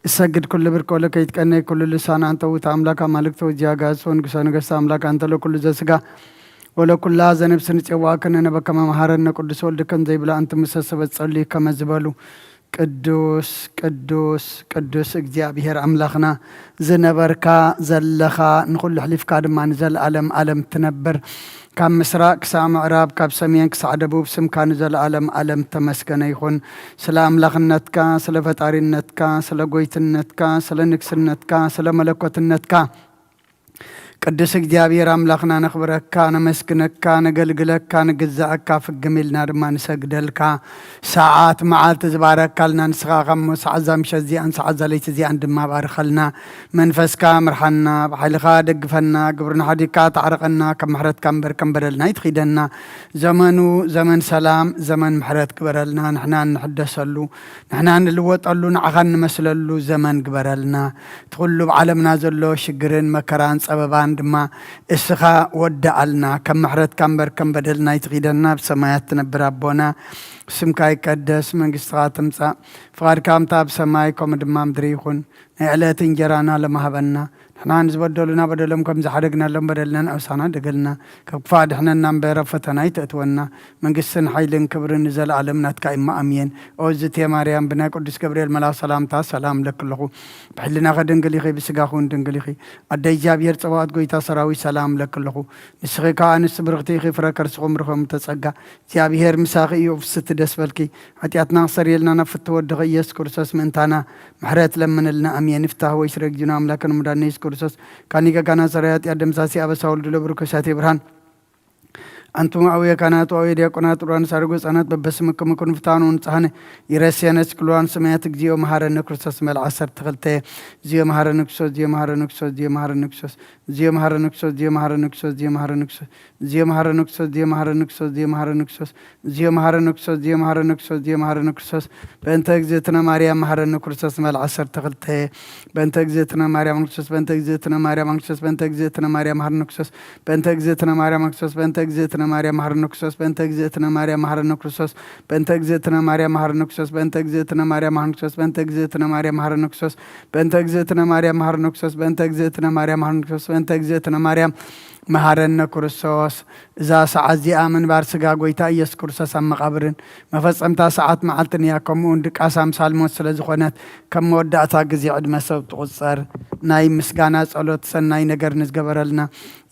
እሰግድ ኩሉ ብርክ ወለከ ይትቀነይ ኩሉ ልሳን፣ አንተ ውእቱ አምላክ አማልክት ወእግዚአ አጋእዝት ወንጉሰ ነገስት አምላክ አንተ ለኩሉ ዘስጋ ወለኩላ ዘነፍስ ንጼዋከ ነነበከ መምሃረነ ቅዱስ ወልድከ እንዘይብላ እንት ምሰ ሰበት ጸልዩ ከመ ዝበሉ ቅዱስ ቅዱስ ቅዱስ እግዚኣብሔር አምላኽና ዝነበርካ ዘለኻ ንኹሉ ኣሕሊፍካ ድማ ንዘለኣለም ኣለም ትነብር። ካብ ምስራቅ ክሳዕ ምዕራብ፣ ካብ ሰሜን ክሳዕ ደቡብ ስምካ ንዘለኣለም ኣለም ተመስገነ ይኹን። ስለ ኣምላኽነትካ፣ ስለ ፈጣሪነትካ፣ ስለ ጎይትነትካ፣ ስለ ንግስነትካ፣ ስለ መለኮትነትካ ቅዱስ እግዚኣብሔር ኣምላኽና ነኽብረካ፣ ነመስግነካ፣ ነገልግለካ፣ ንግዛእካ፣ ፍግም ኢልና ድማ ንሰግደልካ። ሰዓት መዓልቲ ዝባረካልና ንስኻ ኻሞ ሰዓት እዛ ምሸት እዚኣን ሰዓት እዛ ለይቲ እዚኣን ድማ ባርኸልና። መንፈስካ ምርሓና፣ ብሓይልኻ ደግፈና፣ ግብርና ሓዲግካ ታዕረቐና፣ ከም ምሕረትካ እምበር ከም በደልና ይትኺደና። ዘመኑ ዘመን ሰላም፣ ዘመን ምሕረት ግበረልና። ንሕና እንሕደሰሉ፣ ንሕና እንልወጠሉ፣ ንዓኻ እንመስለሉ ዘመን ግበረልና። እቲ ኩሉ ኣብ ዓለምና ዘሎ ሽግርን መከራን ጸበባን ድማ እስኻ ወድኣልና። ከም ምሕረትካ እምበር ከም በደልና ይትኺደና። ኣብ ሰማያት ትነብር ኣቦና፣ ስምካ ይቀደስ፣ መንግስትኻ ትምጻእ፣ ፍቓድካ ከምታ ኣብ ሰማይ ከምኡ ድማ ምድሪ ይኹን። ናይ ዕለት እንጀራና ሎሚ ሃበና። ንሕና ንዝበደሉና በደሎም ከም ዝሓደግናሎም በደልና ንኣውሳና ደገልና። ካብ ክፋእ ድሕነና እምበር ኣብ ፈተና ኣይተእትወና። መንግስትን ሓይልን ክብርን ንዘለኣለም ናትካ እማ ኣምየን። ኦ ዝቴ ማርያም፣ ብናይ ቅዱስ ገብርኤል መልኣኽ ሰላምታ ሰላም እለኪ ኣለኹ። ብሕልናኺ ድንግል ኢኺ፣ ብስጋኺ እውን ድንግል ኢኺ። ኣደ እግዚኣብሔር ጸባኦት፣ ጎይታ ሰራዊት፣ ሰላም እለኪ ኣለኹ። ንስኺ ከኣ ኣንስቲ ብርኽቲ ኢኺ፣ ፍረ ከርስኹም ርኹም ተጸጋ። እግዚኣብሔር ምሳኺ እዩ። ፍስቲ ደስ በልኪ። ሓጢኣትና ክሰርየልና ናብ ፍትሒ ወድኺ ኢየሱስ ክርስቶስ ምእንታና ምሕረት ለምንልና። ኣሜን። ይፍታህ ወይ ስረግ ጅኖ ኣምላክን መድኃኒነ ኢየሱስ ክርስቶስ ካኒ ገጋና ሰራይ ሓጢኣት ደምሳሲ ኣበሳ ወልድሎ ብሩክ ሳቴ ብርሃን። ኣንቱም ኣውየ ካህናት ወኣውየ ዲያቆናት ሩዋን ሳርጎ ህፃናት በበስምክም ኩን ፍታኑ ንጽሃነ ይረስየነ ስክልዋን ሰማያት እግዚኦ መሐረነ ክርስቶስ መልዓ ዓሰርተ ክልተ። እግዚኦ መሐረነ ክርስቶስ፣ እግዚኦ መሐረነ ክርስቶስ፣ እግዚኦ መሐረነ ክርስቶስ፣ እግዚኦ መሐረነ ክርስቶስ፣ እግዚኦ መሐረነ ክርስቶስ፣ እግዚኦ መሐረነ ክርስቶስ፣ እግዚኦ መሐረነ ክርስቶስ፣ እግዚኦ መሐረነ ክርስቶስ፣ እግዚኦ መሐረነ ክርስቶስ፣ እግዚኦ መሐረነ ክርስቶስ፣ እግዚኦ መሐረነ ክርስቶስ፣ በእንተ እግዝእትነ ማርያም መሐረነ ክርስቶስ መልዓ ዓሰርተ ክልተ። በእንተ እግዝእትነ ማርያም ክርስቶስ፣ በእንተ እግዝእትነ ማርያም ክርስቶስ፣ በእንተ እግዝእትነ ማርያም መሐረነ ክርስቶስ፣ በእንተ እግዝእትነ ማርያም ክርስቶስ፣ በእንተ እግዝእትነ ማርያም መሐረነ ክርስቶስ፣ በእንተ እግዝእትነ ማርያም መሐረነ ክርስቶስ፣ በእንተ እግዝእትነ ማርያም መሐረነ ክርስቶስ፣ በእንተ እግዝእትነ ማርያም መሐረነ ክርስቶስ፣ በእንተ እግዝእትነ ማርያም መሐረነ ክርስቶስ፣ በእንተ እግዝእትነ ማርያም መሐረነ ክርስቶስ፣ በእንተ እግዝእትነ ማርያም መሐረነ ክርስቶስ፣ በእንተ እግዝእትነ ማርያም መሐረነ ክርስቶስ። እዛ ሰዓት እዚኣ ምንባር ስጋ ጎይታ ኢየሱስ ክርስቶስ ኣብ መቓብርን መፈጸምታ ሰዓት መዓልትን እያ። ከምኡውን ድቃስ ኣምሳል ሞት ስለ ዝኾነት፣ ከም መወዳእታ ግዜ ዕድመ ሰብ ትቑጸር። ናይ ምስጋና ጸሎት ሰናይ ነገር ንዝገበረልና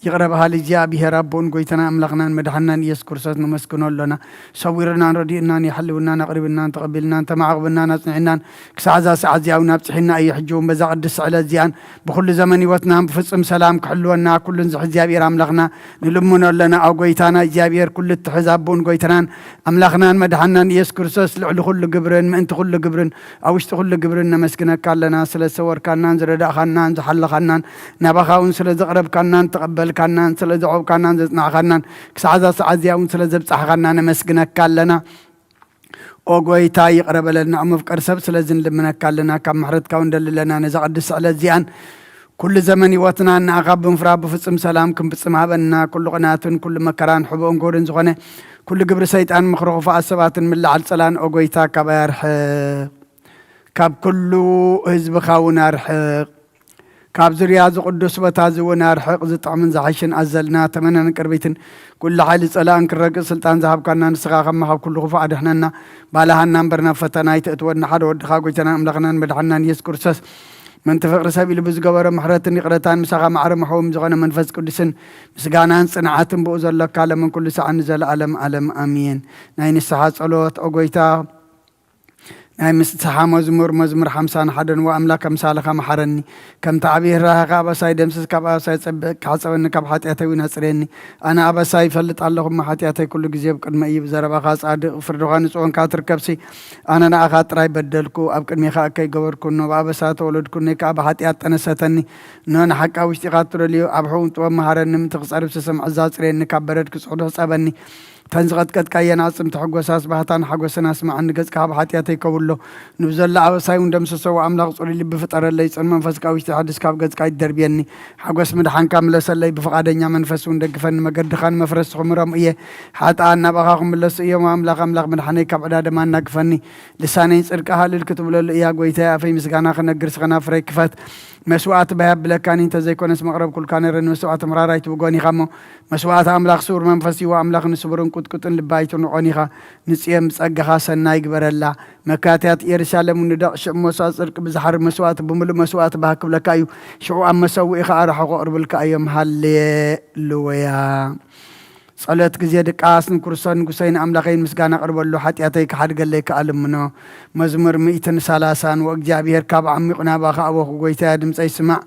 ይቕረ በሃሊ እግዚኣብሔር ኣቦን ጎይታና ኣምላኽናን መድሓናን ኢየሱስ ክርስቶስ ነመስግኖ ኣሎና። ሰዊርናን ረዲእናን የሕልውናን ኣቕሪብናን ተቐቢልናን ተማዕቕብናን ኣጽኒዕናን ክሳዕ እዛ ሰዓት እዚኣ እውን ኣብጽሒና እዩ። ሕጂ እውን በዛ ቅድስቲ ዕለት እዚኣን ብኹሉ ዘመን ህይወትናን ብፍጹም ሰላም ክሕልወና ኩሉን ዝሕ እግዚኣብሔር ኣምላኽና ንልምኖ ኣለና። ኣብ ጎይታና እግዚኣብሔር ኩሉ እትሕዝ ኣቦን ጎይታናን ኣምላኽናን መድሓናን ኢየሱስ ክርስቶስ ልዕሊ ኩሉ ግብርን ምእንቲ ኩሉ ግብርን ኣብ ውሽጢ ኩሉ ግብርን ነመስግነካ ኣለና። ስለ ዝሰወርካናን ዝረዳእኻናን ዝሓለኻናን ናባኻ እውን ስለ ዘቕረብካናን ተቐበልካናን ስለ ዘዕቆብካናን ዘጽናዕኻናን ክሳዕ እዛ ሰዓት እዚኣ እውን ስለ ዘብጻሕኻና ነመስግነካ ኣለና። ኦ ጎይታ ይቕረ በለልና፣ ኦ መፍቀሪ ሰብ ስለዚ ንልምነካ ኣለና። ካብ ምሕረትካ እውን ደሊ ኣለና። ነዛ ቅድስቲ ዕለት እዚኣን ኩሉ ዘመን ህይወትና ንኣኻ ብምፍራህ ብፍጹም ሰላም ክንፍጽም ሃበና። ኩሉ ቅንኣትን ኩሉ መከራን ሕቡእን ክቡርን ዝኾነ ኩሉ ግብሪ ሰይጣን ምኽሪ ክፉኣት ሰባትን ምልዓል ጸላን ኦ ጎይታ ካባይ ኣርሕቕ። ካብ ኩሉ ህዝብኻ እውን ኣርሕቕ። ካብ ዙርያ እዚ ቅዱስ ቦታ እዚ እውን ኣርሕቕ። ዝጥዕምን ዝሓሽን ኣዘልና ተመነን ቅርቢትን ኩሉ ሓይሊ ጸላእን ክረግጽ ስልጣን ዝሃብካና ንስኻ ከማኻ ኩሉ ክፉእ ኣድሕነና። ባልሃና እምበር ናብ ፈተና ኣይተእትወና። ሓደ ወድኻ ጎይታናን ኣምላኽናን መድሓናን ኢየሱስ ክርስቶስ ምእንቲ ፍቕሪ ሰብ ኢሉ ብዝገበሮ ምሕረትን ይቕረታን ምሳኻ ማዕረ መሕዎም ዝኾነ መንፈስ ቅዱስን ምስጋናን ጽንዓትን ብኡ ዘሎካ ለምን ኩሉ ሰዓት ንዘለኣለም ኣለም ኣሜን። ናይ ንስሓ ጸሎት። ኦ ጎይታ ናይ ምስሓ መዝሙር፣ መዝሙር ሓምሳን ሓደን። ወኣምላክ ኣምሳልኻ መሓረኒ፣ ከምቲ ዓብዪ ርህራሄኻ ኣበሳይ ደምስስ፣ ካብ ኣበሳይ ጸብቕ፣ ክሓጸበኒ ካብ ሓጢኣተይ እውን ኣጽርየኒ። ኣነ ኣበሳይ ይፈልጥ ኣለኹ እሞ፣ ሓጢኣተይ ኩሉ ግዜ ኣብ ቅድመይ እዩ። ብዘረባኻ ጻድቕ፣ ብፍርድኻ ንጹህ ኮንካ ትርከብሲ። ኣነ ንኣኻ ጥራይ በደልኩ፣ ኣብ ቅድሜኻ እከይ ገበርኩ፣ እኖ ብኣበሳ ተወለድኩ፣ እኖይ ከኣ ብሓጢኣት ጠነሰተኒ። እኖ ንሓቂ ኣብ ውሽጢኻ እትደልዮ ኣብ ሕቡእ ጥበብ መሃረኒ፣ ምእንቲ ክጸርብ ስስምዕ እዛ ኣጽርየኒ፣ ካብ በረድ ክጽዕዱ ሕጸበኒ። እተን ዝቐጥቀጥካየን ኣዕጽምቲ ሕጎሳስ ባህታን ሓጎስን ኣስምዓኒ። ገጽካ ካብ ሓጢኣተይ ከውሎ፣ ንብዘሎ ኣበሳይ እውን ደምስሶ። ኣምላኽ ጽሩይ ልቢ ፍጠረለይ፣ ጽን መንፈስ ካብ ውሽጢ ሓድስ፣ ካብ ገጽካ ኣይትደርብየኒ። ሓጎስ ምድሓንካ ምለሰለይ፣ ብፍቓደኛ መንፈስ እውን ደግፈኒ። መገድኻ ንመፍረስቲ ክምሮም እየ፣ ሓጥኣን ናባኻ ክምለሱ እዮም። ኣምላኽ፣ ኣምላኽ ምድሓነይ፣ ካብ ዕዳ ደም ኣናግፈኒ። ልሳነይ ጽድቂ ሃልል ክትብለሉ እያ። ጎይታየ፣ ኣፈይ ምስጋና ክነግር፣ ስኸና ፍረይ ክፈት። መስዋእቲ ባይ ኣብለካኒ፣ እንተዘይኮነስ መቕረብኩልካ ነይረ። ንመስዋእቲ ምራር ኣይትብጎን ኢኻ እሞ፣ መስዋእቲ ኣምላኽ ስውር መንፈስ እዩ። ኣምላኽ ንስቡርን ቁጥቁጥን ልቢ ኣይትንቆን ኢኻ። ንጽዮን ብጸጋኻ ሰናይ ግበረላ። መካትያት የሩሳሌም ንደቕ ሽቕ መስዋእቲ ጽድቂ ብዝሓርድ መስዋእቲ ብምሉእ መስዋእቲ ባህ ክብለካ እዩ። ሽዑ ኣብ መሰውኢኻ ኣርሑ ከቕርብልካ እዮም። ሃሌሉያ። ጸሎት ግዜ ድቃስ። ንክርስቶስ ንጉሰይ ንኣምላኸይ ምስጋና ኣቕርበሉ፣ ሓጢኣተይ ክሓድገለይ ከኣ ልምኖ። መዝሙር ሚእትን ሰላሳን። ወእግዚኣብሔር፣ ካብ ዓሚቕ ናባኻ ኣበኹ፣ ጎይታየ፣ ድምፀይ ስማዕ።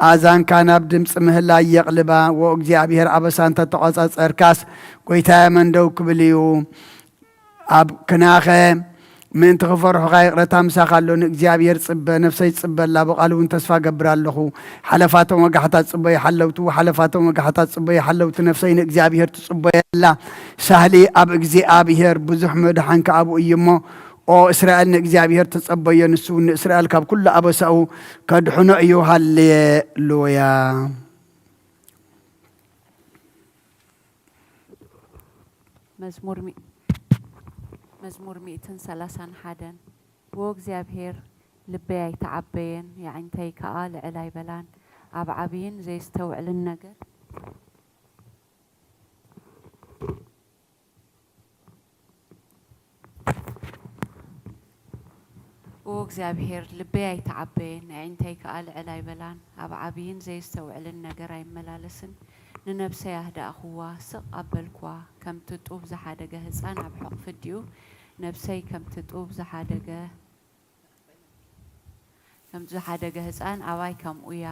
ኣእዛንካ ናብ ድምፂ ምህላይ የቕልባ። ወእግዚኣብሔር፣ ኣበሳ እንተተቖጻጸርካስ፣ ጎይታየ፣ መን ደው ክብል እዩ? ኣብ ክናኸ ምእንቲ ክፈርሑኻ ይቕረታ ምሳኻ ኣሎ። ንእግዚኣብሔር ጽበ፣ ነፍሰይ ትጽበ ኣላ፣ ብቓሉ እውን ተስፋ እገብር ኣለኹ። ሓለፋቶም ወጋሕታ ጽበዩ ሓለውቱ፣ ሓለፋቶም ወጋሕታ ጽበዩ ሓለውቱ፣ ነፍሰይ ንእግዚኣብሔር ትጽበዮ ኣላ። ሳህሊ ኣብ እግዚኣብሔር፣ ብዙሕ መድሓንካ ኣብኡ እዩ እሞ፣ ኦ እስራኤል፣ ንእግዚኣብሔር ተጸበዮ፣ ንሱ እውን ንእስራኤል ካብ ኩሉ ኣበሳኡ ከድሕኖ እዩ። ሃሌሉያ። መዝሙር ሚ-፣ መዝሙር ሚእትን ሰላሳን ሓደን። ዎ እግዚኣብሔር፣ ልበይ ኣይተዓበየን፣ የዒንተይ ከኣ ልዕል ኣይበላን፣ ኣብ ዓብይን ዘይስተውዕልን ነገር። ዎ እግዚኣብሔር፣ ልበይ ኣይተዓበየን፣ የዒንተይ ከኣ ልዕል ኣይበላን፣ ኣብ ዓብይን ዘይስተውዕልን ነገር ኣይመላለስን። ንነብሰይ ኣህደእኽዋ፣ ስቕ ኣበልክዋ፣ ከምቲ ጡብ ዝሓደገ ህጻን ኣብ ሕቕፊ ኣዲኡ፣ ነብሰይ ከምቲ ጡብ ዝሓደገ፣ ከምቲ ዝሓደገ ህጻን ኣባይ ከምኡ እያ።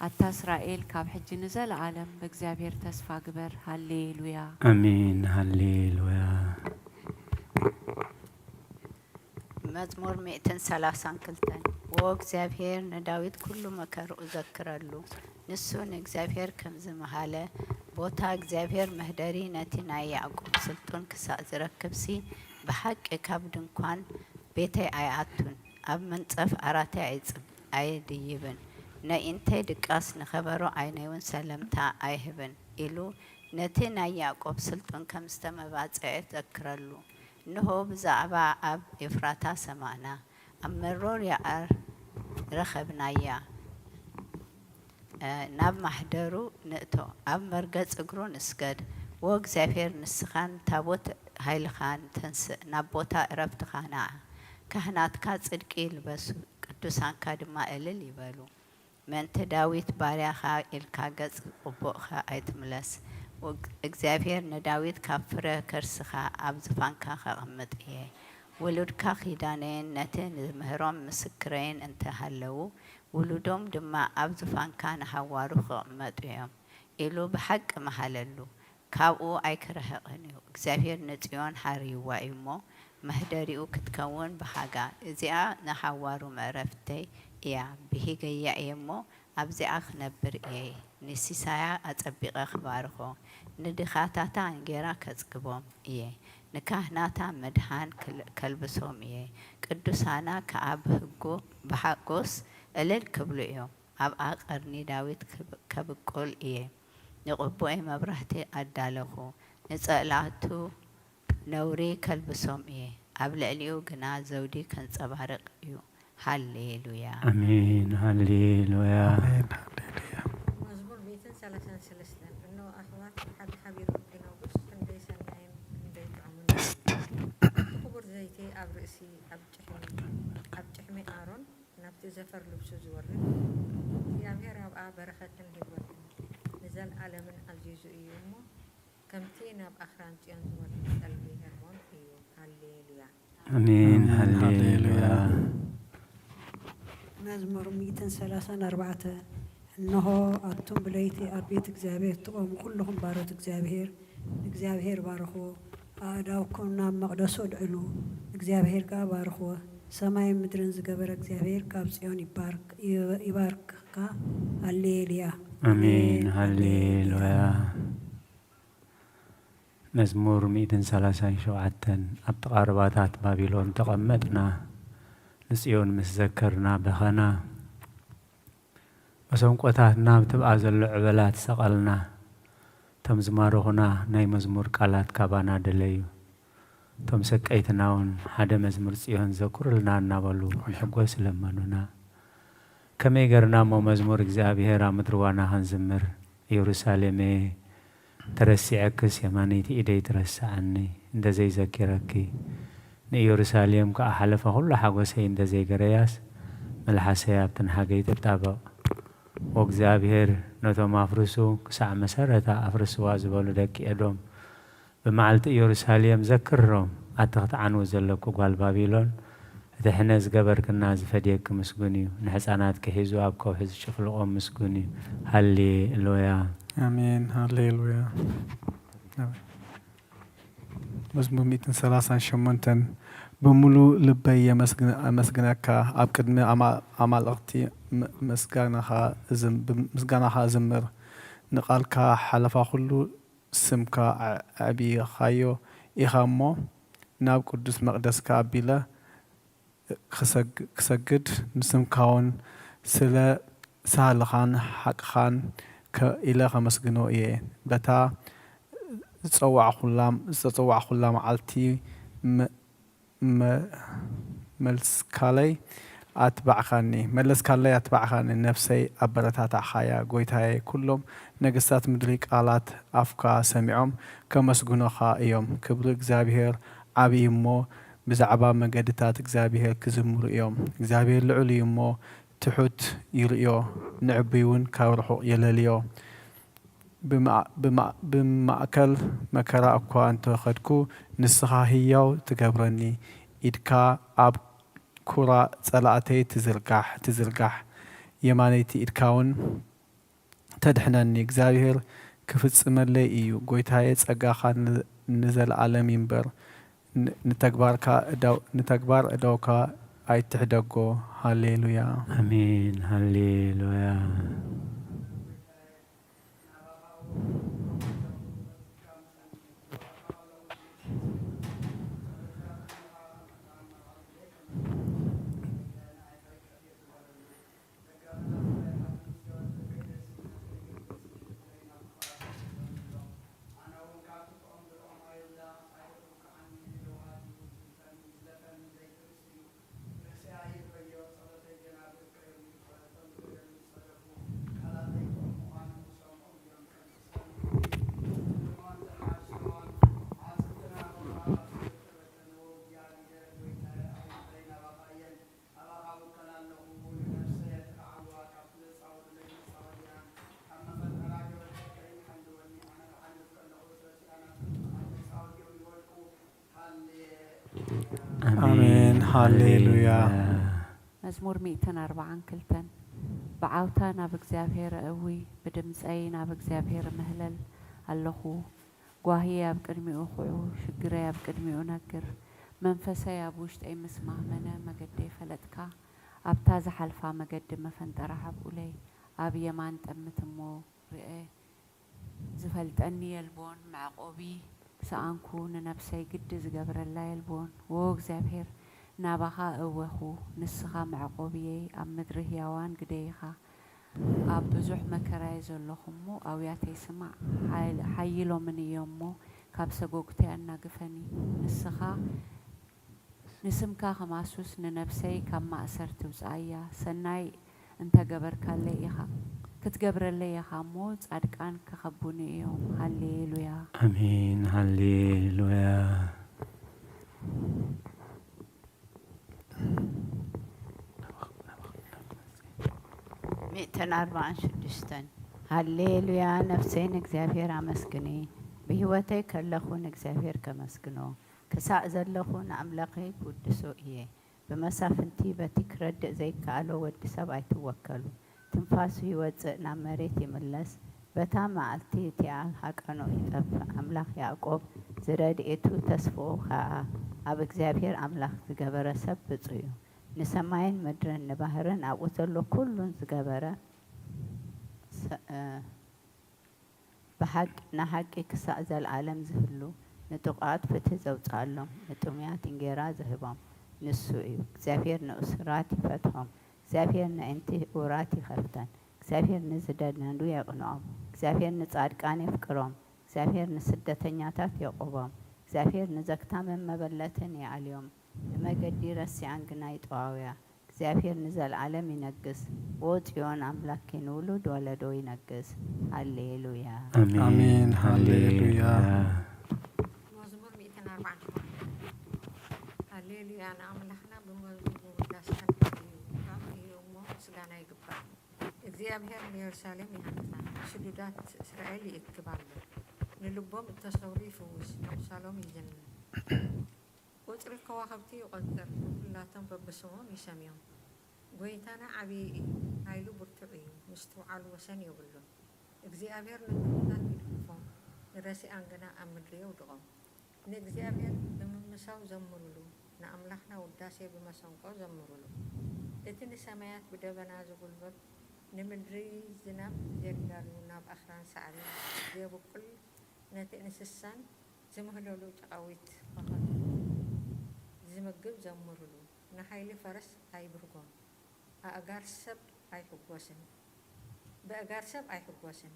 ኣታ እስራኤል፣ ካብ ሕጂ ንዘለኣለም ብእግዚኣብሔር ተስፋ ግበር። ሃሌሉያ። ኣሜን። ሃሌሉያ። መዝሙር ሚእትን ሰላሳን ክልተን። ዎ እግዚኣብሔር ንዳዊት ኩሉ መከርኡ ዘክረሉ። ንሱ ንእግዚኣብሔር ከምዚ ምሃለ፣ ቦታ እግዚኣብሔር መህደሪ ነቲ ናይ ያዕቆብ ስልጡን ክሳእ ዝረክብሲ፣ ብሓቂ ካብ ድንኳን ቤተይ ኣይኣቱን፣ ኣብ መንጸፍ ኣራተይ ኣይጽብ ኣይድይብን፣ ነኢንተይ ድቃስ ንኸበሮ ዓይነይውን ሰለምታ ኣይህብን ኢሉ ነቲ ናይ ያዕቆብ ስልጡን ከም ዝተመባጽዐ ዘክረሉ። እንሆ ብዛዕባ ኣብ ኤፍራታ ሰማዕና፣ ኣብ መሮር ያኣር ረኸብናያ። ናብ ማሕደሩ ንእቶ፣ ኣብ መርገጽ እግሩ ንስገድ። ዎ እግዚኣብሔር ንስኻ ንታቦት ኃይልኻ ተንስእ፣ ናብ ቦታ ዕረፍትኻ ንዓ። ካህናትካ ጽድቂ ይልበሱ፣ ቅዱሳንካ ድማ እልል ይበሉ። ምእንቲ ዳዊት ባርያኻ ኢልካ ገጽ ቅቡእካ ኣይትምለስ። እግዚኣብሔር ንዳዊት ካብ ፍረ ከርስኻ ኣብ ዝፋንካ ከቐምጥ እየ። ውሉድካ ኪዳነይን ነቲ ዝምህሮም ምስክረይን እንተ ሃለዉ፣ ውሉዶም ድማ ኣብ ዝፋንካ ንሃዋሩ ክቕመጡ እዮም ኢሉ ብሓቂ መሃለሉ። ካብኡ ኣይክርሕቕን እዩ። እግዚኣብሔር ንጽዮን ሓርይዋ እዩ እሞ፣ መህደሪኡ ክትከውን ብሃጋ። እዚኣ ንሃዋሩ መዕረፍተይ እያ፣ ብሂገያ እየ እሞ፣ ኣብዚኣ ክነብር እየ። ንሲሳያ ኣጸቢቐ ክባርኾ፣ ንድኻታታ እንጌራ ከጽግቦም እየ። ንካህናታ ምድሓን ከልብሶም እየ። ቅዱሳና ከኣ ብህጉ ብሓጎስ እልል ክብሉ እዮም። ኣብኣ ቀርኒ ዳዊት ከብቁል እየ። ንቕቡኤ መብራህቲ ኣዳለኹ፣ ንጸላእቱ ነውሪ ከልብሶም እየ። ኣብ ልዕሊኡ ግና ዘውዲ ከንጸባርቕ እዩ። ሃሌሉያ። ኣሜን። ሃሌሉያ። ኣሜን። ሃሌሉያ። መዝሙር ሚእትን ሰላሳን ሰለስተን። እነሆ ኣሕዋት፣ ሓቢሓቢሮም ክነግሩስ ክንደይ ሰናይን ክንደይ ጥዑምን እዩ። እቲ ክቡር ዘይተይ ኣብ ርእሲ፣ ኣብ ጭሕሚ፣ ኣብ ጭሕሚ ኣሮን ናብቲ ዘፈር ልብሱ ዝወርድ፣ እግዚኣብሔር ኣብኣ በረኸትን ህይወትን ንዘለኣለምን ኣዚዙ እዩ እሞ፣ ከምቲ ናብ ኣኽራን ጽዮን ዝወርድ ጠልሚ ሄርሞን እዩ። ሃሌሉያ። ኣሜን። ሃሌሉያ። መዝሙር ሚእትን ሰላሳን ኣርባዕተ። እንሆ ኣቱም ብለይቲ ኣብ ቤት እግዚኣብሔር እትቖሙ ኩልኹም ባሮት እግዚኣብሔር፣ ንእግዚኣብሔር ባርኽዎ። ኣእዳውኩም ናብ መቕደሱ ኣልዕሉ፣ ንእግዚኣብሔር ከኣ ባርኽዎ። ሰማይን ምድርን ዝገበረ እግዚኣብሔር ካብ ጽዮን ይባርክ፣ ይባርክካ። ሃሌሉያ። ኣሜን። ሃሌሉያ። መዝሙር ሚእትን ሰላሳን ሸውዓተን። ኣብ ጥቓ ርባታት ባቢሎን ተቐመጥና፣ ንጽዮን ምስ ዘከርና በኸና። መሰንቆታትና ኣብ ትብኣ ዘሎ ዕበላት ሰቐልና። እቶም ዝማረኹና ናይ መዝሙር ቃላት ካባና ደለዩ። እቶም ሰቀይትና እውን ሓደ መዝሙር ጽዮን ዘኩርልና እናበሉ ብሕጎስ ለመኑና። ከመይ ገርና እሞ መዝሙር እግዚኣብሔር ኣብ ምድሪ ዋና ክንዝምር? ኢየሩሳሌመየ፣ ተረሲዐክስ የማነይቲ ኢደይ ትረስዓኒ፣ እንተ ዘይዘኪረኪ። ንኢየሩሳሌም ከኣ ሓለፋ ኩሉ ሓጎሰይ እንተ ዘይገረያስ፣ መልሓሰይ ኣብቲ ንሓገይ ትጣበቕ። ወእግዚኣብሔር ነቶም ኣፍርሱ ክሳዕ መሰረታ ኣፍርስዋ ዝበሉ ደቂ ኤዶም፣ ብመዓልቲ ኢየሩሳሌም ዘክሮም፣ ኣቲ ክትዓንዊ ዘለኪ ጓል ባቢሎን፣ እቲ ሕነ ዝገበርክና ዝፈድየኪ ምስጉን እዩ። ንሕፃናትኪ ሒዙ ኣብ ከውሒ ዝጭፍልቖም ምስጉን እዩ። ሃሌሉያ። ኣሜን። ሃሌሉያ። ኣሜን። መዝሙር ሚእትን ሰላሳን ሸሞንተን። ብምሉእ ልበይ የመስግን-፣ ኣመስግነካ፣ ኣብ ቅድሚ ኣማ-፣ ኣማልኽቲ ም-፣ ምስጋናኻ እዝም-፣ ብ-፣ ምስጋናኻ እዝምር። ንቓልካ ሓለፋ ኩሉ ስምካ ኣዕ-፣ ኣዕቢኻዮ ኢኻ እሞ፣ ናብ ቅዱስ መቕደስካ ኣቢለ ክሰግ-፣ ክሰግድ፣ ንስምካውን ስለ ሳህልኻን ሓቅኻን ከ-፣ ኢለ ከመስግኖ እየ። በታ ዝጸዋዕኩላ፣ ዝተጸዋዕኩላ መዓልቲ መ-፣ መ-፣ መልስካለይ ኣትባዕካኒ፣ መለስካለይ ኣትባዕካኒ፣ ነፍሰይ ኣበረታታዕካያ። ጐይታየ፣ ኩሎም ነገስታት ምድሪ ቃላት ኣፍካ ሰሚዖም ከመስግኑኻ እዮም። ክብሪ እግዚኣብሔር ዓብዪ እሞ፣ ብዛዕባ መገድታት እግዚኣብሔር ክዝምሩ እዮም። እግዚኣብሔር ልዑል እዩ እሞ፣ ትሑት ይርእዮ፣ ንዕቡይ እውን ካብ ርሑቕ የለልዮ። ብማ-፣ ብማ-፣ ብማእከል መከራ እኳ እንተ ኸድኩ፣ ንስኻ ህያው ትገብረኒ። ኢድካ ኣብ ኩራ ጸላእተይ ትዝርጋሕ፣ ትዝርጋሕ፣ የማነይቲ ኢድካውን ተድሕነኒ። እግዚኣብሔር ክፍጽመለይ እዩ። ጐይታየ፣ ጸጋኻ ን-፣ ንዘለኣለም ይንበር። ን-፣ ንተግባርካ እደው-፣ ንተግባር እደውካ ኣይትሕደጎ። ሃሌሉያ። ኣሜን። ሃሌሉያ። ኣሜን። ኣሜን። ሃሌሉያ። ሃሌሉያ። መዝሙር ሚእትን ኣርባዓን ክልተን። ብዓውታ ናብ እግዚኣብሔር እእዊ፣ ብድምፀይ ናብ እግዚኣብሔር እምህለል ኣለኹ። ጓህየይ ኣብ ቅድሚኡ ኩዑ፣ ሽግረይ ኣብ ቅድሚኡ ነግር። መንፈሰይ ኣብ ውሽጠይ ምስ ማህመነ፣ መገደይ ፈለጥካ። ኣብታ ዝሓልፋ መገዲ መፈንጠራ ሓብኡለይ፣ ኣብ የማን ጠምት እሞ ርኤ። ዝፈልጠኒ የልቦን፣ መዕቆቢ ሰኣንኩ፣ ንነብሰይ ግዲ ዝገብረላ የልቦን። ዎ እግዚኣብሔር፣ ናባኻ እወኹ፣ ንስኻ መዕቆብየይ፣ ኣብ ምድሪ ህያዋን ግደይ ኢኻ። ኣብ ብዙሕ መከራየ ዘለኹ እሞ፣ ኣውያተይ ስማዕ። ሓይ-፣ ሓይሎምን እዮም እሞ፣ ካብ ሰጎግተይ ኣናግፈኒ። ንስኻ ንስምካ ከማሱስ ንነብሰይ ካብ ማእሰርቲ ውጽኣያ። ሰናይ እንተ ገበርካለይ ኢኻ፣ ክትገብረለይ ኢኻ እሞ፣ ጻድቃን ክኸቡኒ እዮም። ሃሌሉያ። ኣሜን። ሃሌሉያ። ሚእትን ኣርባዓን ሽዱሽተን። ሃሌሉያ፣ ነፍሰይ ንእግዚኣብሔር ኣመስግኒ፣ ብህይወተይ ከለኹ ንእግዚኣብሔር ከመስግኖ፣ ክሳእ ዘለኹ ንኣምላኸይ ክውድሶ እየ። ብመሳፍንቲ በቲ ክረድእ ዘይከኣሎ ወዲ ሰብ ኣይትወከሉ። ትንፋሱ ይወጽእ ናብ መሬት ይምለስ። በታ መዓልቲ እቲኣ ሃቀኖ ይጠፍእ። ኣምላኽ ያዕቆብ ዝረድኤቱ ተስፍኡ ኸኣ ኣብ እግዚኣብሔር ኣምላኽ ዝገበረ ሰብ ብጹእ እዩ። ንሰማይን ምድርን ንባህርን ኣብኡ ዘሎ ኩሉን ዝገበረ ሰ-፣ እ፣ ብሓቂ ንሓቂ ክሳዕ ዘለኣለም ዝህሉ፣ ንጥቑዓት ፍትሒ ዘውጽኣሎም፣ ንጥሙያት እንጌራ ዝህቦም ንሱ እዩ። እግዚኣብሔር ንእሱራት ይፈትሖም፣ እግዚኣብሔር ነእንቲ እውራት ይኸፍተን፣ እግዚኣብሔር ንዝደነዱ የቕንዖም፣ እግዚኣብሔር ንጻድቃን የፍቅሮም፣ እግዚኣብሔር ንስደተኛታት የቑቦም፣ እግዚኣብሔር ንዘግታምን መበለትን ይኣልዮም፣ ንመገዲ ረሲኣን ግና ይጠዋውያ። እግዚኣብሔር ንዘለዓለም ይነግስ። ዎ ጽዮን ኣምላኪ ንውሉድ ወለዶ ይነግስ። ሃሌሉያ። ኣሜን። ኣሜን። ሃሌሉያ። ሃሌሉያ። መዝሙር ሚእትን ኣርባዓን ሸውዓተን። ሃሌሉያ ንኣምላኽና ብመዝሙር ምውዳስ ሓቂ እዩ። ካብ እዩ እሞ ምስጋና ይግባእ። እግዚኣብሔር ንየሩሳሌም ይሃንጻ፣ ስዱዳት እስራኤል ይእክብ ኣሎ። ንልቦም እተሰብሩ ይፍውስ፣ ንቑሳሎም ይዝንን። ቁጽሪ ከዋኽብቲ ይቖጽር፣ ንኹላቶም በብስሞም ይሰምዮም። ጐይታና ዓብዪ እዩ፣ ሓይሉ ብርቱዕ እዩ፣ ምስትውዓሉ ወሰን የብሉን። እግዚኣብሔር ንትሑታት ይድግፎም፣ ንረሲኣን ግና ኣብ ምድሪ የውድቖም። ንእግዚኣብሔር ብምምሳው ዘምሩሉ፣ ንኣምላኽና ውዳሴ ብመሰንቆ ዘምሩሉ። እቲ ንሰማያት ብደበና ዝጉልብብ፣ ንምድሪ ዝናብ ዜዳሉ፣ ናብ ኣኽራን ሳዕሪ ዜብቁል፣ ነቲ እንስሳን ዝምህለሉ ጨቓዊት ኸኸት ዝምግብ ዘምሩሉ። ንሓይሊ ፈረስ ኣይብህጎን፣ ኣእጋር ሰብ ኣይሕጎስን፣ ብእጋር ሰብ ኣይሕጎስን።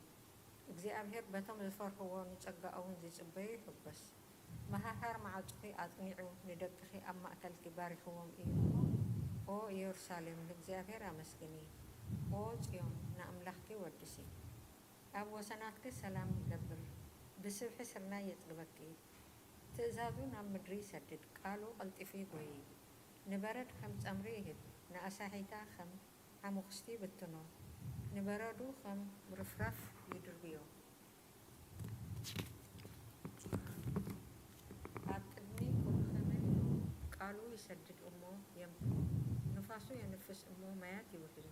እግዚኣብሔር በቶም ዝፈርህዎ ንጸጋኡ እውን ዝጽበዩ ይሕጎስ። መሃሃር መዓጹኺ ኣጽኒዑ፣ ንደቅኺ ኣብ ማእከልኪ ባሪኽዎም እዩ እሞ፣ ኦ ኢየሩሳሌም፣ ንእግዚኣብሔር ኣመስግኒ። ኦ ጽዮን፣ ንኣምላኽኪ ወድሲ። ኣብ ወሰናትኪ ሰላም ይገብር፣ ብስብሒ ስርናይ የጽግበኪ። ትእዛዙ ናብ ምድሪ ይሰድድ፣ ቃሉ ቀልጢፉ ይጎዪ። ንበረድ ከም ጸምሪ ይህብ፣ ንኣሳሒታ ከም ሓሙኽስቲ ይብትኖ፣ ንበረዱ ከም ርፍራፍ ይድርብዮ። ኣብ ቅድሚ ቁሪ ኸመይ ኣሎ፣ ቃሉ ይሰድድ እሞ የንብሮ፣ ንፋሱ የንፍስ እሞ ማያት ይውሕዞ።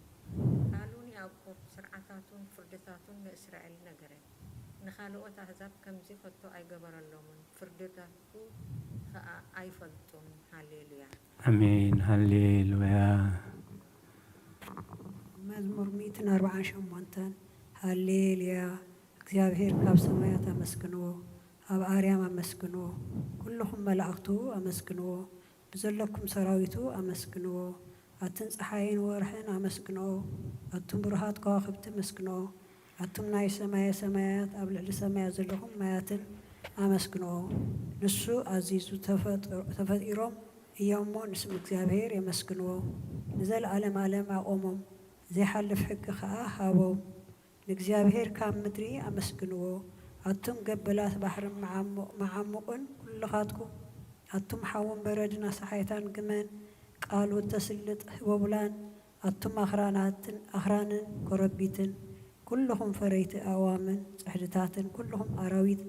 ቃሉ ንያዕቆብ፣ ስርዓታቱን ፍርድታቱን ንእስራኤል ነገረ። ንኻልኦት ኣህዛብ ከምዚ ከቶ ኣይገበረሎምን፣ ፍርድታቱ ኸኣ ኣይፈልጡን። ሃሌሉያ። ኣሜን። ሃሌሉያ። መዝሙር ሚእትን ኣርባዓን ሸሞንተን። ሃሌሉያ። እግዚኣብሔር ካብ ሰማያት ኣመስግንዎ፣ ኣብ ኣርያም ኣመስግንዎ፣ ኩልኹም መላእኽቱ ኣመስግንዎ፣ ብዘለኩም ሰራዊቱ ኣመስግንዎ። ኣትን ጸሓይን ወርሕን ኣመስግንኦ፣ ኣቱም ብሩሃት ከዋኽብቲ ኣመስግንኦ፣ ኣቱም ናይ ሰማየ ሰማያት ኣብ ልዕሊ ሰማያት ዘለኹም ማያትን ኣመስግንኦ። ንሱ ኣዚዙ ተፈጥ-፣ ተፈጢሮም እዮም እሞ ንስም እግዚኣብሔር የመስግንዎ። ንዘለዓለም ዓለም ኣቖሞም፣ ዘይሓልፍ ሕጊ ኸኣ ሃቦም። ንእግዚኣብሔር ካብ ምድሪ ኣመስግንዎ፣ ኣቱም ገበላት ባሕርን መዓሙ-፣ መዓሙቕን ኩልኻትኩም፣ ኣቱም ሓውን በረድን ኣሳሓይታን ግመን፣ ቃሉ እተስልጥ ህቦብላን፣ ኣቱም ኣኽራናትን፣ ኣኽራንን ኮረቢትን፣ ኩልኹም ፈረይቲ ኣእዋምን ጽሕድታትን፣ ኩልኹም ኣራዊት፣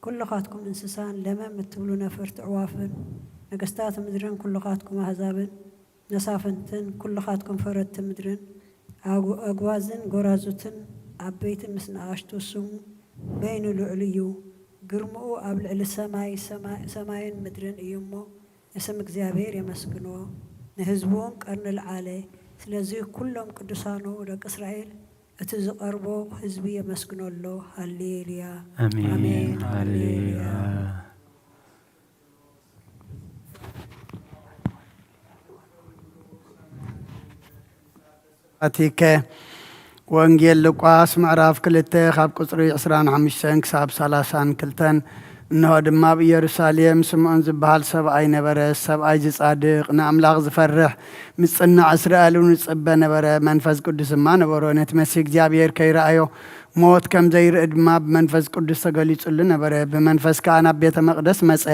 ኩልኻትኩም እንስሳን ለመም እትብሉ ነፈርቲ ኣዕዋፍን፣ ነገስታት ምድርን ኩልኻትኩም ኣህዛብን፣ መሳፍንትን ኩልኻትኩም ፈረድቲ ምድርን፣ ኣጉ-፣ ኣጉባዝን ጎራዙትን፣ ዓበይቲ ምስ ንኣሽቱ፣ ስሙ በይኑ ልዑል እዩ። ግርምኡ ኣብ ልዕሊ ሰማይ፣ ሰማ-፣ ሰማይን ምድርን እዩ እሞ፣ ንስም እግዚኣብሔር የመስግንዎ። ንህዝቡ እውን ቀርኒ ልዓለ። ስለዚ ኩሎም ቅዱሳኑ ደቂ እስራኤል፣ እቲ ዝቐርቦ ህዝቢ የመስግኖ ኣሎ። ሃሌሉያ። ኣሜን። ኣሜን። ሃሌሉያ። ሃሌሉያ። ኣቲከ ወንጌል ሉቃስ ምዕራፍ ክልተ ካብ ቁጽሪ ዕስራን ሓሙሽተን ክሳብ ሰላሳን ክልተን። እንሆ ድማ ኣብ ኢየሩሳሌም ስምዖን ዝበሃል ሰብኣይ ነበረ። ሰብኣይ ዝጻድቕ፣ ንኣምላኽ ዝፈርሕ፣ ምጽናዕ እስራኤል እውን ይጽበ ነበረ። መንፈስ ቅዱስ ድማ ነበሮ። ነቲ መሲህ እግዚኣብሔር ከይረኣዮ ሞት ከም ዘይርኢ ድማ ብመንፈስ ቅዱስ ተገሊጹሉ ነበረ። ብመንፈስ ከኣ ናብ ቤተ መቕደስ መጸ።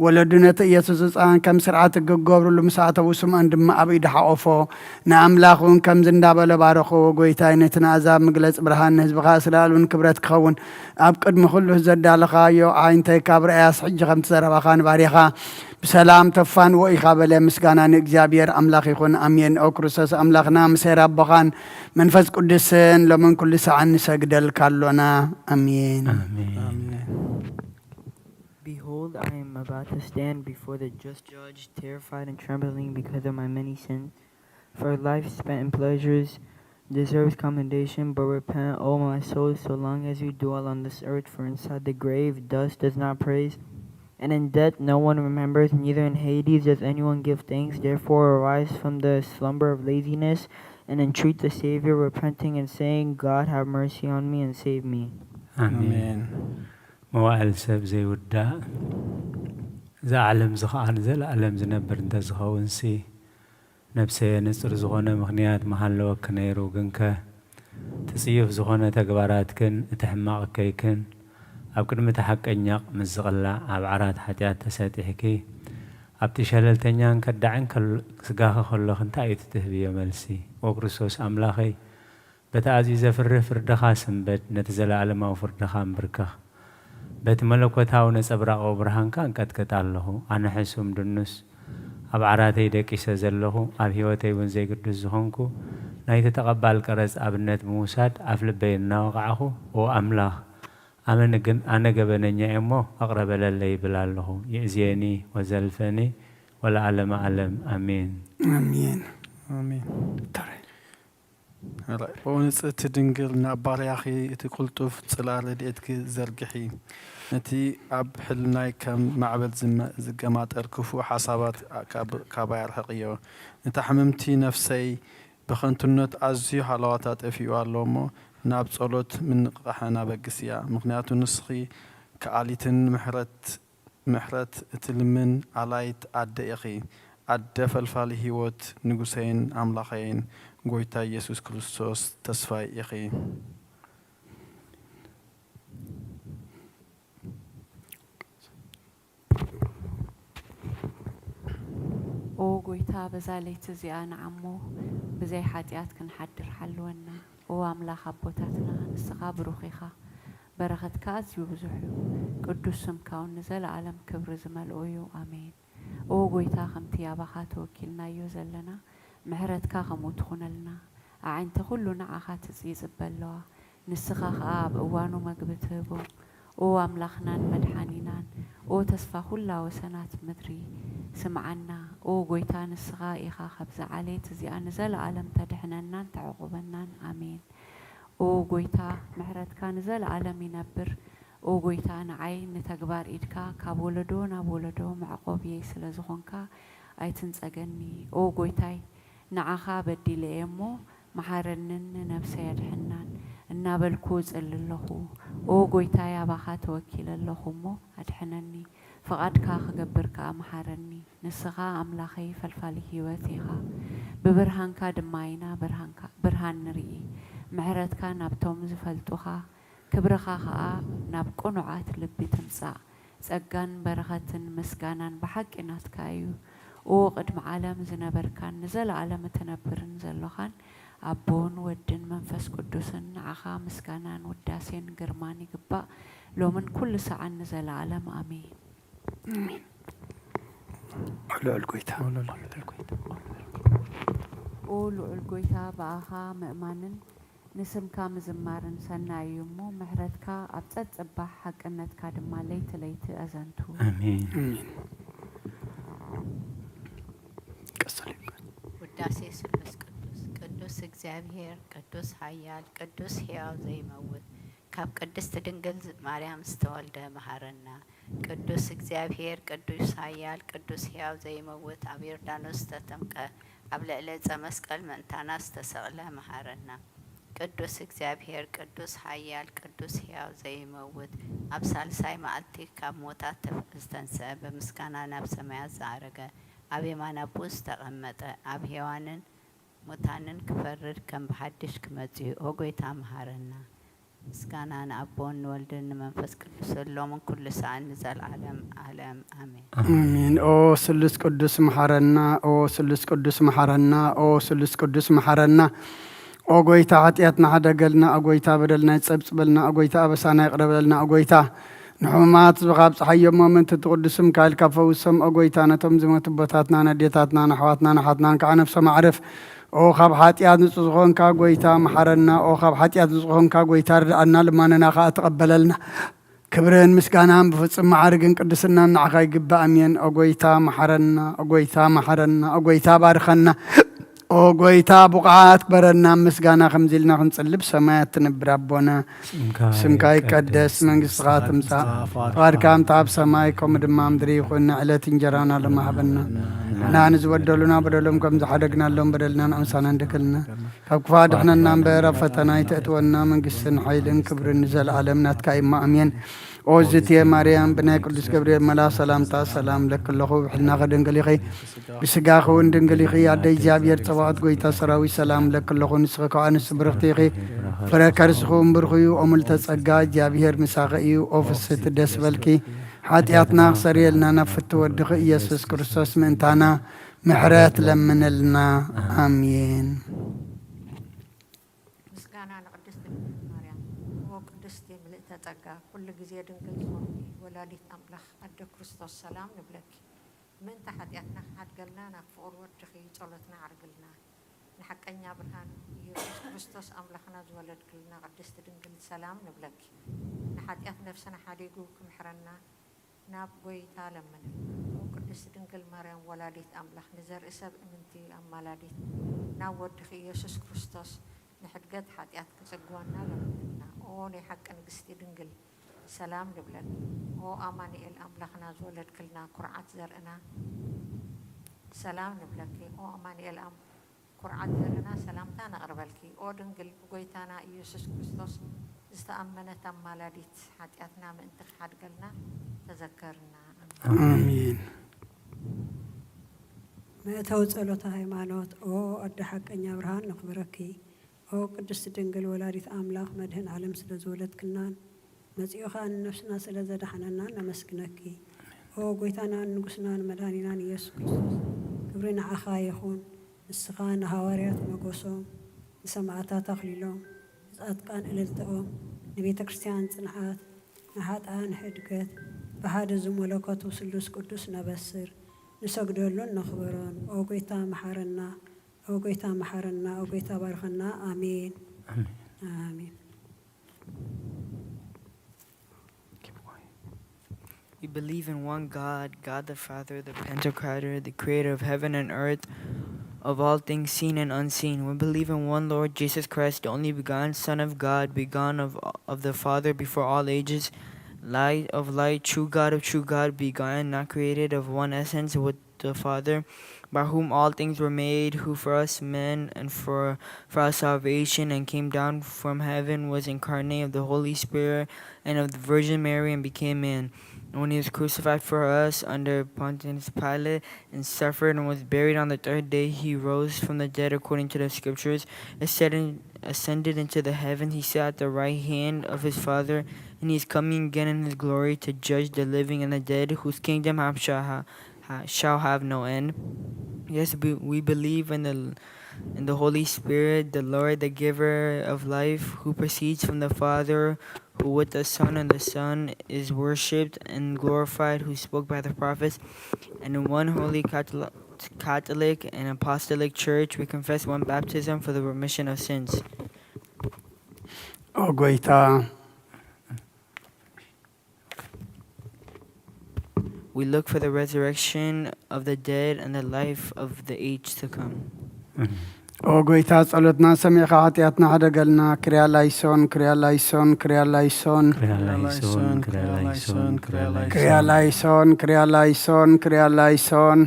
ወለዱ ነቲ ኢየሱስ ህጻን ከም ስርዓት ሕጊ ክገብሩሉ ምስ ኣተዉ፣ ስምዖን ድማ ኣብ ኢዱ ሓቖፎ። ንኣምላኽ እውን ከምዚ እንዳበለ ባረኽዎ፣ "ጐይታይ፣ ነቲ ንኣሕዛብ ምግለጽ ብርሃን፣ ንህዝብኻ እስራኤል እውን ክብረት ክኸውን፣ ኣብ ቅድሚ ኩሉ ዘዳለኻዮ ኣዒንተይ ካብ ረኣያስ፣ ሕጂ ከምቲ ዘረባኻ ንባርያኻ ብሰላም ተፋንዎ ኢኻ" በለ። ምስጋና ንእግዚኣብሔር ኣምላኽ ይኹን። ኣሜን። ኦ ክርስቶስ ኣምላኽና፣ ምስ ሄር ኣቦኻን መንፈስ ቅዱስን ሎምን ኩሉ ሰዓን ንሰግደልካ ኣሎና። ኣሜን። ኣሜን። ኣሜን። Behold, I am about to stand before the just judge, terrified and trembling because of my many sins. For a life spent in pleasures deserves commendation, but repent, O my soul, so long as you dwell on this earth, for inside the grave dust does not praise, and in death no one remembers, neither in Hades does anyone give thanks. Therefore arise from the slumber of laziness, and entreat the Savior, repenting and saying, God, have mercy on me and save me. ኣሜን። መዋእል ሰብ ዘይውዳእ፣ እዛ ዓለም እዚ ኸዓ ንዘለኣለም ዝነብር እንተዝኸውንሲ፣ ነብሰየ ንጹር ዝኾነ ምኽንያት ምሃለወኪ ነይሩ፣ ግንከ እቲ ጽዩፍ ዝኾነ ተግባራትክን እቲ ሕማቕ እከይክን ኣብ ቅድሚ እቲ ሓቀኛ ምስ ዝቕላዕ ኣብ ዓራት ሓጢኣት ተሰጢሕኪ፣ ኣብቲ ሸለልተኛን ከዳዕን ከል-፣ ስጋኺ ከሎኺ እንታይ እዩ እቲ ትህብዮ መልሲ? ኦ ክርስቶስ ኣምላኸይ፣ በቲ ኣዝዩ ዘፍርህ ፍርድኻ ስንበድ፣ ነቲ ዘለኣለማዊ ፍርድኻ ኣንብርከኽ። በቲ መለኮታዊ ነጸብራቓዊ ብርሃንካ እንቀጥቅጥ ኣለኹ። ኣነ ሕሱም ድኑስ ኣብ ዓራተይ ደቂሰ ዘለኹ፣ ኣብ ህይወተይ እውን ዘይግዱስ ዝኾንኩ፣ ናይቲ ተቐባል ቀረጽ ኣብነት ብምውሳድ ኣፍ ልበይ እናወቓዕኹ፣ ኦ ኣምላኽ፣ ኣመን ግን ኣነ ገበነኛ እየ እሞ፣ ኣቕረ በለለይ ይብል ኣለኹ። ይእዝየኒ ወዘልፈኒ ወለዓለመ ዓለም። ኣሜን። ኣሜን። ኣሜን። ተረይ ራይ። ኦ ንጽህቲ ድንግል፣ ናብ ባርያኺ እቲ ቅልጡፍ ጽላል ረድኤትኪ ዘርግሒ። ነቲ ኣብ ሕልናይ ከም ማዕበል ዝመ-፣ ዝገማጠል ክፉእ ሓሳባት ካብ-፣ ካባይ ኣርሕቕዮ። ነታ ሕምምቲ ነፍሰይ ብኸንቱነት ኣዝዩ ሃለዋታ ጠፊኡ ኣሎ እሞ፣ ናብ ጸሎት ምንቕቓሕን ኣበግስያ። ምኽንያቱ ንስኺ ከኣሊትን ምሕረት ምሕረት እትልምን ኣላይት ኣደ ኢኺ። ኣደ ፈልፋሊ ህይወት፣ ንጉሰይን ኣምላኸይን፣ ጎይታ ኢየሱስ ክርስቶስ ተስፋይ ኢኺ። ኦ ጎይታ፣ በዛ ለይቲ እዚኣ ንዓሞ ብዘይ ሓጢኣት ክንሓድር ሓልወና። ኦ ኣምላኽ ኣቦታትና፣ ንስኻ ብሩኽ ኢኻ። በረኸትካ ኣዝዩ ብዙሕ እዩ። ቅዱስ ስምካ እውን ንዘለኣለም ክብሪ ዝመልኦ እዩ። ኣሜን። ኦ ጎይታ፣ ከምቲ ኣባኻ ተወኪልናዮ ዘለና፣ ምሕረትካ ከምኡ ትኹነልና። ኣዒንቲ ኩሉ ንዓኻ ትጽ-፣ ይጽበ ኣለዋ። ንስኻ ኸኣ ኣብ እዋኑ መግቢ ትህቦ። ኦ ኣምላኽናን መድሓኒናን፣ ኦ ተስፋ ኩላ ወሰናት ምድሪ፣ ስምዓና። ኦ ጎይታ፣ ንስኻ ኢኻ ካብዛ ዓሌት እዚኣ ንዘለኣለም ተድሕነናን ተዕቑበናን። ኣሜን። ኦ ጎይታ፣ ምሕረትካ ንዘለኣለም ይነብር። ኦ ጎይታ፣ ንዓይ ንተግባር ኢድካ ካብ ወለዶ ናብ ወለዶ መዕቆብየይ ስለ ዝኾንካ ኣይትንጸገኒ። ኦ ጎይታይ፣ ንዓኻ በዲለ እየ እሞ፣ መሓረንን ንነብሰይ ኣድሕናን እናበልኩ እጽሊ ኣለኹ። ኦ ጎይታይ፣ ኣባኻ ተወኪለ ኣለኹ እሞ፣ ኣድሕነኒ። ፍቓድካ ክገብር ከኣ መሓረኒ። ንስኻ ኣምላኸይ ፈልፋሊ ህይወት ኢኻ። ብብርሃንካ ድማ ኢና ብርሃንካ፣ ብርሃን ንርኢ። ምሕረትካ ናብቶም ዝፈልጡኻ፣ ክብርኻ ኸኣ ናብ ቅኑዓት ልቢ ትምጻእ። ጸጋን በረኸትን ምስጋናን ብሓቂ ናትካ እዩ። ኦ ቅድሚ ዓለም ዝነበርካን ንዘለኣለም እትነብርን ዘሎኻን ኣቦን ወድን መንፈስ ቅዱስን፣ ንዓኻ ምስጋናን ውዳሴን ግርማን ይግባእ፣ ሎምን ኩሉ ሰዓን ንዘለኣለም። ኣሜን። ልዑል ጎይታ ኦ ልዑል ጎይታ፣ ኦ ልዑል ጎይታ። ኦ ልዑል ጎይታ፣ ብኣኻ ምእማንን ንስምካ ምዝማርን ሰናይ እዩ እሞ፣ ምሕረትካ ኣብ ጸጽባሕ፣ ሓቅነትካ ድማ ለይቲ ለይቲ ኣዘንቱ። ኣሜን። ኣሜን። ቀጽል። ውዳሴ ስሉስ ቅዱስ። ቅዱስ እግዚኣብሔር፣ ቅዱስ ኃያል፣ ቅዱስ ሕያው ዘይመውት፣ ካብ ቅድስት ድንግል ማርያም ዝተወልደ መሃረና። ቅዱስ እግዚኣብሔር፣ ቅዱስ ኃያል፣ ቅዱስ ሕያው ዘይመውት፣ ኣብ ዮርዳኖስ ዝተጠምቀ፣ ኣብ ልዕሊ ዕፀ መስቀል ምእንታና ዝተሰቕለ መሃረና። ቅዱስ እግዚኣብሔር፣ ቅዱስ ኃያል፣ ቅዱስ ሕያው ዘይመውት፣ ኣብ ሳልሳይ መዓልቲ ካብ ሞታት ተፍ-፣ ዝተንስአ፣ ብምስጋና ናብ ሰማያት ዝዓረገ፣ ኣብ የማን ኣቦኡ ዝተቐመጠ፣ ኣብ ሕያዋንን ሙታንን ክፈርድ ከም ብሓድሽ ክመጽእ እዩ። ኦ ጐይታ መሃረና። ምስጋና ንኣቦን ንወልድን ንመንፈስ ቅዱስን ሎምን ኩሉ ሰዓን ንዘለዓለም ዓለም ኣሜን። ኣሜን። ኦ ስሉስ ቅዱስ መሓረና፣ ኦ ስሉስ ቅዱስ መሓረና፣ ኦ ስሉስ ቅዱስ መሓረና። ኦ ጎይታ ሓጢኣትና ሓደገልና፣ ኦ ጎይታ በደልና ይጸብጽበልና፣ ኦ ጎይታ ኣበሳና ይቕረ በለልና፣ ኦ ጎይታ ንሕሙማት ህዝብኻ ኣብጽሓዮም፣ ኣመንቲ እቲ ቅዱስ ስምካ ኢልካ ፈውሶም፣ ኦ ጎይታ ነቶም ዝሞቱ ኣቦታትና፣ ነዴታትና፣ ንኣሕዋትና፣ ንሓትናን ከዓ ነብሶም ኣዕርፍ። ኦ ካብ ሓጢኣት ንጹህ ዝኾንካ ጎይታ መሓረና፣ ኦ ካብ ሓጢኣት ንጹህ ዝኾንካ ጎይታ ርድኣና፣ ልማነና ከዓ ተቐበለልና። ክብርን ምስጋናን ብፍጹም መዓርግን ቅድስናን ንዓኻ ይግባእ። ኣሜን። ኦ ጎይታ መሓረና፣ ኦ ጎይታ መሓረና፣ ኦ ጎይታ ባርኸና። ኦ ጎይታ፣ ብቑዓት ግበረና፣ ምስጋና ከምዚ ኢልና ክንጽልብ። ሰማያት ትነብር ኣቦና፣ ስምካ ይቀደስ፣ መንግስትኻ ትምጻእ፣ ፍቓድካ ከምታ ኣብ ሰማይ ከምኡ ድማ ኣብ ምድሪ ይኹን። ንዕለት እንጀራና ሎሚ ሃበና፣ ንሕና ንዝበደሉና በደሎም ከም ዝሓደግናሎም በደልና ንኣምሳና እንደክልና፣ ካብ ክፋ ድሕነና እምበር ኣብ ፈተና ኣይተእትወና፣ መንግስትን ሓይልን ክብርን ንዘለኣለም ናትካ እዩ፣ እሞ ኣሜን። ኦ ዝትየ ማርያም፣ ብናይ ቅዱስ ገብርኤል መልኣኽ ሰላምታ ሰላም ለኪ ኣለኹ፣ ብሕልናኺ ድንግል ኢኺ፣ ብስጋኺ እውን ድንግል ኢኺ፣ ኣደ እግዚኣብሔር ጸባኦት ጎይታ ሰራዊት ሰላም ለኪ ኣለኹ፣ ንስኺ ካብ ኣንስቲ ብርኽቲ ኢኺ፣ ፍረ ከርስኺ እውን ብሩኽ እዩ። ኦ ምልዕተ ጸጋ፣ እግዚኣብሔር ምሳኺ እዩ። ኦ ፍስሕቲ ደስ በልኪ፣ ሓጢኣትና ክሰርየልና ናብ ፍትው ወድኺ ኢየሱስ ክርስቶስ ምእንታና ምሕረት ለምንልና። ኣሜን። ምስጋና ንቅድስት ድንግል ማርያም። ኦ ቅድስቲ ምልእተ ጸጋ፣ ኩሉ ግዜ ድንግል ዝኾንኪ ወላዲት ኣምላኽ ኣደ ክርስቶስ ሰላም ንብለኪ። ምእንቲ ሓጢኣትና ክሓድገልና ናብ ፍቑር ወድኺ ጸሎትና ኣዕርግልና። ንሓቀኛ ብርሃን ኢየሱስ ክርስቶስ ኣምላኽና ዝወለድክልና ቅድስት ድንግል ሰላም ንብለኪ። ንሓጢኣት ነፍስና ሓዲጉ ክምሕረና ናብ ጎይታ ለምንልና። ኦ ቅድስት ድንግል ማርያም ወላዲት ኣምላኽ፣ ንዘርኢ ሰብ እምንቲ ኣማላዲት፣ ናብ ወድኺ ኢየሱስ ክርስቶስ ንሕድገት ሓጢኣት ክጽግወና ለምንልና። ኦ ናይ ሓቂ ንግስቲ ድንግል፣ ሰላም ንብለኪ። ኦ ኣማኑኤል ኣምላኽና ዝወለድክልና ኩርዓት ዘርእና፣ ሰላም ንብለኪ። ኦ ኣማኑኤል ኣም-፣ ኩርዓት ዘርእና ሰላምታ ነቕርበልኪ። ኦ ድንግል ብጎይታና ኢየሱስ ክርስቶስ ዝተኣመነት ኣማላዲት፣ ሓጢኣትና ምእንቲ ክሓድገልና ተዘከርና። ኣሜን። ኣሜን። መእተዊ ጸሎተ ሃይማኖት። ኦ ኣደ ሓቀኛ ብርሃን ነኽብረኪ። ኦ ቅድስት ድንግል ወላዲት ኣምላኽ መድህን ዓለም ስለ ዝወለድክናን መጺኡ ኸኣ ንነፍስና ስለ ዘድሓነናን ነመስግነኪ። ኦ ጎይታናን ንጉስናን መድሃኒናን ኢየሱስ ክርስቶስ፣ ክብሪ ንዓኻ ይኹን። ንስኻ ንሃዋርያት መጎሶም፣ ንሰማዕታት ኣኽሊሎም፣ ንጻድቃን እልልታኦም፣ ንቤተ ክርስቲያን ጽንዓት፣ ንሓጥኣን ሕድገት፣ ብሓደ እዚ መለኮቱ ስሉስ ቅዱስ ነበስር፣ ንሰግደሉን ነኽብሮን። ኦ ጎይታ መሓረና፣ ኦ ጎይታ መሓረና፣ ኦ ጎይታ ባርኸና። ኣሜን። ኣሜን። ኣሜን። We believe in one God, God the Father, the Pantocrator, the creator of heaven and earth, of all things seen and unseen. We believe in one Lord Jesus Christ, the only begotten Son of God, begotten of, of the Father before all ages, light of light, true God of true God, begotten, not created, of one essence with the Father, by whom all things were made, who for us men and for, for our salvation and came down from heaven, was incarnate of the Holy Spirit and of the Virgin Mary and became man. And when he was crucified for us under Pontius Pilate and suffered and was buried, on the third day he rose from the dead according to the Scriptures, ascended, ascended into the heaven. He sat at the right hand of his Father, and he is coming again in his glory to judge the living and the dead, whose kingdom have shall ha-, ha-, shall have no end. Yes, we, we believe in the in the Holy Spirit, the Lord, the giver of life, who proceeds from the Father, who with the Son and the Son is worshipped and glorified, who spoke by the prophets, and in one holy Catholic, Catholic and apostolic church, we confess one baptism for the remission of sins. ኦ ጎይታ፣ We look for the resurrection of the dead and the life of the age to come. ኦ ጎይታ፣ ጸሎትና ሰሚዕካ ሓጢኣትና ሕደገልና። ክርያ ላይሶን፣ ክርያ ላይሶን፣ ክርያ ላይሶን። ክርያ ላይሶን፣ ክርያ ላይሶን፣ ክርያ ክርያ ላይሶን። ላይሶን፣ ክርያ ላይሶን፣ ክርያ ላይሶን።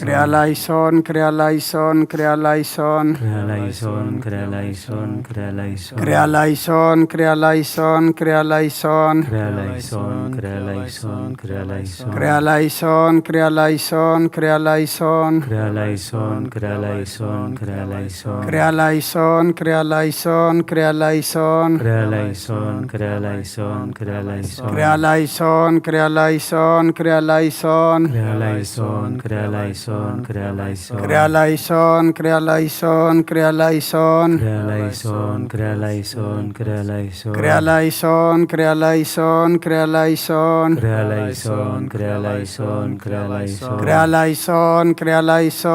ክርያ ላይሶን፣ ክርያ ላይሶን፣ ክርያ ላይሶን። ክርያ ላይሶን፣ ክርያ ላይሶን፣ ክርያ ላይሶን። ክርያ ላይሶን፣ ክርያ ላይሶን፣ ክርያ ላይሶን። ክርያ ላይሶን፣ ክርያ ላይሶን፣ ክርያ ላይሶን። ክርያ ላይሶን፣ ክርያ ላይሶን፣ ክርያ ላይሶን። ክርያ ላይሶን፣ ክርያ ላይሶን፣ ክርያ ላይሶን። ክርያ ላይሶን፣ ክርያ ላይሶን፣ ክርያ ላይሶን። ክርያ ላይሶን፣ ክርያ ላይሶን፣ ክርያ ላይሶን። ክርያ ላይሶን፣ ክርያ ላይሶን፣ ክርያ ላይሶን። ክርያ ላይሶን፣ ክርያ ላይሶን፣ ክርያ ላይሶን። ክርያ ላይሶን፣ ክርያ ላይሶን፣ ክርያ ላይሶን። ክርያ ላይሶን፣ ክርያ ላይሶን፣ ክርያ ላይሶን። ክርያ ላይሶን፣ ክርያ ላይሶን፣ ክርያ ላይሶን። ክርያ ላይሶን፣ ክርያ ላይሶን፣ ክርያ ላይሶን። ክርያ ላይሶን፣ ክርያ ላይሶን፣ ክርያ ላይሶን። ክርያ ላይሶን፣ ክርያ ላይሶን፣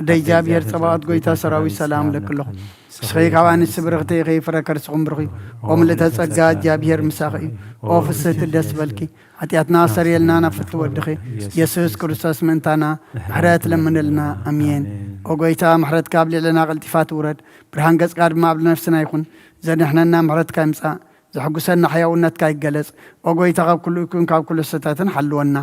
ኣደይ እግዚኣብሔር ጸባኦት ጎይታ ሰራዊት ሰላም ለክለኹ። ንስኺ ካብ ኣንስቲ ብርኽቲ ኢኺ፣ ፍረ ከርስኹም ብሩኽ እዩ። ኦ ምልእተ ጸጋ እግዚኣብሔር ምሳኺ እዩ። ኦ ፍስህቲ ደስ በልኪ። ሓጢኣትና ኣሰርየልና ናብ ፍትሒ ወድኺ የሱስ ክርስቶስ ምእንታና ምሕረት ለምንልና። ኣሜን። ኦ ጎይታ ምሕረትካ ኣብ ልዕለና ቀልጢፋ ትውረድ። ብርሃን ገጽካ ድማ ኣብ ነፍስና ይኹን። ዘድሕነና ምሕረትካ ይምጻእ። ዘሕጉሰና ሕያውነትካ ይገለጽ። ኦ ጎይታ ካብ ኩሉ እኩን ካብ ኩሉ ስህተትን ሓልወና።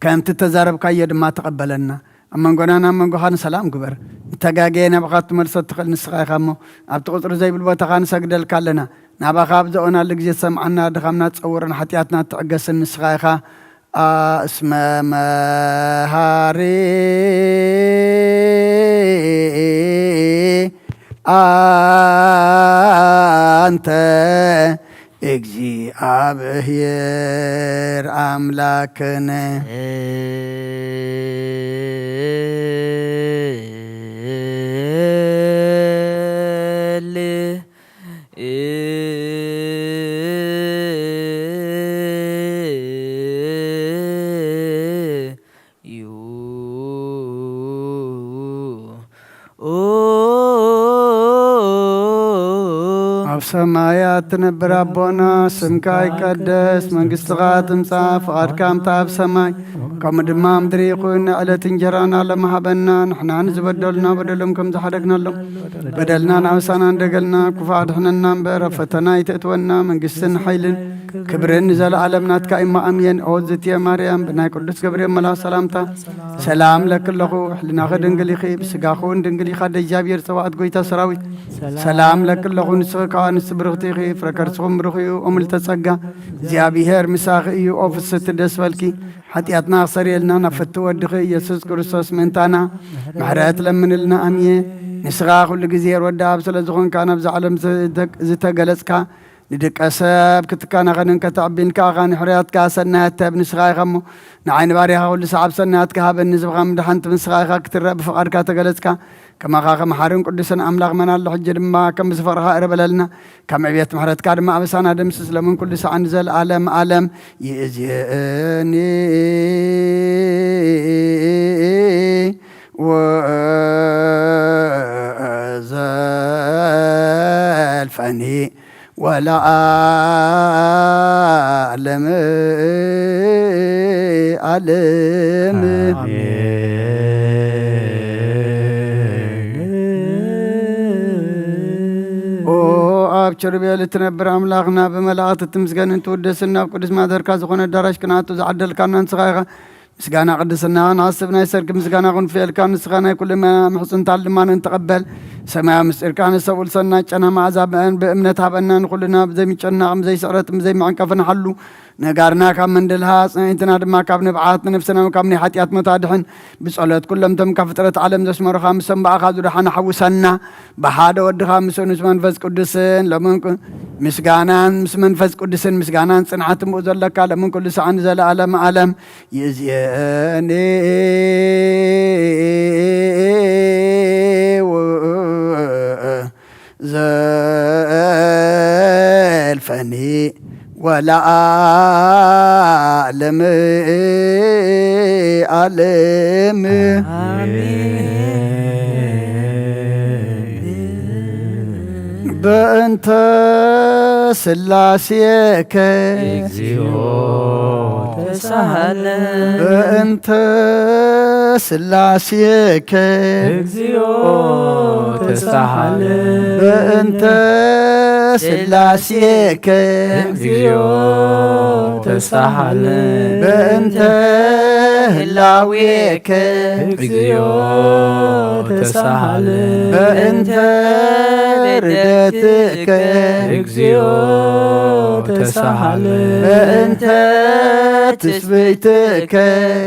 ከምቲ እተዛረብካዮ ድማ ተቐበለና። ኣብ መንጎናን ኣብ መንጎኻን ሰላም ግበር። ንተጋገየ ናባኻ ትመልሶ እትኽእል ንስኻ ኢኻ እሞ፣ ኣብቲ ቁጽሪ ዘይብል ቦታኻ ንሰግደልካ ኣለና። ናባኻ ኣብ ዘእወናሉ ግዜ ትሰምዓና፣ ድኻምና ትጸውርን ሓጢኣትና ትዕገስን ንስኻ ኢኻ። ኣስመ መሃሪ ኣንተ እግዚኣብሔር ኣምላክነ። ኣብ ሰማያት ትነብር ኣቦና፣ ስምካ ይቀደስ፣ መንግስትኻ ትምጻእ፣ ፍቓድካ ምጻእ ኣብ ሰማይ ከምኡ ድማ ምድሪ ይኹን። ዕለት እንጀራና ለመሃበና፣ ንሕና ንዝበደሉና በደሎም ከም ዝሓደግናሎም በደልና ናብሳና እንደገልና፣ ክፉእ ኣድሕነና እምበር፣ ኣብ ፈተና ኣይተእትወና፣ መንግስትን ሓይልን ክብርን ንዘለኣለም ናትካ እሞ ኣሜን። ኦ ዝትየ ማርያም፣ ብናይ ቅዱስ ገብርኤል መልኣኽ ሰላምታ ሰላም ለኪ ኣለኹ፣ ሕሊናኺ ድንግል ኢኺ፣ ብስጋኺ እውን ድንግል ኢኻ። ኣደ እግዚኣብሔር ጸባኦት ጎይታ ሰራዊት ሰላም ለኪ ኣለኹ፣ ንስኺ ካብ ኣንስቲ ብርኽቲ ኢኺ፣ ፍረ ከርስኹም ብሩኽ እዩ። ኦ ምልዕተ ጸጋ እግዚኣብሔር ምሳኺ እዩ። ኦ ፍስሕቲ ደስ በልኪ፣ ሓጢኣትና ክሰርየልና ናብ ፍትው ወድኺ ኢየሱስ ክርስቶስ ምእንታና ምሕረት ለምንልና። ኣሜን። ንስኻ ኩሉ ግዜ ወዲ ኣብ ስለ ዝኾንካ ናብዛ ዓለም ዝተ-፣ ዝተገለጽካ ንደቀ ሰብ ክትከናኸንን ከተዕቢን ከኣኻ ንሕርያትካ ሰናያት ተብ ንስኻ ኢኻ እሞ፣ ንዓይ ንባርያኻ ኩሉ ሰዓብ ሰናያትካ ሃበኒ፣ ንህዝብኻ ምድሓንቲ ንስኻ ኢኻ ክትረእ ብፍቓድካ ተገለጽካ። ከማኻ ከመሓርን ቅዱስን ኣምላኽ መን ኣሎ? ሕጂ ድማ ከም ዝፈቕርኻ እረ በለልና። ካብ ዕብየት ምሕረትካ ድማ ኣበሳና ደምስስ፣ ለምን ኩሉ ሰዓን ንዘለኣለም ኣለም ይእዜኒ ወዘልፈኒ ወለዓለም ዓለም። ኣሜን። ኦ ኣብ ኪሩቤል እትነብር ኣምላኽና፣ ብመላእኽቲ ትምስገንን ትውደስን፣ ናብ ቅዱስ ማደርካ ዝኾነ ኣዳራሽ ክንኣቱ ዝዓደልካና ንስኻ ኢኻ። ምስጋና ቅድስና ክንሓስብ ናይ ሰርክ ምስጋና ክንፍየልካ፣ ንስኻ ናይ ኩሉ ምሕጽንታል ድማ ንንተቐበል። ሰማያዊ ምስጢርካ ንሰብኡል ሰናይ ጨና መዓዛ ብእምነት ሃበና፣ ንኹልና ብዘይምጨናቕ፣ ብዘይስዕረት፣ ብዘይምዕንቀፍ ንሓሉ። ነጋርና ካብ መንድልሃ፣ ኣጽናይትና ድማ ካብ ንብዓት፣ ንነፍስና ካብ ናይ ሓጢኣት ሞት ኣድሕን። ብጸሎት ኩሎም እቶም ካብ ፍጥረት ዓለም ዘስመሩኻ፣ ምሶም ብኣኻ ዝደሓኑ ሓውሰና። ብሓደ ወድኻ ምስኡን ምስ መንፈስ ቅዱስን፣ ሎምን ቁ-፣ ምስጋናን ምስ መንፈስ ቅዱስን ምስጋናን ጽንዓትን ብኡ ዘለካ፣ ሎምን ኩሉ ሰዓን ንዘለኣለም ዓለም ይእዜኒ ዘልፈኒ ወለዓለም ዓለም። ኣሜን። በእንተ ስላሴከ እግዚኦ ተሳሃለ። በእንተ ስላሴከ እግዚኦ ተሳሃለ። በእንተ ስላሴከ እግዚኦ ተሳሃለ። በእንተ ህላዌከ እግዚኦ ተሳሃለ። በእንተ ርደትከ እግዚኦ ተሳሃለ። በእንተ ትስብእትከ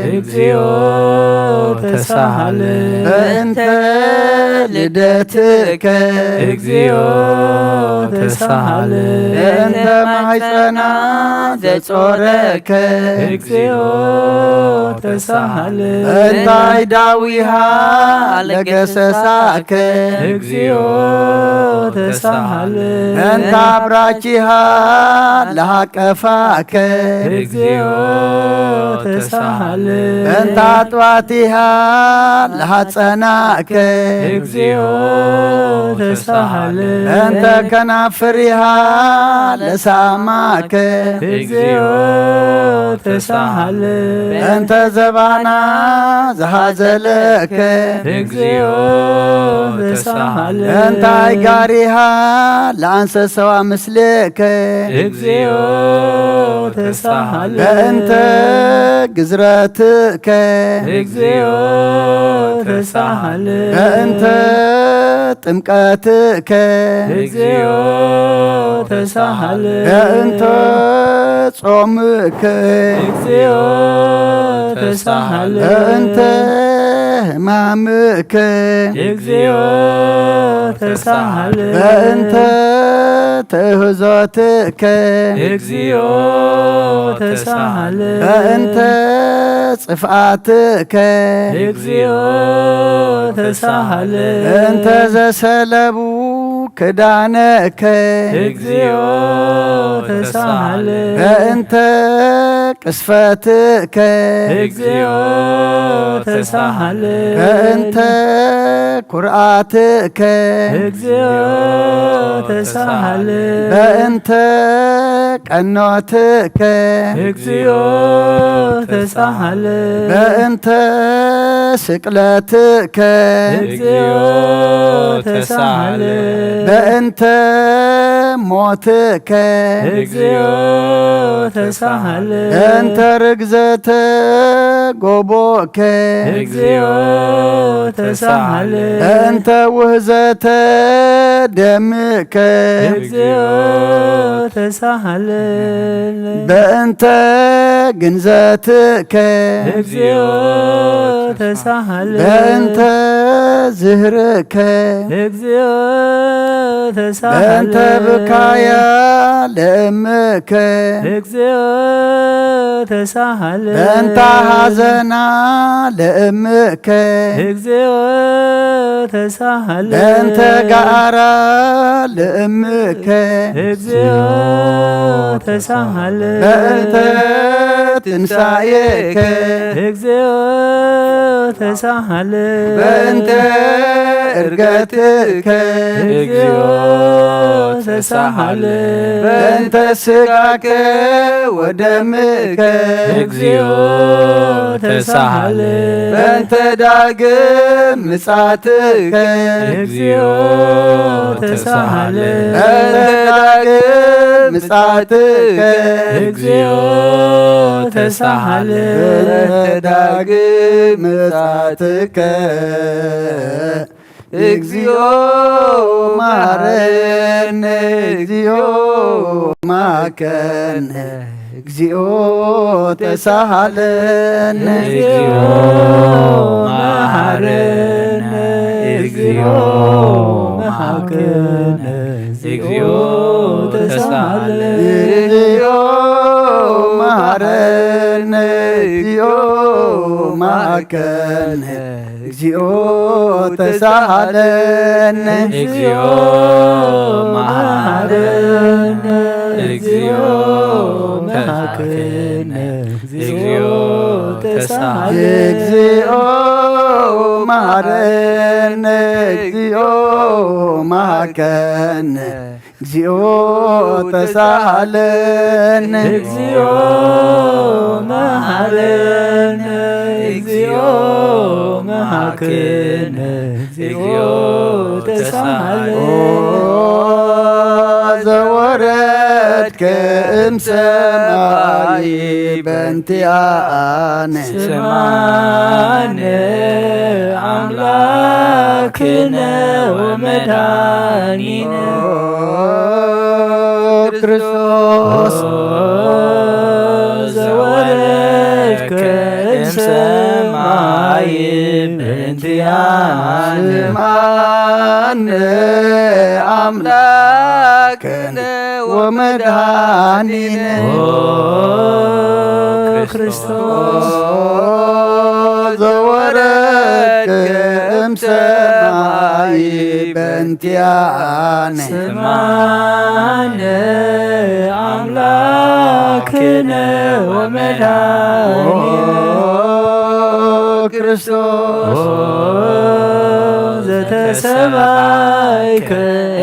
እግዚኦ ተሳሃለ። በእንተ ልደትከ እግዚኦ ተሳሃለ። በእንተ ማሕፀና ዘጾረከ። እግዚኦ ተሳሃለ። በእንታይ ዳዊሃ ለገሰሳከ። እግዚኦ ተሳሃለ። በእንታ ብራቺሃ ለሃቀፋከ። እግዚኦ ተሳሃለ። በእንታ ጥዋቲሃ ለሃጸናከ። እግዚኦ ተሳሃለ። በእንተ ከናፍሪሃ ለሳማከ። እግዚኦ ተሳሃለ። በእንተ ዘባና ዝሃዘለከ። እግዚኦ ተሳሃለ። በእንታይ ጋሪሃ ለኣንሰሰዋ ምስሌከ። እግዚኦ ተሳሃለ። በእንተ ግዝረትከ። እግዚኦ ተሳሃለ። በእንተ ጥምቀትከ። እግዚኦ ተሳሃለ። በእንተ ጾምከ። እግዚኦ ተሳሃለ። በእንተ ሕማምከ። እግዚኦ ተሳሃለ። በእንተ ትእህዞትከ። እግዚኦ ተሳሃለ። በእንተ ጽፍኣትከ። እግዚኦ ተሳሃለ። በእንተ ዘሰለቡ ክዳነከ። እግዚኦ ተሳሃለ። በእንተ ቅስፈትከ። እግዚኦ ተሳሃለ። በእንተ ኩርኣትከ። እግዚኦ ተሳሃለ። በእንተ ቀኖትከ። እግዚኦ ተሳሃለ። በእንተ ስቅለትከ። እግዚኦ ተሳሃለ። በእንተ ሞትከ። እግዚኦ ተሳሃለ። በእንተ ርግዘተ ጎቦከ። እግዚኦ ተሳሃለ። በእንተ ውህዘተ ደምከ። እግዚኦ ተሳሃለ። በእንተ ግንዘትከ። እግዚኦ ተሳሃለ። በእንተ ዝህርከ። እግዚኦ ተሳሃለ። በእንተ ብካያ ለእምከ። እግዚኦ ተሳሃለ። በእንተ ሐዘና ለእምከ። እግዚኦ ተሳሃለ። በእንተ ጋራ ለእምከ። እግዚኦ ተሳሃለ። በእንተ ትንሳኤከ። እግዚኦ ተሳሃለ። በእንተ እርገትከ። እግዚኦ ተሳሃለ። በእንተ ስጋከ ወደምከ። እግዚኦ ተሳሃለ። በእንተ ዳግም ምጻትከ። እግዚኦ ተሳሃለ። በእንተ ዳግም ምጻትከ። እግዚኦ ተሳሃለ። በእንተ ዳግም ምጻትከ። እግዚኦ መሐረነ። እግዚኦ መሐከነ። እግዚኦ ተሳሃለነ። እግዚኦ መሐረነ። እግዚኦ መሐከነ። እግዚኦ ተሳሃለነ። እግዚኦ መሐረነ። እግዚኦ መሐከነ። እግዚኦ ተሳሃለነ። እግዚኦ መሐረነ። እግዚኦ መሐከነ። እግዚኦ ተሳሃለነ። እግዚኦ መሐረነ። እግዚኦ መሐከነ። እግዚኦ ተሳሃለነ። እግዚኦ መሐረነ። እግዚኦ መሐከነ። እግዚኦ ተሳሃለነ። ኦ ዘወረድከ እምሰማይ በእንቲኣነ። ስማነ ኣምላክነ ወመድኃኒነ። ክርስቶስ ዘወረድከ እምሰማይ በእንቲኣነ። ስማነ ኣምላክ ክርስቶስ ዘወረድከ እምሰማይ በንቲኣነ። ስማነ ኣምላክነ ወመድኃኒነ። ኦ ክርስቶስ ዘተሰባይከ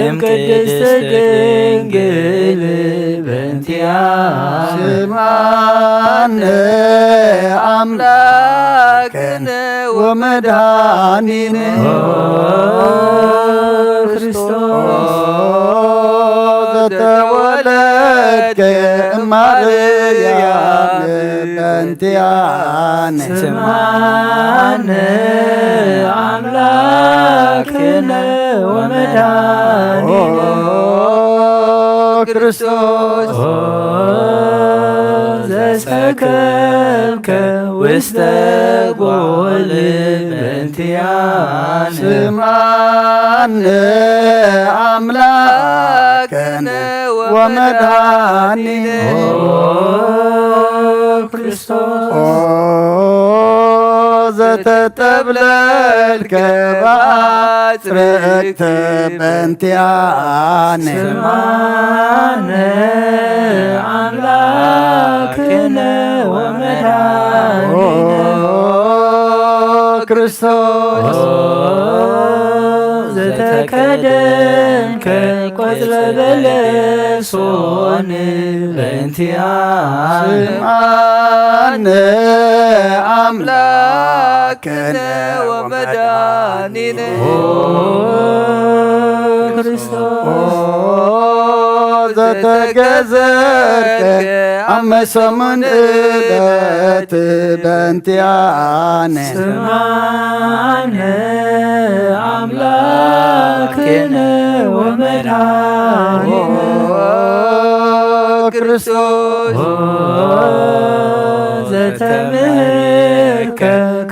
እምቅድስት ድንግል በንቲኣነ። ስማነ ኣምላክነ ወመድኃኒነ። ኦ ክርስቶስ ዘተወለድከ እማርያም በንቲኣነ። ስማነ ኣምላክነ ወመድኃኒነ። ኦ ክርስቶስ ኦ ዘሰከብከ ውስተ ጎል በንቲኣነ። ስማነ ኣምላክነ ወመድኃኒነ። ኦ ክርስቶስ ኦ ዘተጠብለልከ ባጽርቅት በንቲኣነ። ስማነ ኣምላክነ ወመድኃኒነ። ኦ ክርስቶስ ኦ ዘተከደንከ ቆጽለ በለሶን በንቲኣነ። ስምዓነ ኣምላክነ ወመድኃኒነ። ኦ ክርስቶስ ኦ ዘተገዘርከ ኣብ መሰሙን እለት በንቲኣነ። ስምዓነ ኣምላክነ ወመድኃኒነ። ኦ ክርስቶስ ኦ ዘተምህርከ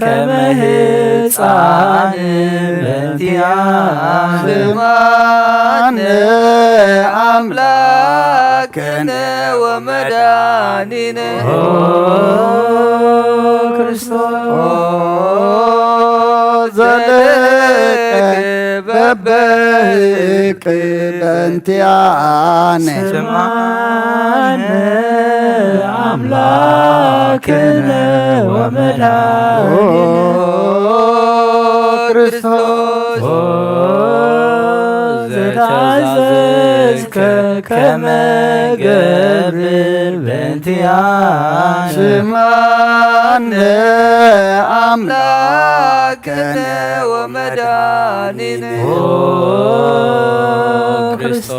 ከመ ህፃን በንቲኣነ። ስምዓነ ኣምላክነ ወመድኃኒነ። ኦ ክርስቶስ ኦ ዘለቀ በበህቅ በንቲኣነ። ስምዓነ ኣምላክነ ወመድኃኒነ። ኦ ክርስቶስ ኦ ዘተኣዘዝከ ከመ ገብር በንቲኣነ። ስምዓነ ኣምላክነ ወመድኃኒነ። ኦ ክርስቶስ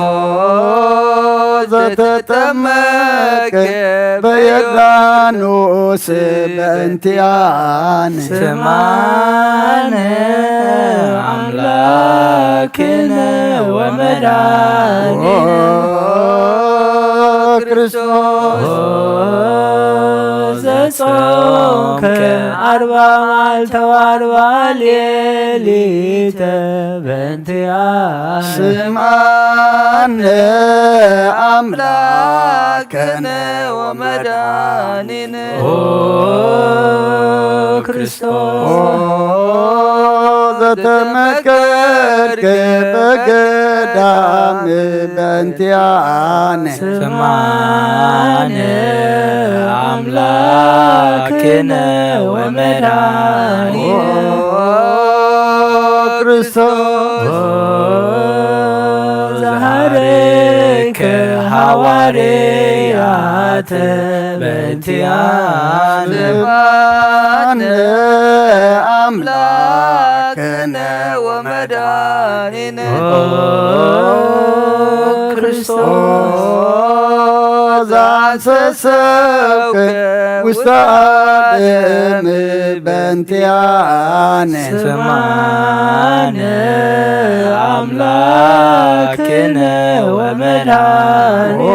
ኦ ዘተጠመቀ በዮርዳኖስ በእንቲኣነ። ስምዓነ ኣምላክነ ወመድኃኒነ። ኦ ክርስቶስ ኦ ዘጾምከ ኣርባ መዓልተ ወኣርባ ሌሊተ በእንቲኣነ። ስምዓነ ኣምላክነ ወመድኃኒነ። ኦ ክርስቶስ ኦ ዘተመከርክ በገዳም በእንቲኣነ። ስምዓነ ኣምላክነ ወመድኃኒነ። ኦ ክርስቶስ ኦ ዘሃረይከ ሃዋርያተ በእንቲኣነ። ስምዓነ ኣምላክነ ወመድኃኒነ። ኦ ክርስቶስ ኦ ዘአንሰሰውከ ውስተ ዓለም በእንቲኣነ። ስምዓነ ኣምላክነ ወመድኃኒነ። ኦ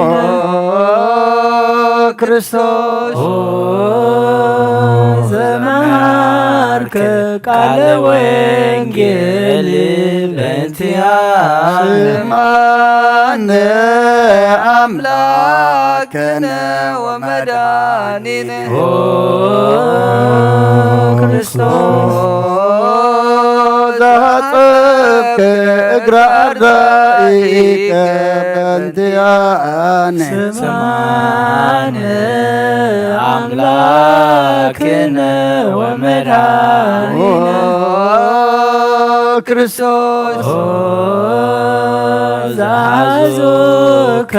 ክርስቶስ ኦ ዘመሃርከ ቃለ ወንጌል በእንቲኣነ። ስምዓነ ኣምላክነ ወመድኃኒነ ኦ ክርስቶስ ዘሐጸብከ እግረ ኣርዳኢከ በእንቲኣነ ስምዓነ ኣምላክነ ወመድኃኒነ ኦ ክርስቶስ ኦ ዝሓዙከ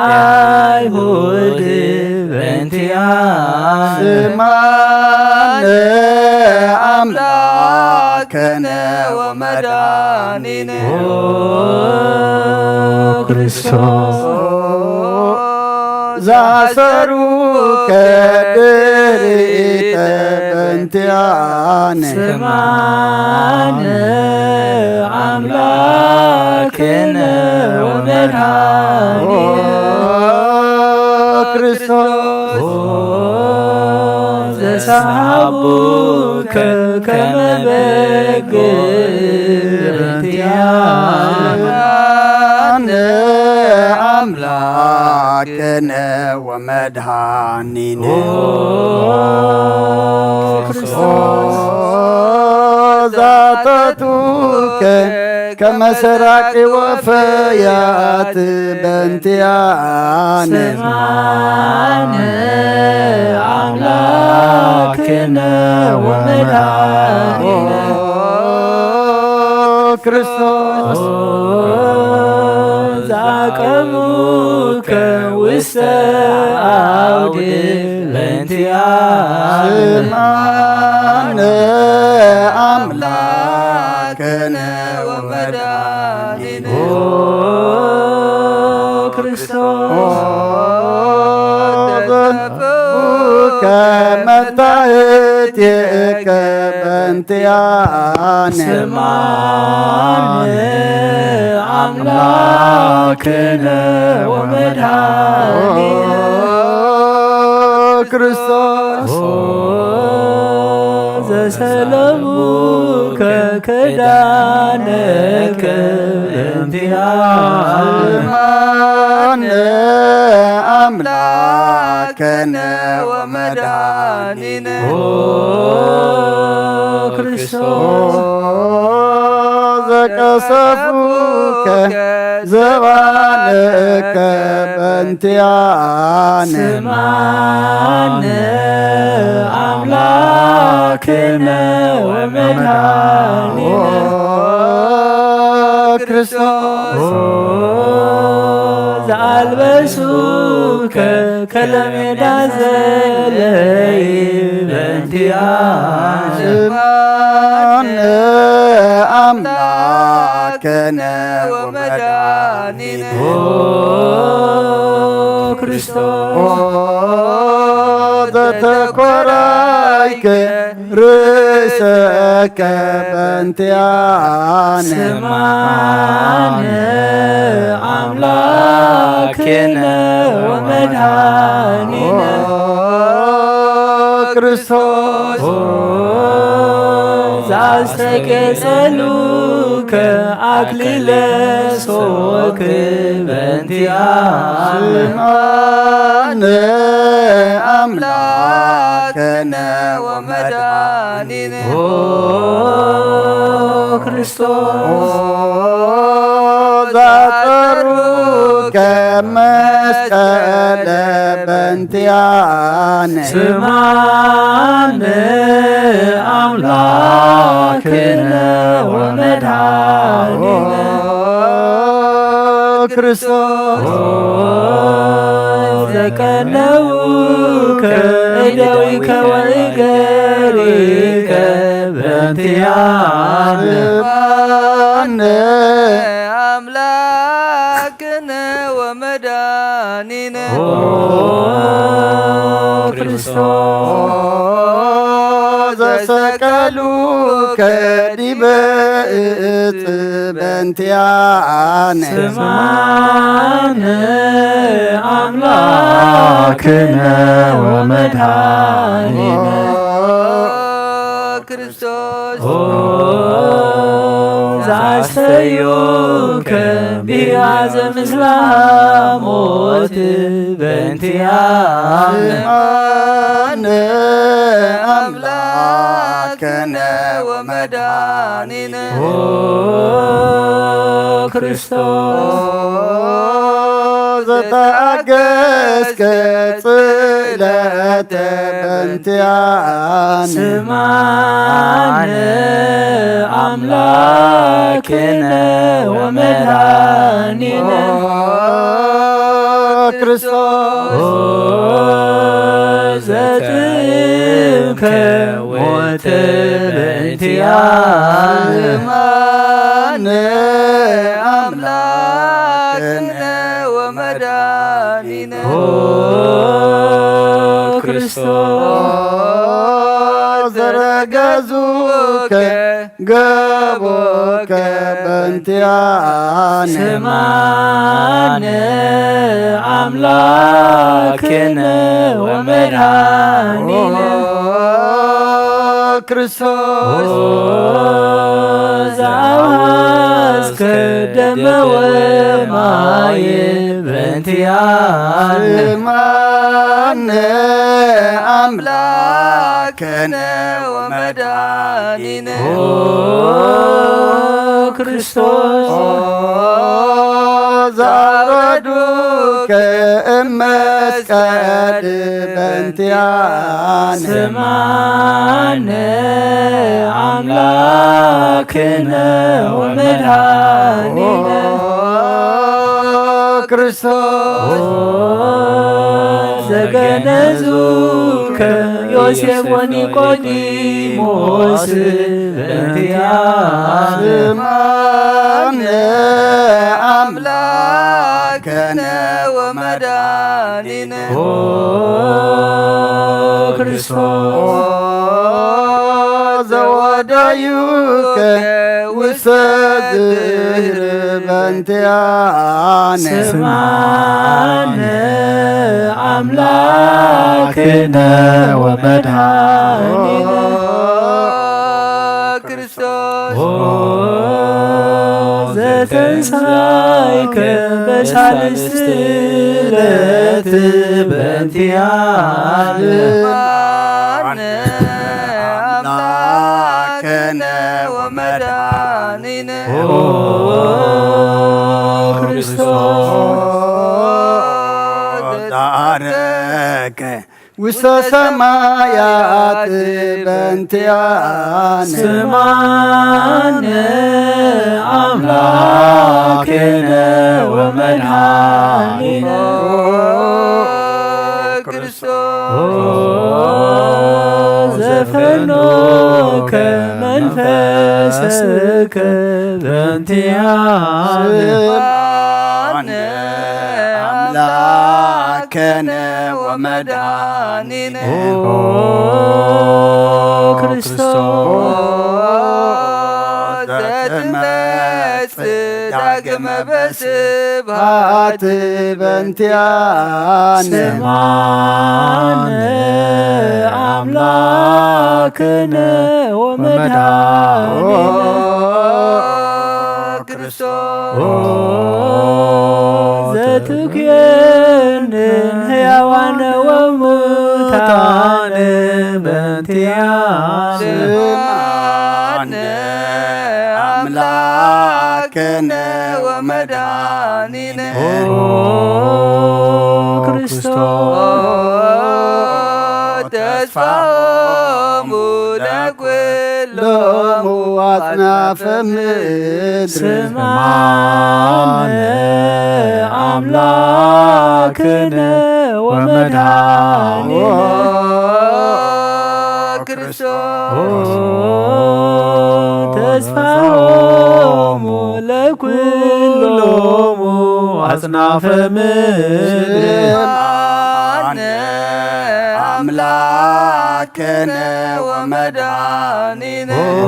ኣይሁድ በእንቲኣነ ስምዓነ ኣምላክነ ወመድኃኒነ ኦ ክርስቶስ ዛሰሩከ ድሪተ በእንቲኣነ ስምዓነ ኣምላክነ ወመድኃኒነ ኦ ክርስቶስ ኦ ዘሰሓቡከ ከመ በግ በእንቲኣነ ኣምላክነ ወመድኃኒነ ኦ ክርስቶስ ዛተቱከ ከመ ሰራቂ ወፈያት በእንቲኣነ ስምዓነ ኣምላክነ ወመድኃኒነ ኦ ክርስቶስ ዛቀሙከ ውስተ ኣውድ በእንቲኣነ ስምዓነ ኣምላክነ ወመድኃኒነ ኦ ክርስቶስ ኦ ዘተፈውከ መታህት የእከ በእንቲኣነ ስምዓነ ኣምላክነ ወመድኃኒነ ኦ ክርስቶስ ኦ ዘሰለሙከ ክዳነከ በእንቲኣነ ስምዓነ ኣምላክነ ወመድኃኒነ ኦ ክርስቶስ ኦ ዘቀሰፉከ ዘባነከ በእንቲኣነ ስምዓነ ኣምላክነ ወመድኃኒነ ኦ ክርስቶስ ኦ ዘኣልበሱከ ከለሜዳ ዘለይ በእንቲኣነ ስምዓነ ኣምላክነ ወመድኃኒነ ኦ ክርስቶስ ኦ ዘተኮራይከ ርእሰከ በእንቲኣነ ስምዓነ ኣምላክነ ወመድኃኒነ ኦ ክርስቶስ ኦ ዘኣስተቄጸሉከ ኣክሊለ ሶክ በእንቲኣነ ስምዓነ ኣምላክነ ወመድኃኒነ ኦ ክርስቶስ ኦ ዛጠሩከ መስቀለ በእንቲኣነ ስምዓነ ኣምላክነ ወመድኃኒነ ኦ ክርስቶስ ኦ ዘቀነውከ እደዊከ ወእገሪከ በእንቲኣነ ስምዓነ ኣምላክነ ወመድኃኒነ ኦ ክርስቶስ ኦ ዘሰቀሉከ ዲበ እጽ በእንቲኣነ ስምዓነ ኣምላክነ ወመድኃኒነ ኦ ክርስቶስ ኦ ኣስተዮከ ብያዘ ምስላ ሞት በእንቲኣነ። ስማነ ኣምላክነ ወመድኃኒነ። ኦ ክርስቶስ ዘተኣገስከ ጽለተ በእንቲኣነ። ስማነ ኣምላክነ ወመድኃኒነ። ኦ ክርስቶስ ኦ ዘትእከ ሞተ በእንቲኣነ። ስማነ ኣምላክነ ወመድኃኒነ። ኦ ክርስቶስ ዘረገዙከ ገቦከ በእንቲኣነ። ስማነ ኣምላክነ ወመድኃኒነ። ኦ ክርስቶስ ኦ ዘአዋስከ ደመ ወማየ በእንቲኣነ። ስማነ ኣምላክነ ወመድኃኒነ። ኦ ክርስቶስ ኦ ዘአውረዱከ እመስቀል በእንቲኣነ። ስማነ ኣምላክነ ወመድኃኒነ። ኦ ክርስቶስ ኦ ዘገነዙከ ዮሴፍ ወኒቆዲሞስ በእንቲኣነ። ስማነ ኣምላክነ ወመድኃኒነ። ኦ ክርስቶስ ኦ ዘወደዩከ ውሰድህር በእንቲኣነ። ስማነ ኣምላክነ ወመድኃኒነ። ኦ ክርስቶስ ኦ ዘተንሳይከ በሳልስት ዕለት በእንቲኣነ። ስማነ ኣምላክነ ወመድኃኒነ። ኦ ክርስቶስ ዛረከ ውስተ ሰማያት በእንቲኣነ። ስማነ ኣምላክነ ወመድኃኒነ። ኦ ክርስቶስ ኦ ዘፈኖከ መንፈስከ በእንቲኣነ። ስማነ ኣምላክነ ወመድኃኒነ። ኦ ክርስቶስ ዘትመጽእ ዳግመ በስብሐት በእንቲኣነ። ስማነ ኣምላክነ ወመድኃኒነ። ኦ ክርስቶስ ኦ ዘትኩየንን ሕያዋን ወሙታን በእንቲኣነ። ስማነ ኣምላክነ ወመድኃኒነ። ኦ ክርስቶስ ተስፋሆሙ ለኩሎሙ ኣጽናፈ ምድር። ስማነ ኣምላክነ ወመድኃኒነ። ኦ ክርስቶስ ኦ ተስፋሆሙ ለኩሎሙ ኣጽናፈ ምድር። ስማነ ኣምላክነ ወመድኃኒነ። ኦ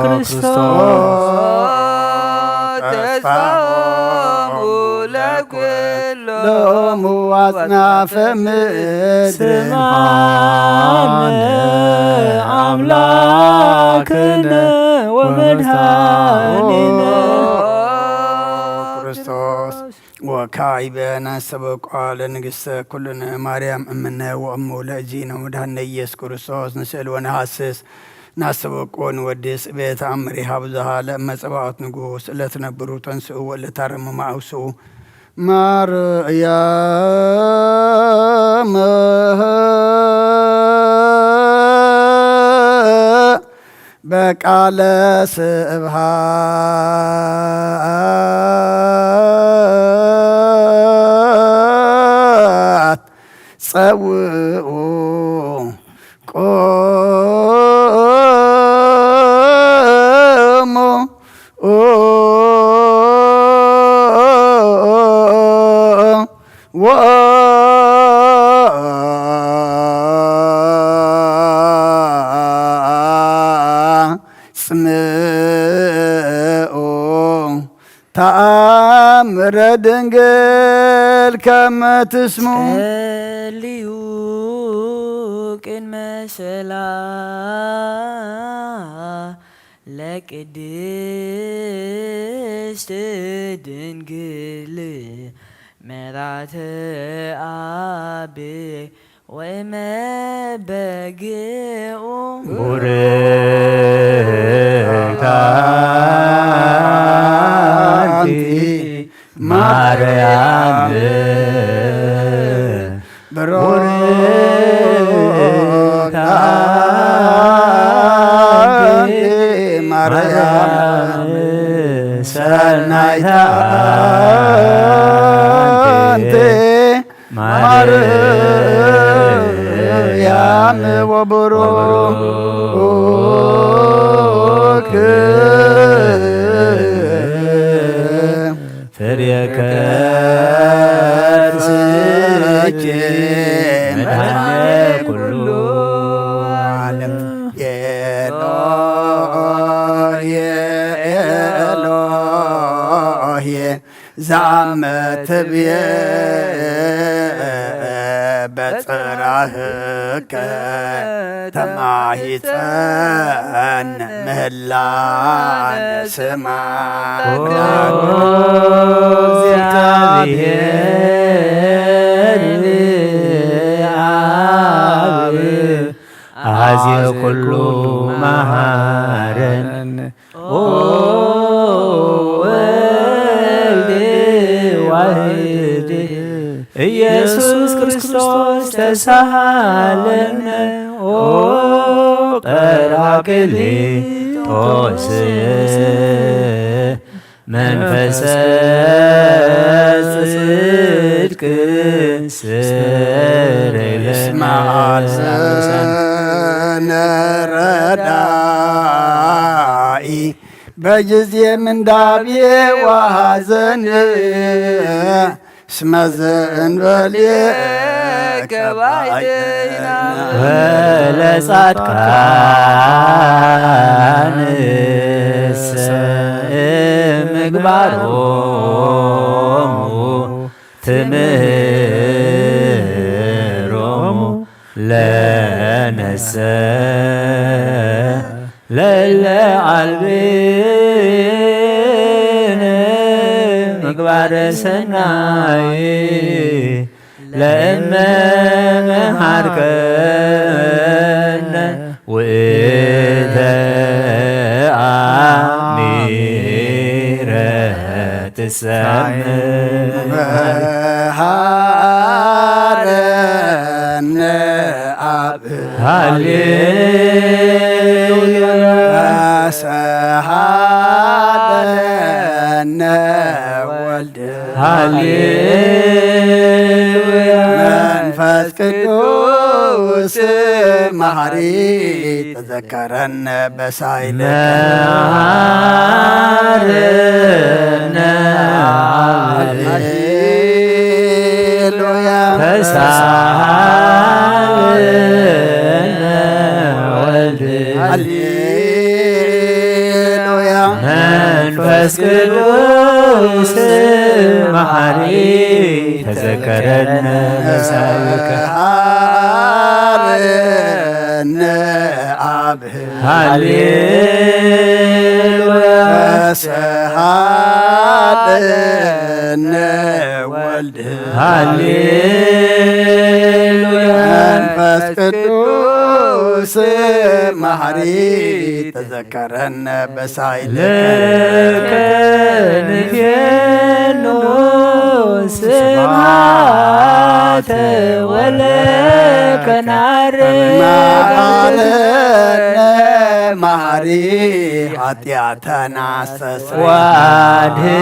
ክርስቶስ ተስፋሆሙ ኩሎሙ ኣጽናፈ ምድር። ስምዓነ ኣምላክነ ወመድኃኒነ። ክርስቶስ ወካዕበ ናስተበቋ ለንግሥተ ኩልነ ማርያም እምነ ወእሙ ለእግዚእነ ወመድኃኒነ ኢየሱስ ክርስቶስ ንስእል ወነሃስስ ናስተበቆ ንወድስ ቤት ኣምር ይሃብ ዝሃለ መጸባዖት ንጉስ ለትነብሩ ተንስኡ ወለታረሙ ማውስኡ ማርያም በቃለ ስብሃት ጸውኡ ቆሙ ወጽምኡ ተኣምረ ድንግል ከመ ትስሙ። ጸልዩ ቅድመ ሰላ ለቅድስት ድንግል መራተ ኣብ ወመበግኡ። ቡርክት ኣንቲ ማርያም፣ ብሩክት ኣንቲ ማርያም፣ ሰናይት ኣንቲ ማርያም ወብሩክ ፍሬ ከርስኪ መድኃኔ ኩሉ ዓለም። ኤሎሄ ኤሎሄ ዛመ ትብዬ በጽራህከ ተማሂጸን ምህላን ስማ። ኦ እግዚአብሔር አብ አዜ ኩሉ መሐረን። ኦ ወልድ ዋህድ ኢየሱስ ክርስቶስ ተሳሃለነ። ኦ ጳራቅሊጦስ መንፈሰ ጽድቅ ስረይ ለነ። ስማዕ ዘነ ረዳኢ በጊዜ ምንዳቤ ወሐዘን እስመ ዘእንበሌከ ባሕቲነ። ወለጻድቃንሰ ምግባሮሙ ትምህሮሙ ለነሰ ለለ አልብነ ምግባረ ሰናይ ለእመ መሃርከነ ውእተ አሚረ ትሰምዕ። መሃረነ አብ ሃሌሉያ። ሰሃለነ ወልድ ሃሌሉያ። መንፈስ ቅዱስ መሐሪ ተዘከረነ በሳይለ መሐረነ ሃሌሉያ። ተሳሃለነ ወልድ ሃሌሉያ። መንፈስ ቅዱስ መሓሪ ተዘከረነ በሳይከ። ሃሌሉያ። ሰሃለነ ወልድ። ሃሌሉያ። መንፈስ ቅዱስ መሓሪ ተዘከረነ በሳይለከ። ለከ ንፌኖ ስብሐተ ወለከ ናርድ። መሓረነ መሓሪ ኃጢአተና አስተስርይ። ወአድኅነነ።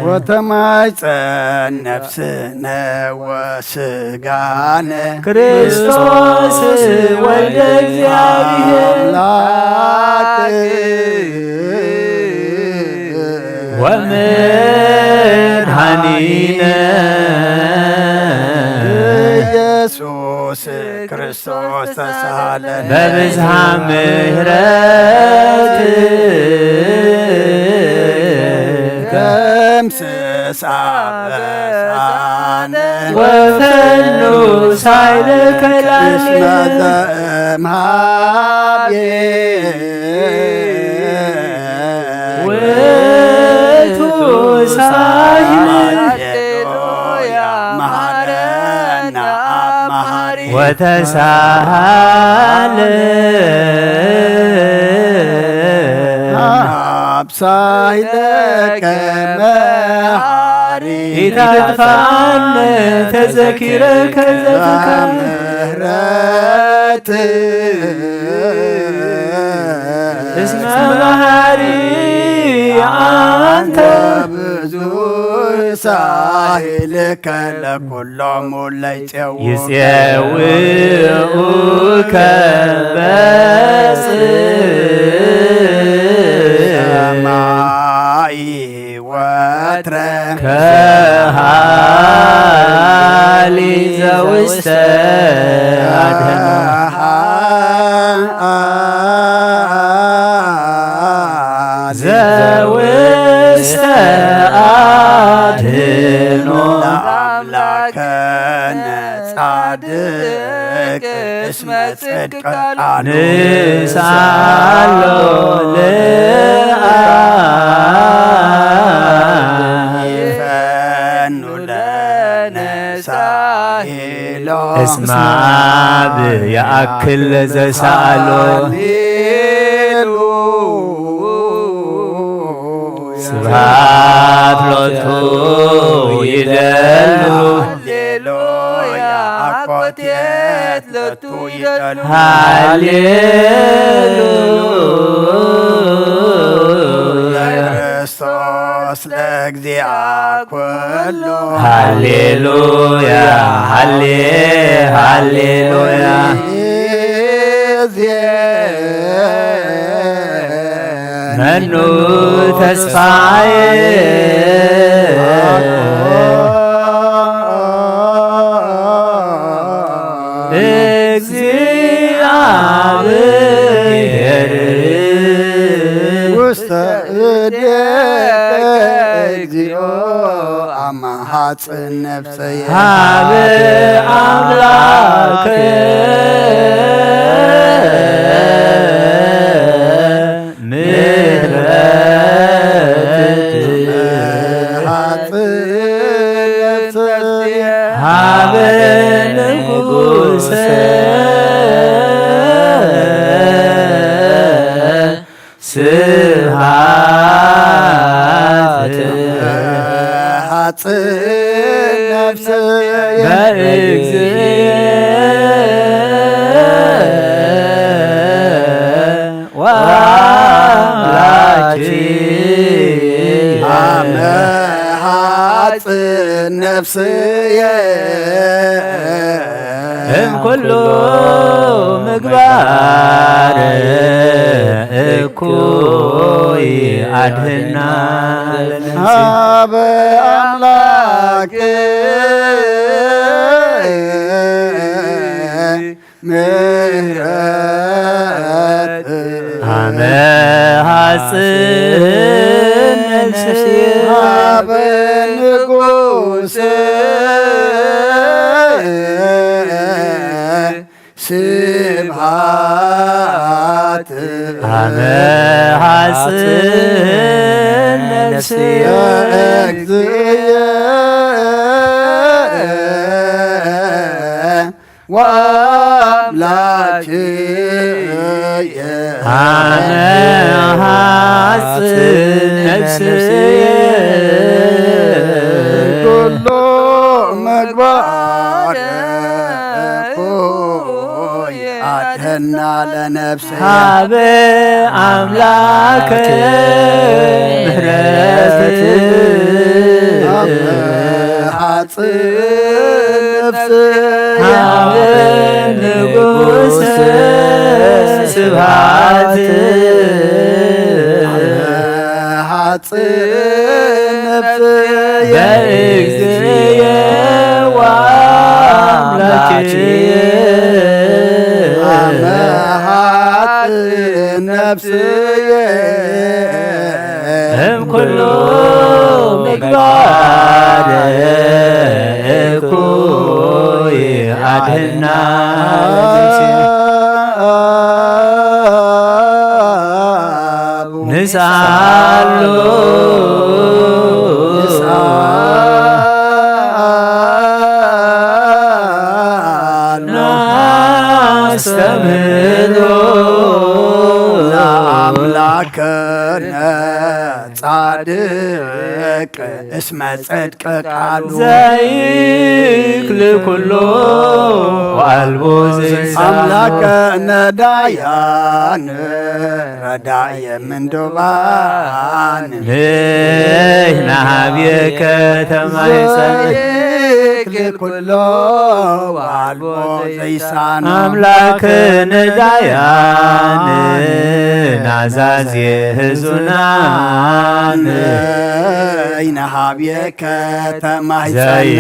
ወተማይጸን ነፍስነ ወስጋነ። ክርስቶስ ወልደ እግዚአብሔር። አምላክ። ወመድኃኒነ። ኢየሱስ ክርስቶስ ተሳሃለነ። በብዝሃ ምሕረት። ደምስስ አበሳነ። ወፈኑ ሳይለከ ላዕሌነ። እስመ ዘእምሃቤ። ውእቱ ሳይል። ሃሌሉያ። መሐረነ አብ መሐሪ። ወተሳሃለ። አብ ሳይለከ መሐሪ። ኢታጥፋነ ተዘኪረከ ዘትካ። ምሕረት። እስመ መሐሪ አንተ። ብዙ ሳይልከ ለኩሎሙ ለይጼው። ይጼውኡከ በጽ። ሰማይ። ወትረ። ከሃሊ ዘውስተ አድህኖ። ዘውስተ አድህኖ። ለአምላከነ ጻድቅ እስመ ጽድቅ ቃሉ። ንስአሎ ለአብ። ይፈኑ ለነ ሳይሎ። እስመ አብ የአክል ለዘሳአሎ። ሃሌሉያ። ስብሐት ሎቱ ይደሉ። ሃሌሉያ። አኮቴት ሎቱ ይደሉ። ሃሌሉያ። ክርስቶስ ለእግዚአ ኩሉ። ሃሌሉያ። ሃሌ-፣ ሃሌሉያ። ጊዜ መኑ ተስፋዬ። እግዚአብሔር። ውስተ እዴከ እግዚኦ አማሃጽ ነፍሰየ። ሀበ አምላክ። ምሕረት። ሀበ ንጉሰ ስብሐት። ሀጽ ነፍስ በእግዚእ ወአምላኪ። አመ ሐጽ ነፍስየ እምኩሉ ምግባር እኩይ አድህና። ሀበ አምላክ ምሕረት መሃጽን ነፍስየ ሀበ ንጉስ ስብሐት። አመ ሐጽን ነፍስየ እግዚእየ ወአምላክየ። አመ ሐጽን ነፍስየ ኩሎ ምግባር እኩይ አድህና ለነፍስየ። ሀበ አምላክ ምሕረት ሐጽን ነፍስየ ሀበ ንጉስ ስብሐት። ሐጽን ነፍስየ በእግዚእየ ወአምላክየ። አመ ሐጽን ነፍስየ እምኩሉ ምግባር እኩይ አድህና። ንስአሎ ናስተምህሮ ለአምላክነ ጻድቅ እስመ ጽድቅ ቃሉ ዘይክል ኩሎ ወአልቦ ዘይሳኖ። አምላከ ነዳያን ረዳየ ምንዱባን ንሕና ሀብየከ ተማይጸን ዘይክል ኩሎ ወአልቦ ዘይሳኖ። አምላክ ነዳያን ናዛዜ ህዙናን ነይና ሀብየከ ተማይጸነ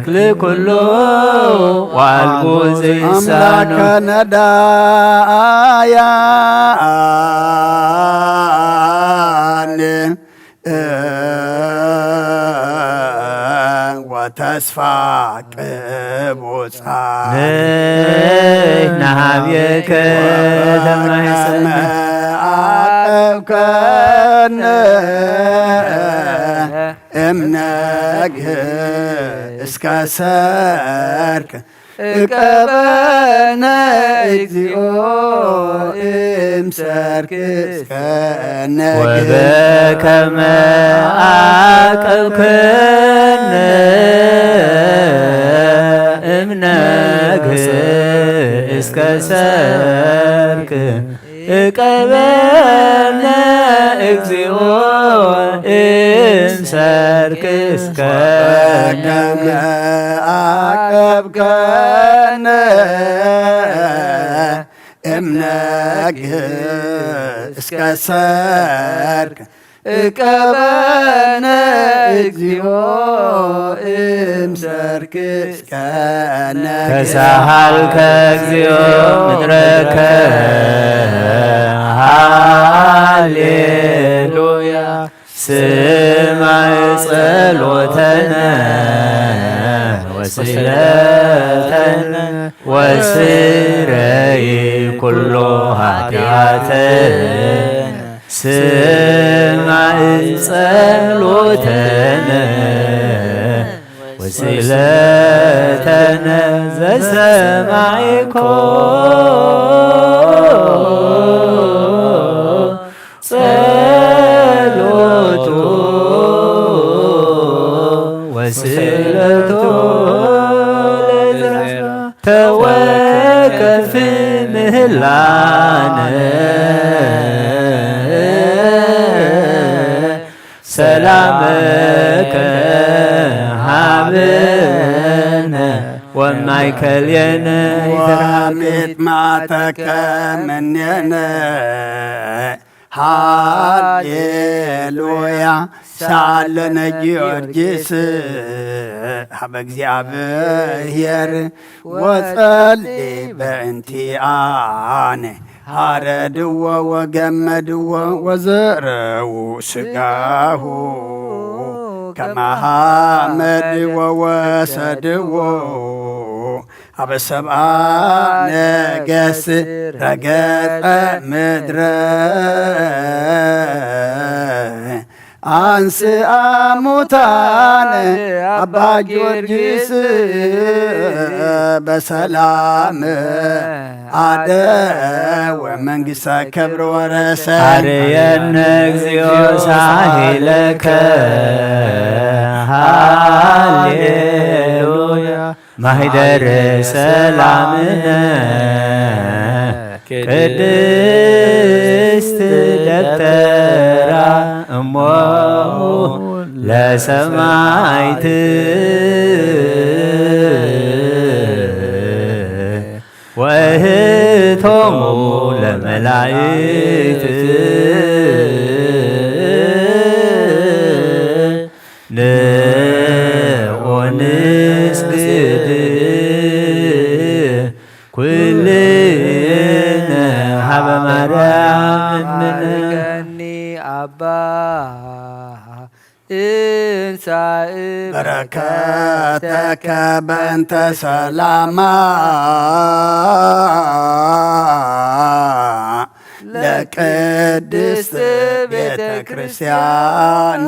ዘይክል ኩሎ ዋልቦ ዘይሳኖ። አምላከ ነዳያን ወተስፋ ቅቡጻን ነይና ሀብየከ ተማይጸነ አቀብከነ እምነግህ እስከ ሰርክ እቀበነ እግዚኦ እምሰርክ እስከ ነግህ። ወበከመ አቀብከነ እምነግህ እስከ ሰርክ እቀበነ እግዚኦ እምሰርክ እስከ በከመ አቀብከነ እምነግህ እስከ ሰርክ እቀበነ እግዚኦ እምሰርክ እስከ ነግህ። ተሳሃልከ እግዚኦ ምድረከ ሃሌሉያ። ስማዕ ጸሎተነ ወስእለተነ ወስረይ ኩሎ ኃጢአተነ። ስማዕ ጸሎተነ ወስእለተነ ዘሰማዕኮ ጸሎቶ ወስእለቶ ለዘስማ ተወከፍ ምህላነ ሰላመከ ሃበነ ወማእከልየነ ወአሜት ማተከ ምኔነ። ሃሌሉያ ሳለነ ጊዮርጊስ ሀበ እግዚኣብሔር ወጸሊ በእንቲኣነ። ሃረድዎ ወገመድዎ ወዘረዉ ስጋሁ ከመ ሐመድዎ ወሰድዎ ሀበ ሰብአ ነገስ ረገጸ ምድረ። አንስአ ሙታነ አባ ጊዮርጊስ በሰላም አደ ወመንግስተ ክብር ወረሰ። አርየነ እግዚኦ ሳይለከ ሃሌሉያ። ማህደረ ሰላምነ ቅድስት ደብተራ እሞሙ ለሰማይት ወእህቶሙ ለመላይት ንኦንስግድ ኩልነ ሀበ ማርያም እምነ። ባርከኒ አባ እንሳእ በረከተከ በእንተ ሰላማ ለቅድስት ቤተ ክርስቲያን።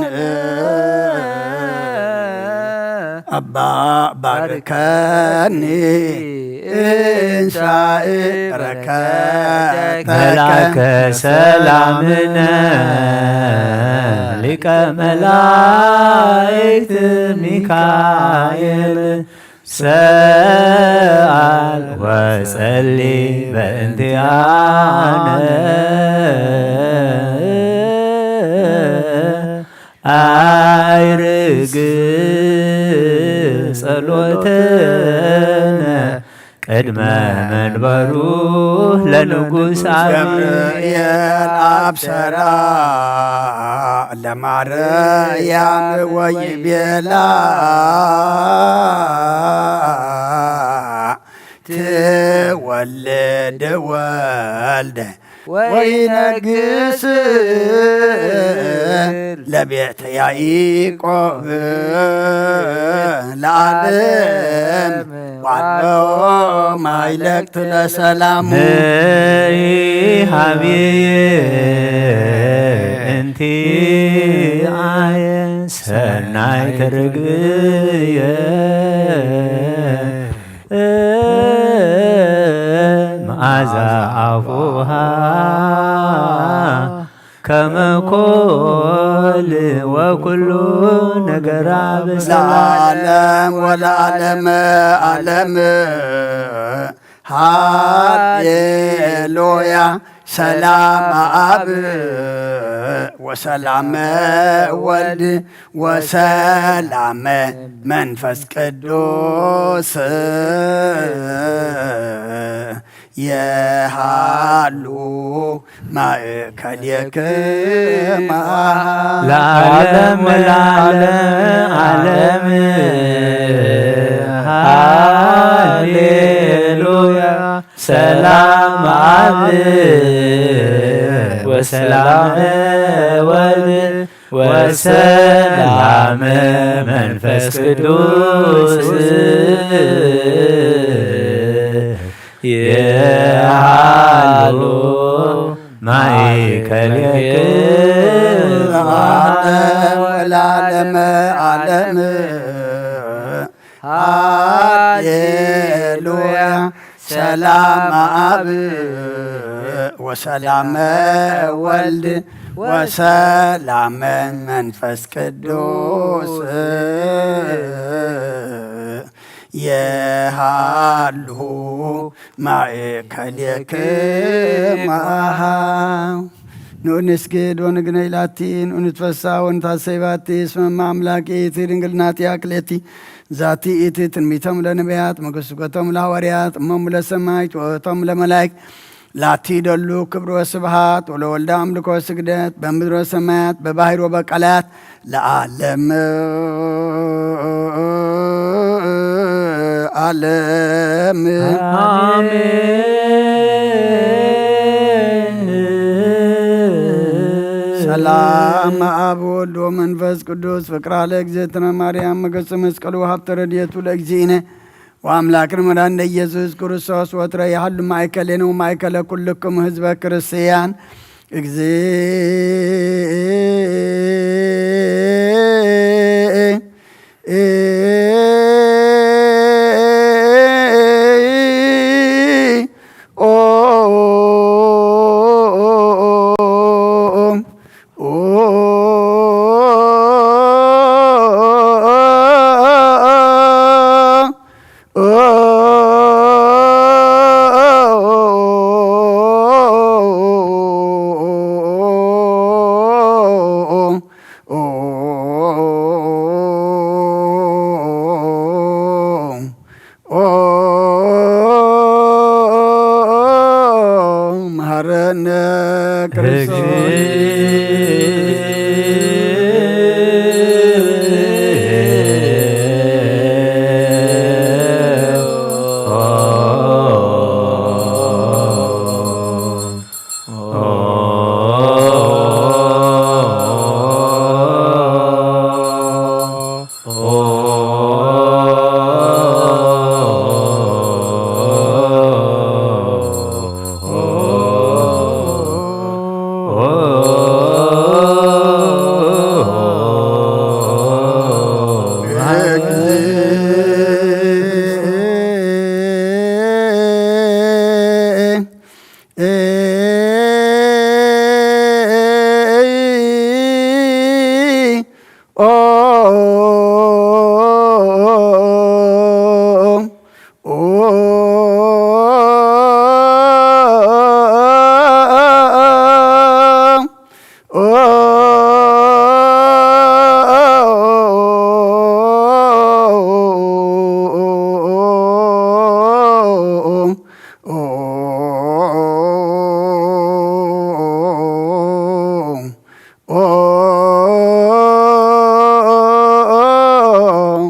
አባ ባርከኒ እንሳእ በረከተከ። መልአከ ሰላምነ ሊቀ መላእክት ሚካኤል ሰአል ወጸሊ በእንቲአነ። አይርግ ጸሎተነ ቅድመ መንበሩ ለንጉሥ አብይ። ገብርኤል አብሰራ ለማርያም ወይቤላ ትወልድ ወልደ ወይነግስ ለቤተ ያዕቆብ ለዓለም ዋሎ ማይለክት ለሰላሙ። ነይ ሀብየ እንቲ አየ ሰናይ ትርግብየ መዓዛ አፉሃ ከመ ኮል ወኩሉ ነገራ በሰላም። ለዓለም ወለዓለመ ዓለም ሃሌሉያ። ሰላም አብ ወሰላም ወልድ ወሰላም መንፈስ ቅዱስ የሃሉ ማእከሌክማ ለዓለም ወለዓለም ዓለም። ሃሌሉያ። ሰላም አብ ወሰላም ወልድ ወሰላም መንፈስ ቅዱስ የሃሉ ማእከሌክማ ለዓለም ወለዓለመ ዓለም። ሃሌሉያ። ሰላም አብ ወሰላም ወልድ ወሰላም መንፈስ ቅዱስ የሃሉ ማእከሌክማ። ንኡንስግድ ወንግነይ ላቲ፣ ንኡንትፈሳ ወንታሰይ ባቲ፣ እስመ እመ አምላክ ይእቲ ድንግል ናቲያ ክሌቲ። ዛቲ ይእቲ ትንቢቶም ለነቢያት፣ መጎስጎቶም ለሐዋርያት፣ እሞሙ ለሰማዕት፣ ወእቶሙ ለመላእክት። ላቲ ደሉ ክብር ወስብሃት፣ ወለወልዳ አምልኮ ስግደት፣ በምድር ወሰማያት፣ በባህር ወበቀላያት፣ ለዓለም። ዓለም። ኣሜን። ሰላም ኣብ ወልድ ወመንፈስ ቅዱስ ፍቅራ ለእግዝእትነ ማርያም መገሱ መስቀሉ ወሃብተ ረድኤቱ ለእግዚእነ ወአምላክነ መድኃኒነ ኢየሱስ ክርስቶስ ወትረ ይሃሉ ማእከሌነ ወማእከለ ኩልክሙ ህዝበ ክርስቲያን። እግዚእ መሐረነ ክርስቶስ።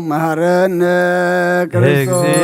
መሐረነ ክርስቶስ።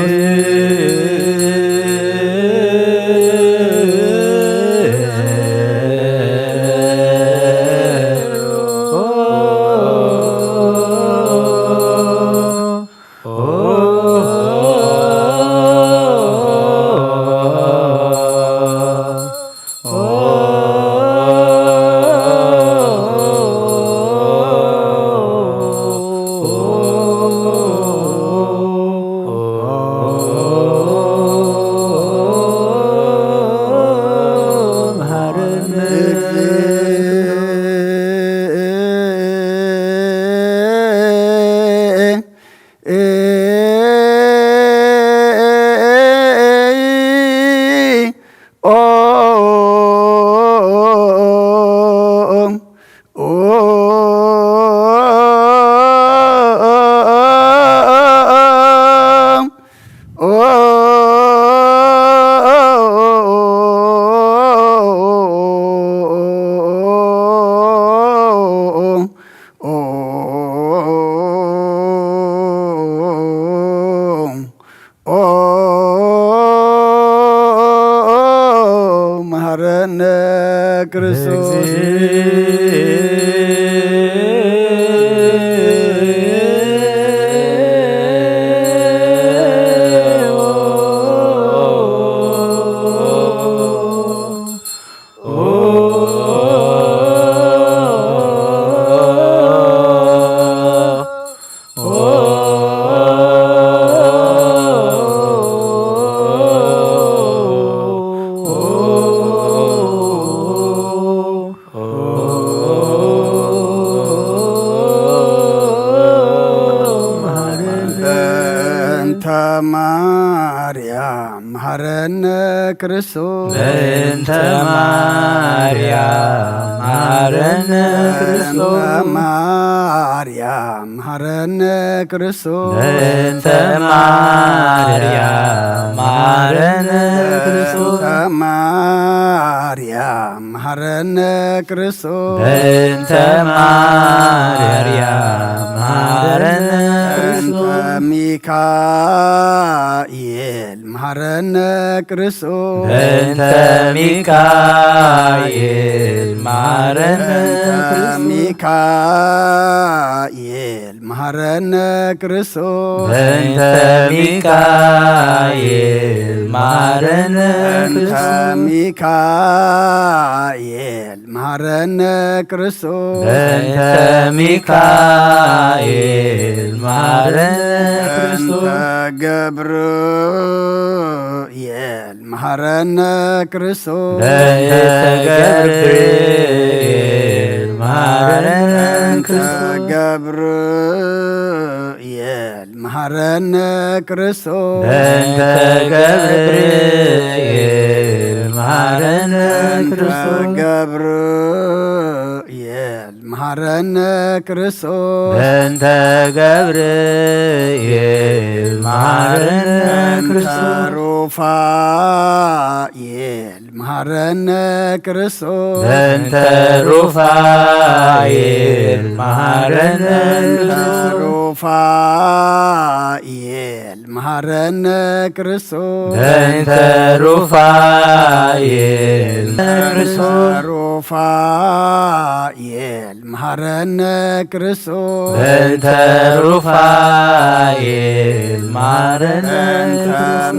ኦ መሐረነ ክርስቶስ። በእንተ ማርያም መሐረነ ክርስቶስ። በእንተ ማርያም መሐረነ ክርስቶስ። በእንተ ማርያም መሐረነ ክርስቶስ። በእንተ ማርያም መሐረነ ክርስቶስ። በእንተ ማርያም መሐረነ ክርስቶስ። በእንተ ማርያም መሐረነ በእንተ ሚካኤል መሐረነ ክርስቶስ። በእንተ ሚካኤል መሐረነ በእንተ ክርስቶስ። ሚካኤል መሐረነ ክርስቶስ። በእንተ ሚካኤል መሐረነ በእንተ ክርስቶስ። ሚካኤል መሐረነ ክርስቶስ። በእንተ ሚካኤል መሐረነ በእንተ ክርስቶስ። ገብርኤል መሐረነ ክርስቶስ። በእንተ ገብርኤል መሐረነ በእንተ ክርስቶስ። ገብርኤል መሐረነ ክርስቶስ። በእንተ ገብርኤል መሐረነ በእንተ ክርስቶስ። ገብርኤል መሐረነ ክርስቶስ። በእንተ ገብርኤል መሐረነ በእንተ ክርስቶስ። ሩፋኤል መሐረነ ክርስቶስ። በእንተ ሩፋኤል መሐረነ በእንተ ክርስቶስ። ሩፋኤል መሐረነ ክርስቶስ። በእንተ ሩፋኤል በእንተ ሩፋኤል መሐረነ ክርስቶስ። በእንተ ሩፋኤል መሐረነ በእንተ ክርስቶስ።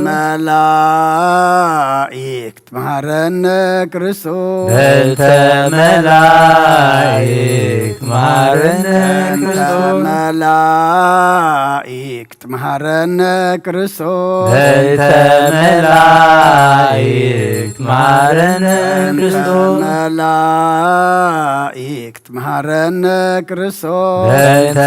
መላእክት መሐረነ ክርስቶስ። በእንተ መላእክት መሐረነ በእንተ ክርስቶስ። መላእክት መሐረነ ክርስቶስ። በእንተ መላእክት መሐረነ በእንተ ክርስቶስ። መላእክት መሐረነ ክርስቶስ። በእንተ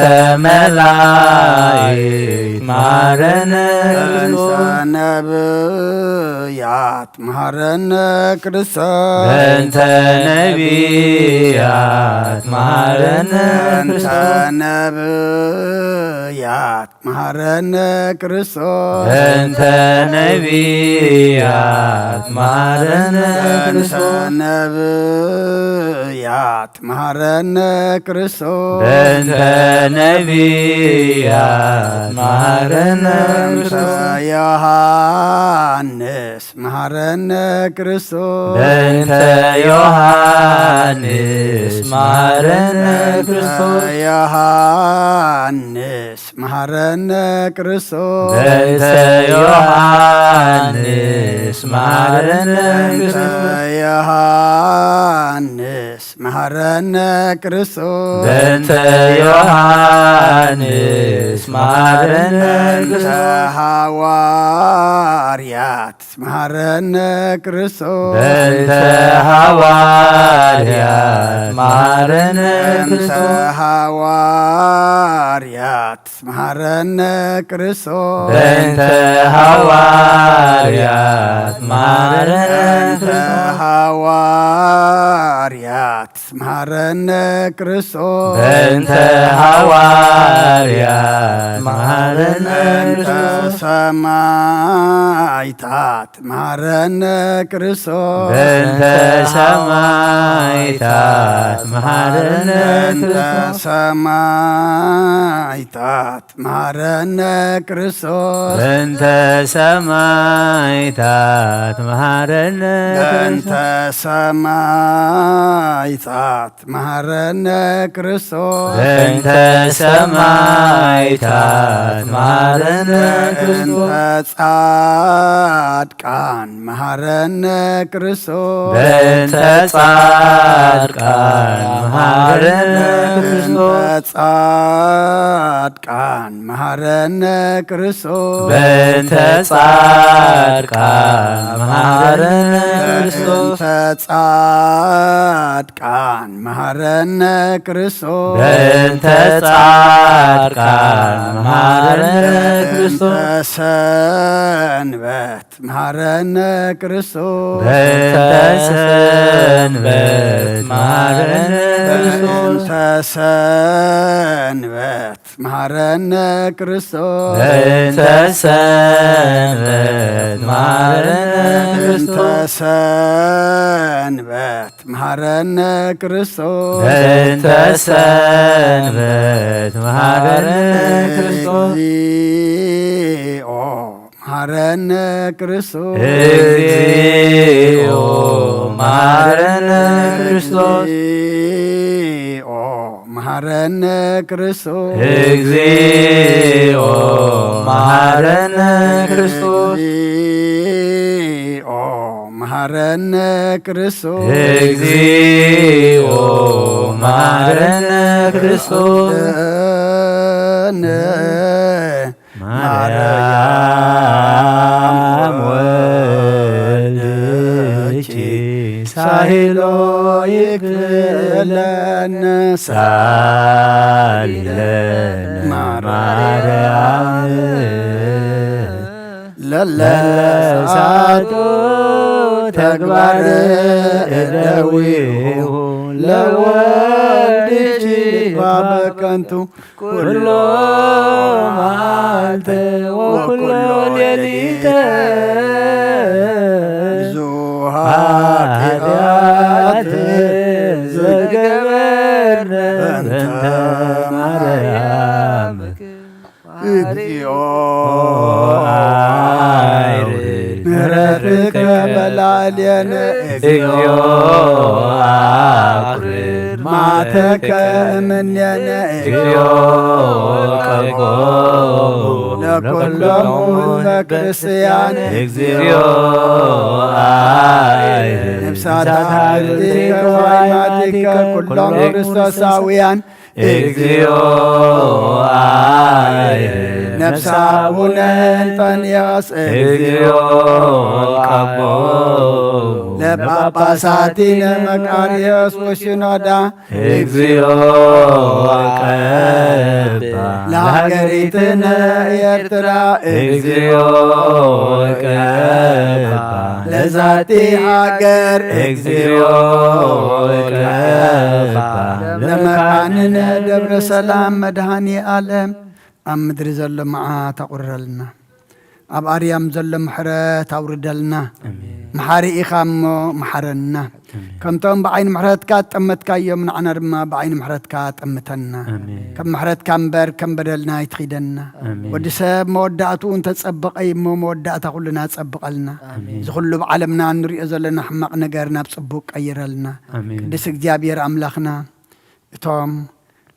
መላእክት መሐረነ በእንተ ክርስቶስ። ነብያት መሐረነ ክርስቶስ። በእንተ ነቢያት መሐረነ በእንተ ክርስቶስ። ነብያት መሐረነ ክርስቶስ። በእንተ ነቢያት መሐረነ በእንተ ክርስቶስ። ነብያት መሐረነ ክርስቶስ። በእንተ ነቢያት መሐረነ በእንተ ክርስቶስ። ዮሐንስ መሐረነ ክርስቶስ። በእንተ ዮሐንስ መሐረነ በእንተ ክርስቶስ። ዮሐንስ መሐረነ ክርስቶስ። በእንተ ዮሐንስ መሐረነ በእንተ ክርስቶስ። ዮሐንስ መሐረነ ክርስቶስ። በእንተ ዮሐንስ መሐረነ በእንተ ክርስቶስ። ሐዋርያት መሐረነ ክርስቶስ። በእንተ ሐዋርያት መሐረነ በእንተ ክርስቶስ። ሐዋርያት መሐረነ ክርስቶስ። በእንተ ሐዋርያት መሐረነ በእንተ ክርስቶስ። ሐዋርያት መሐረነ ክርስቶስ። በእንተ ሐዋርያት መሐረነ በእንተ ክርስቶስ። ሰማዕታት መሐረነ ክርስቶስ። በእንተ ሰማዕታት መሐረነ በእንተ ክርስቶስ። ሰማዕታት መሐረነ ክርስቶስ። በእንተ ሰማዕታት መሐረነ በእንተ ክርስቶስ። ሰማዕታት መሐረነ ክርስቶስ። በእንተ ሰማዕታት መሐረነ በእንተ ክርስቶስ። ጻድቃን መሐረነ ክርስቶስ። በእንተ ጻድቃን መሐረነ በእንተ ክርስቶስ። ጻድቃን መሐረነ ክርስቶስ። በእንተ ጻድቃን መሐረነ ክርስቶስ። በእንተ ጻድቃን መሐረነ ክርስቶስ። በእንተ ጻድቃን መሐረነ በእንተ ክርስቶስ። ሰንበት መሐረነ ክርስቶስ። በእንተ ሰንበት መሐረነ ክርስቶስ። በእንተ ሰንበት መሃረነ ክርስቶስ። በእንተ ሰንበት መሃረነ ክርስቶስ። ሰንበት መሃረነ ክርስቶስ። በእንተ ሰንበት መሃረነ ክርስቶስ። እግዚኦ መሃረነ ክርስቶስ። እግዚኦ መሃረነ ክርስቶስ። እግዚኦ መሃረነ ክርስቶስ። እግዚኦ መሃረነ ክርስቶስ። እግዚኦ መሃረነ ክርስቶስ። እግዚኦ መሃረነ ክርስቶስ። ነ ማርያም ወልድኪ ሳይሎ ይክለነ ሳሊለነ ማርያም። ለለሳቱ ተግባር እደዊሁ ለወልድኪ ባበከንቱ ኩሎ መዓልተ ወኩሎ ሌሊተ ብዙ ኃጢአት ዘገበርነ በእንተ ማርያም። እግዚኦ አውርድ ምሕረትከ በላዕሌነ እግዚኦ አኩርድ ማተከ እምኔነ እግዚኦ ቀቆ ለኩሎም ህዝበ ክርስቲያን እግዚኦ አይርድ ነፍሳተ ሃልቲከ ወአይማቲከ ኩሎም ክርስቶሳውያን እግዚኦ አይርድ ነፍሳ አቡነ እንጠንዮስ እግዚኦ ቀቦ ለጳጳሳቲነ መቃርዮስ ወሲኖዳ እግዚኦ ቀባ ለሃገሪትነ ኤርትራ እግዚኦ ቀባ ለዛቲ ሃገር እግዚኦ ቀባ ለመካንነ ደብረ ሰላም መድኃኔ ዓለም ኣብ ምድሪ ዘሎ መዓት ኣቑርረልና። ኣብ ኣርያም ዘሎ ምሕረት ኣውርደልና። መሓሪ ኢኻ እሞ መሓረና። ከምቶም ብዓይኒ ምሕረትካ ጠመትካዮም ንዓና ድማ ብዓይኒ ምሕረትካ ጠምተና። ካብ ምሕረትካ እምበር ከም በደልና ኣይትኺደና። ወዲ ሰብ መወዳእትኡ እንተጸበቐ እዩ እሞ መወዳእታ ኩልና ጸብቐልና። እዚ ኩሉ ብዓለምና እንሪኦ ዘለና ሕማቕ ነገር ናብ ጽቡቕ ቀይረልና። ቅዱስ እግዚኣብሔር ኣምላኽና እቶም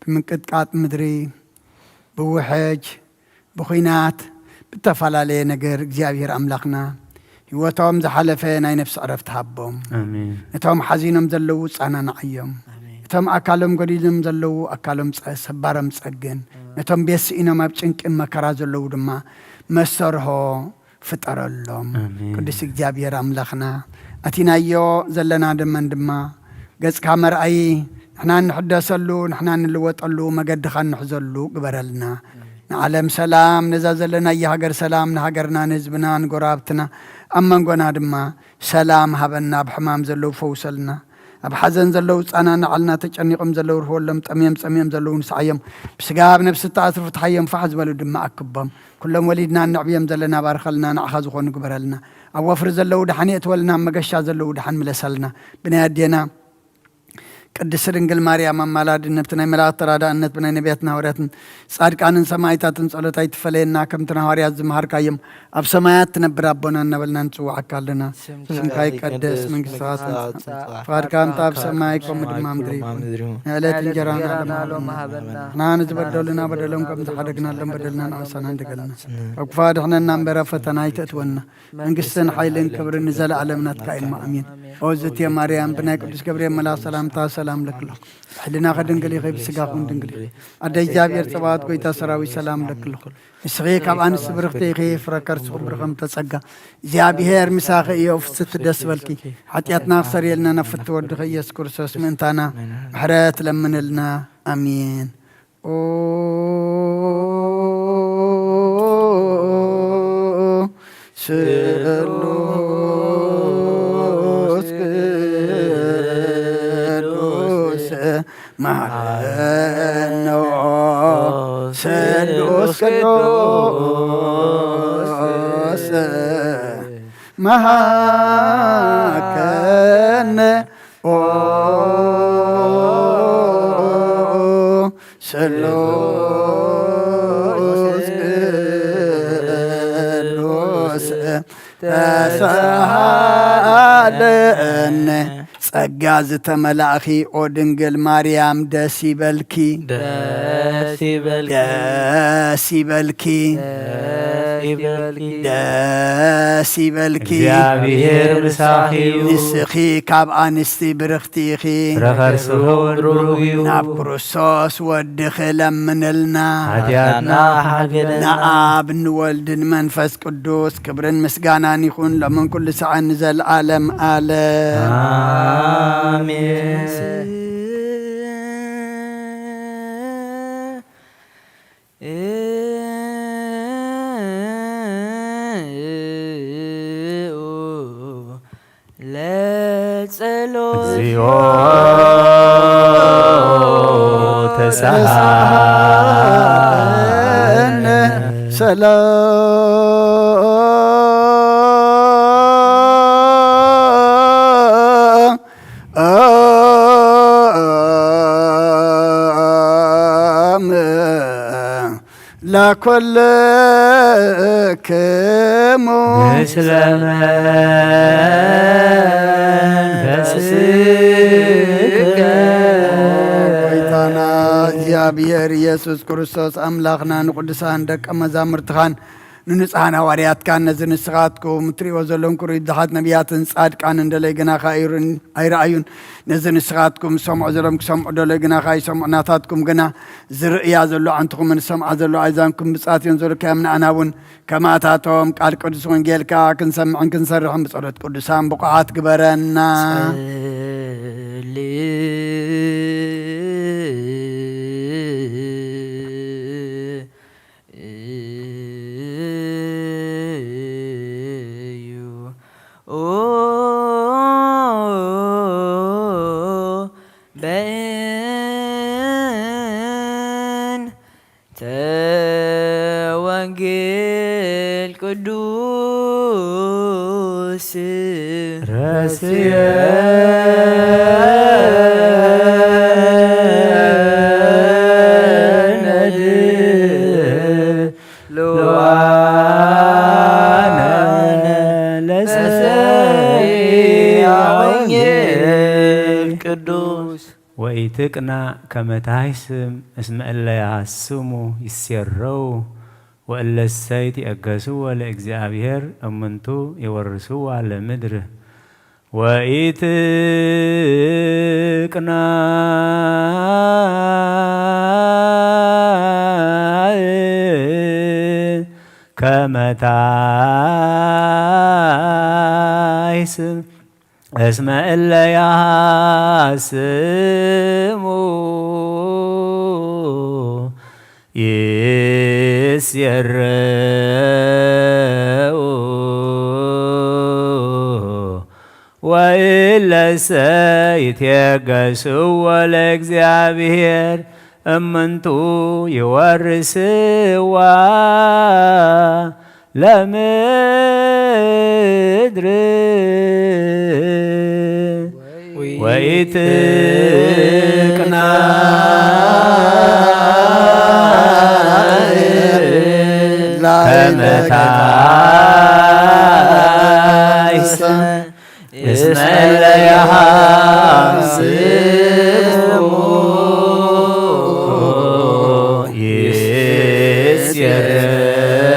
ብምንቅጥቃጥ ምድሪ ብውሕጅ ብኹናት ብተፈላለየ ነገር እግዚኣብሔር ኣምላኽና ህይወቶም ዝሓለፈ ናይ ነፍሲ ዕረፍቲ ሃቦም። ነቶም ሓዚኖም ዘለዉ ጻናናዓዮም። እቶም ኣካሎም ጎዲሎም ዘለዉ ኣካሎም ጸ- ሰባሮም ጸግን። ነቶም ቤት ስኢኖም ኣብ ጭንቂ መከራ ዘለዉ ድማ መሰርሆ ፍጠረሎም። ቅዱስ እግዚኣብሔር ኣምላኽና ኣቲናዮ ዘለና ደመን ድማ ገጽካ መርኣዪ ንሕና እንሕደሰሉ ንሕና እንልወጠሉ መገድኻ እንሕዘሉ ግበረልና። ንዓለም ሰላም ነዛ ዘለናያ ሃገር ሰላም ንሃገርና ንህዝብና ንጎረባብትና ኣብ መንጎና ድማ ሰላም ሃበና። ኣብ ሕማም ዘለዉ ፈውሰልና። ኣብ ሓዘን ዘለዉ ጻና ንዓልና ተጨኒቖም ዘለዉ ርህወሎም ጠምዮም ጸሚዮም ዘለዉ ንስዓዮም ብስጋ ኣብ ነብሲ ተኣስሩ ፍትሓዮም ፋሕ ዝበሉ ድማ ኣክቦም። ኩሎም ወሊድና እነዕብዮም ዘለና ባርኸልና፣ ንዓኻ ዝኾኑ ግበረልና። ኣብ ወፍሪ ዘለዉ ደሓን የእትወልና፣ ኣብ መገሻ ዘለዉ ደሓን ምለሰልና። ብናይ ኣዴና ቅድስቲ ድንግል ማርያም ኣማላድነት፣ ብናይ መላእኽቲ ተራዳእነት፣ ብናይ ነቢያትን ሃዋርያትን ጻድቃንን ሰማዕታትን ጸሎት ኣይትፈለየና። ከምቲ ንሃዋርያት ዝመሃርካዮም ኣብ ሰማያት ትነብር ኣቦና እናበልና ንጽውዓካ ኣለና። ስምካ ይቀደስ፣ መንግስትኻ ትምጻእ፣ ፍቓድካ እንተ ኣብ ሰማይ ከምኡ ድማ ምድሪ ይኹን። ንዕለት እንጀራና ሎሚ ሃበና። ንሕና ንዝበደሉና በደሎም ከም ዝሓደግናሎም በደልና ንዓሳና እንደገልና። ካብ ክፉእ ኣድሕነና እምበር ኣብ ፈተና ኣይተእትወና። መንግስትን ሓይልን ክብርን ንዘለኣለም ናትካ እዩ እሞ ኣሜን። ኦ ዝእቲ ማርያም ብናይ ቅዱስ ገብርኤል መልኣኽ ሰላምታ ሰላም ለክለኹ። ብሕልናኺ ድንግል ኢኺ ብስጋኹን ድንግል ኢኺ። ኣደ እግዚኣብሔር ጸባኦት ጎይታ ሰራዊት ሰላም ለክለኹ። ንስኺ ካብ ኣንስቲ ብርኽቲ ኢኺ ፍረ ከርስኹም ብርኸም ተጸጋ እግዚኣብሔር ምሳኺ እዩ። ፍስቲ ደስ በልኪ ሓጢኣትና ክሰርየልና ናብ ፍቲ ወድኺ ኢየሱስ ክርስቶስ ምእንታና ምሕረት ለምንልና ኣሜን። ኦ ስሉስ ቅዱስ መሃረነ ስሉስ ቅዱስ፣ መሃከነ ኦ ስሉስ ቅዱስ፣ ተሳሃለነ። ጸጋ ዝተመላእኺ ኦ ድንግል ማርያም፣ ደስ ይበልኪ። ደስ ይበልኪ። ደስ ይበልኪ። ደስ ይበልኪ። ደስ ይበልኪ። እግዚኣብሔር ምሳኺ እዩ። ንስኺ ካብ ኣንስቲ ብርኽቲ ኢኺ። ፍረ ከርስኺ እውን ብሩኽ እዩ። ናብ ክርስቶስ ወድኺ ለምንልና። ሓጢኣትና ሓግለና። ንኣብ ንወልድን መንፈስ ቅዱስ ክብርን ምስጋናን ይኹን፣ ሎምን ኩሉ ሰዓን ንዘለዓለም ዓለም። ኣሜን። ለጸሎት እግዚኦ ተሳሃለነ። ሰላም ላኮለክሙ ምስለ መንፈስከ። ጎይታና እግዚኣብሔር ኢየሱስ ክርስቶስ ኣምላኽና ንቅዱሳን ደቀ መዛሙርትኻን ንንጹሓን ሃዋርያትካን ነዚ ንስኻትኩም እትርእይዎ ዘለኹም ክርእዩ ብዙሓት ነቢያትን ጻድቃንን ደለይ ግና ከኣ ኣይርእዩን። ነዚ ንስኻትኩም ዝሰምዑ ዘለኹም ክሰምዑ ደለይ ግና ከኣ ኣይሰምዑን። ናታትኩም ግና ዝርእያ ዘሎ ኣዕንትኹምን ዝሰምዓ ዘሎ ኣእዛንኩም ብጻት እየን ዘልካዮም። ንኣና እውን ከማታቶም ቃል ቅዱስ ወንጌልካ ክንሰምዕን ክንሰርሕን ብጸሎት ቅዱሳን ብቑዓት ግበረና። ጸልዩ በእንተ ወንጌል ቅዱስ ረስየ ለዋነ ለሰሰያ ወንጌል ቅዱስ። ወኢትቅናእ ከመ ታይስም እስመ እለ ያስሙ ይሴረው ወእለሰ ይትዔገስዎ ለእግዚኣብሔር እምንቱ የወርስዋ ለምድር። ወኢትቅናእ ከመ ታይስም እስመ እለ ያስሙ ይሴረው ወእለሰ ይትዔገስዎ ለእግዚኣብሔር እምንቱ ይወርስዋ ለምድር። ወኢትቅናእ ከመ ታይስም እስመ እለ ያስሙ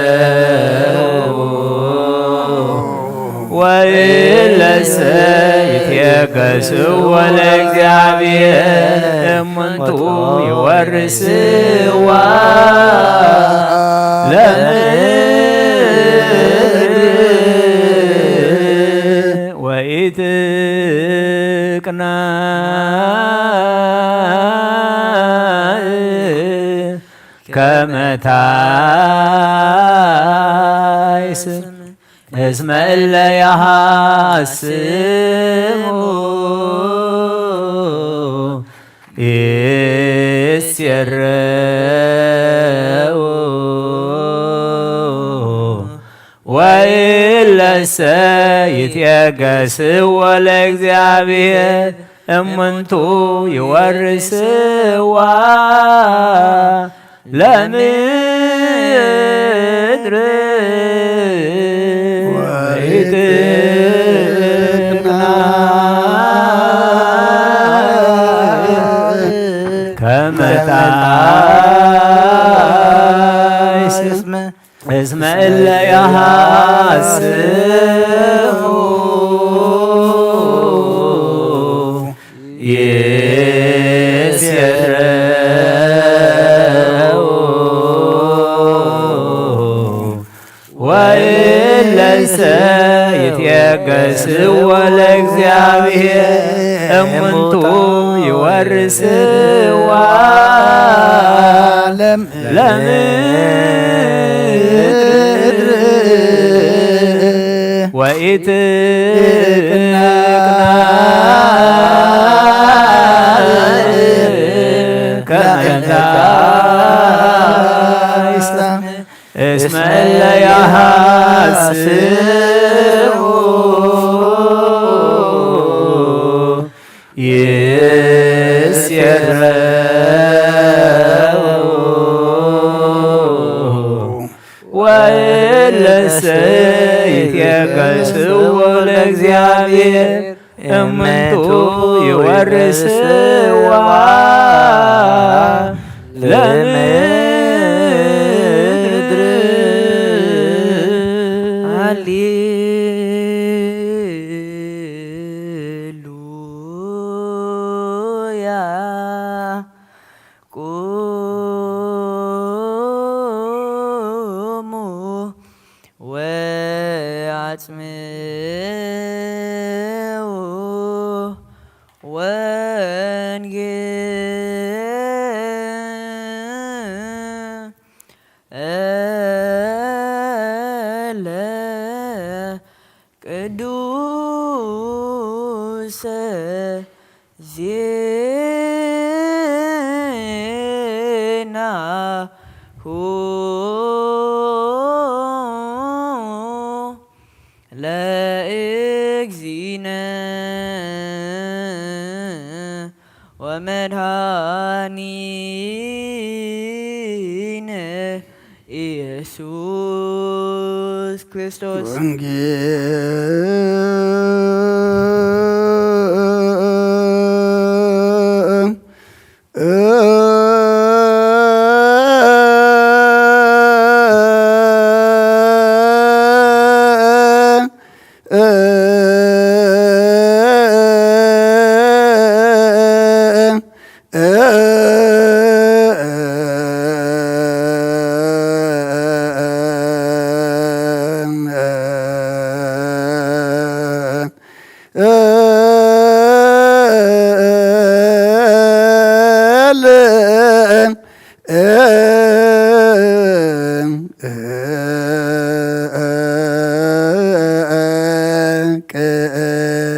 ይሴረው ወእለሰ ይትዔገስዎ ለእግዚኣብሔር እምንቱ ይወርስዋ ለምድር። ወኢትቅናእ ከመ ታይስም እስመ እለ ያስሙ ይሴረው ወይለሰ ይትየገስዎ ለእግዚአብሔር እምንቱ ይወርስዋ ለምድር ወይትቅና ከመ ጣይስ እስመ እለ ያሐስቡ ይሴረው ወይለሰ ይትየገስዎ ለእግዚአብሔር እምንቱ ይወርስዋ ለምድር ወኢትቅና ከመ ጣይስ እስመ እለ ያሐስቡ ይሴረው ወእለሰ ይትየገስዎ ለእግዚአብሔር እምንቱ ይወርስዋ ለምድር ሃሌሉያ። ቁሙ ወአጽምዑ ወንጌለ ቅዱሰ ዜናሁ ለእግዚእነ ወመድኃኒነ ኢየሱስ ክርስቶስ። ወንጌል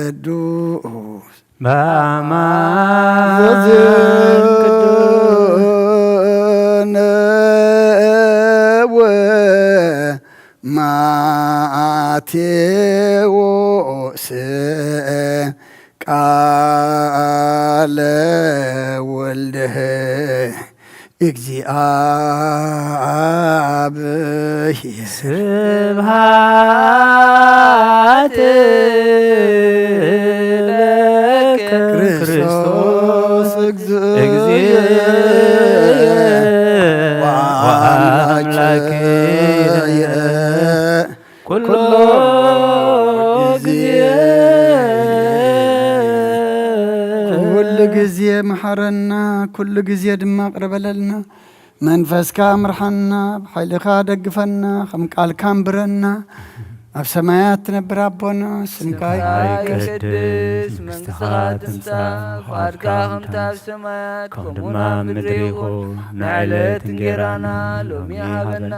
ቅዱስ በአማን ዘዝነ ወማቴዎስ ቃለ ወልድህ እግዚአብሔር። ስብሐት ለከ ክርስቶስ እግዚእነ ወአምላክነ። ኩሎ ጊዜ ኩሉ ጊዜ መሐረና፣ ኩሉ ጊዜ ድማ ቅርበለልና። መንፈስካ ምርሓና፣ ብሓይልኻ ደግፈና፣ ከም ቃልካ ኣንብረና። ኣብ ሰማያት ትነብር ኣቦና፣ ስምካ ስምካ ይቀደስ፣ መንግስትኻ ትምጻእ፣ ፍቓድካ ከምቲ ኣብ ሰማያት፣ ከምኡ ድማ ኣብ ምድሪ ይኹን። ንዕለት እንጌራና ሎሚ ሃበና።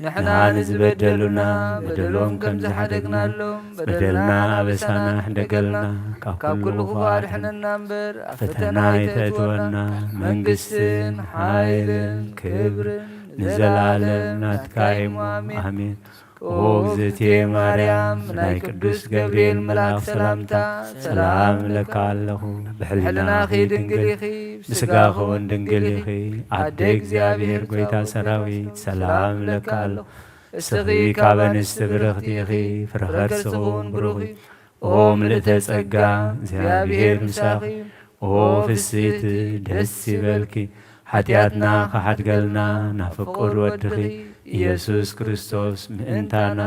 ንሕና ንዝበደሉና በደሎም ከም ዝሓደግናሎም በደልና ኣበሳና ሕደገልና፣ ካብ ኩሉ ክፉእ ኣድሕነና እምበር፣ ኣብ ፈተና ኣይተእትወና። መንግስትን ሓይልን ክብርን ንዘለኣለም ናትካ እዩ። ኣሜን። ኦ እግዝእትየ ማርያም፣ ናይ ቅዱስ ገብርኤል መልኣክ ሰላምታ ሰላም እለካ ኣለኹ። ብሕልናኺ ድንግል ኢኺ፣ ብስጋኺ እውን ድንግል ኢኺ። ኣደ እግዚኣብሔር፣ ጎይታ ሰራዊት፣ ሰላም እለካ ኣለኹ። እስኺ ካብ ኣንስቲ ብርኽቲ ኢኺ፣ ፍረ ከርስኺ እውን ብሩኽ እዩ። ኦ ምልእተ ጸጋ፣ እግዚኣብሔር ምሳኺ እዩ። ኦ ፍስሕቲ፣ ደስ ይበልኪ፣ ሓጢኣትና ክሓድገልና ናብ ፍቁር ወድኺ ኢየሱስ ክርስቶስ ምእንታና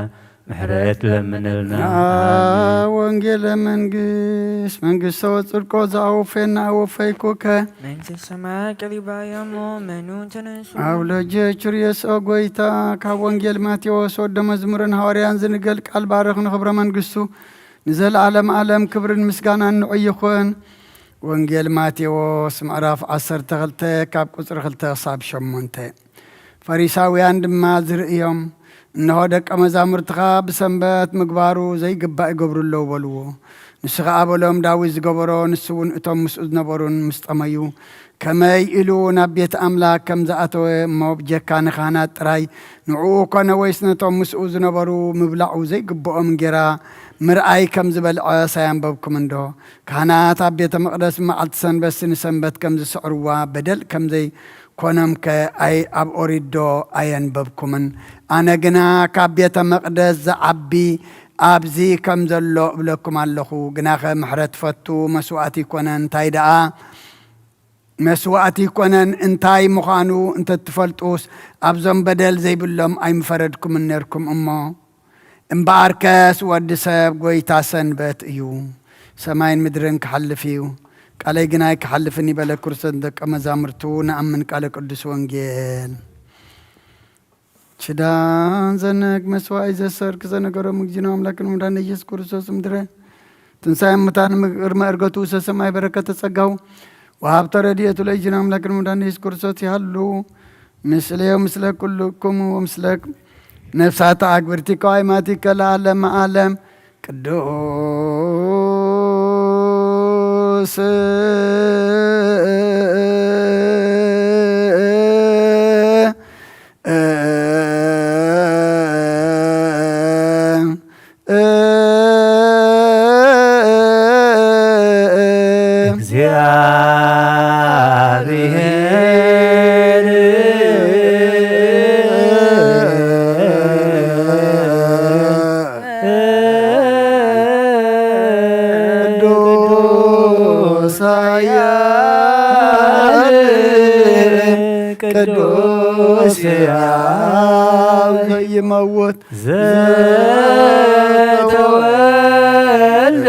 ምሕረት ለምንልና። ኣሜን። ወንጌለ መንግስት መንግስተ ወጽድቆ ዘኣወፈየና ኣወፈይኩከ። መንግስተ ሰማያት ቀሪባ እያ እሞ መኑ ተነሱ። ኣብ ለጀ ችርየስ ኦ ጎይታ፣ ካብ ወንጌል ማቴዎስ ወደ መዝሙርን ሃዋርያን ዝንገል ቃል ባርኽ ንኽብረ መንግስቱ ንዘለዓለም ዓለም ክብርን ምስጋናን ንዑ ይኹን። ወንጌል ማቴዎስ ምዕራፍ ዓሰርተ ክልተ ካብ ቁጽሪ ክልተ ክሳብ ሸሞንተ። ፈሪሳውያን ድማ ዝርእዮም፣ "እንሆ ደቀ መዛሙርትኻ ብሰንበት ምግባሩ ዘይግባእ ይገብሩ ኣለዉ" በልዎ። ንሱ ኸኣ በሎም፣ "ዳዊት ዝገበሮ፣ ንሱ እውን እቶም ምስኡ ዝነበሩን ምስ ጠመዩ፣ ከመይ ኢሉ ናብ ቤት ኣምላክ ከም ዝኣተወ እሞ፣ ብጀካ ንኻህናት ጥራይ ንዕኡ ኮነ ወይስ ነቶም ምስኡ ዝነበሩ ምብላዑ ዘይግብኦም እንጌራ ምርኣይ ከም ዝበልዐስ ኣየንበብኩምን ዶ? ካህናት ኣብ ቤተ መቕደስ ብመዓልቲ ሰንበትሲ ንሰንበት ከም ዝስዕርዋ በደል ከም ዘይኮኖምከ ኣይ-፣ ኣብ ኦሪት ዶ ኣየንበብኩምን? ኣነ ግና ካብ ቤተ መቕደስ ዝዓቢ ኣብዚ ከም ዘሎ እብለኩም ኣለኹ። ግናኸ ምሕረት ፈቱ፣ መስዋእቲ ይኮነን፣ እንታይ ደኣ መስዋእቲ ይኮነን፣ እንታይ ምዃኑ እንተትፈልጡስ ኣብዞም በደል ዘይብሎም ኣይምፈረድኩምን ነርኩም እሞ። እምበኣርከስ ወዲ ሰብ ጎይታ ሰንበት እዩ። ሰማይን ምድርን ክሓልፍ እዩ፣ ቃለይ ግና ኣይክሓልፍን እዩ በለ ክርስቶስ ንደቀ መዛሙርቱ። ንኣምን ቃለ ቅዱስ ወንጌል። ኪዳን ዘነግ መስዋዕይ ዘሰርክ ዘነገሮም እግዚእነ ኣምላክን መድኃኒነ ኢየሱስ ክርስቶስ ምድረ ትንሣኤ ሙታን ቅድመ ዕርገቱ ሰሰማይ በረከተ ጸጋው ወሃብተ ረድኤቱ ለእግዚእነ ኣምላክን መድኃኒነ ኢየሱስ ክርስቶስ ይሃሉ ምስሌ ወምስለ ኩልክሙ ወምስለ ነፍሳተ አግብርቲከ ወአይማቲከ ለዓለመ ዓለም። ቅዱስ እግዚአብሔር ቅዱስ ኃያል ቅዱስ ሕያው ዘይመውት ዘተወልደ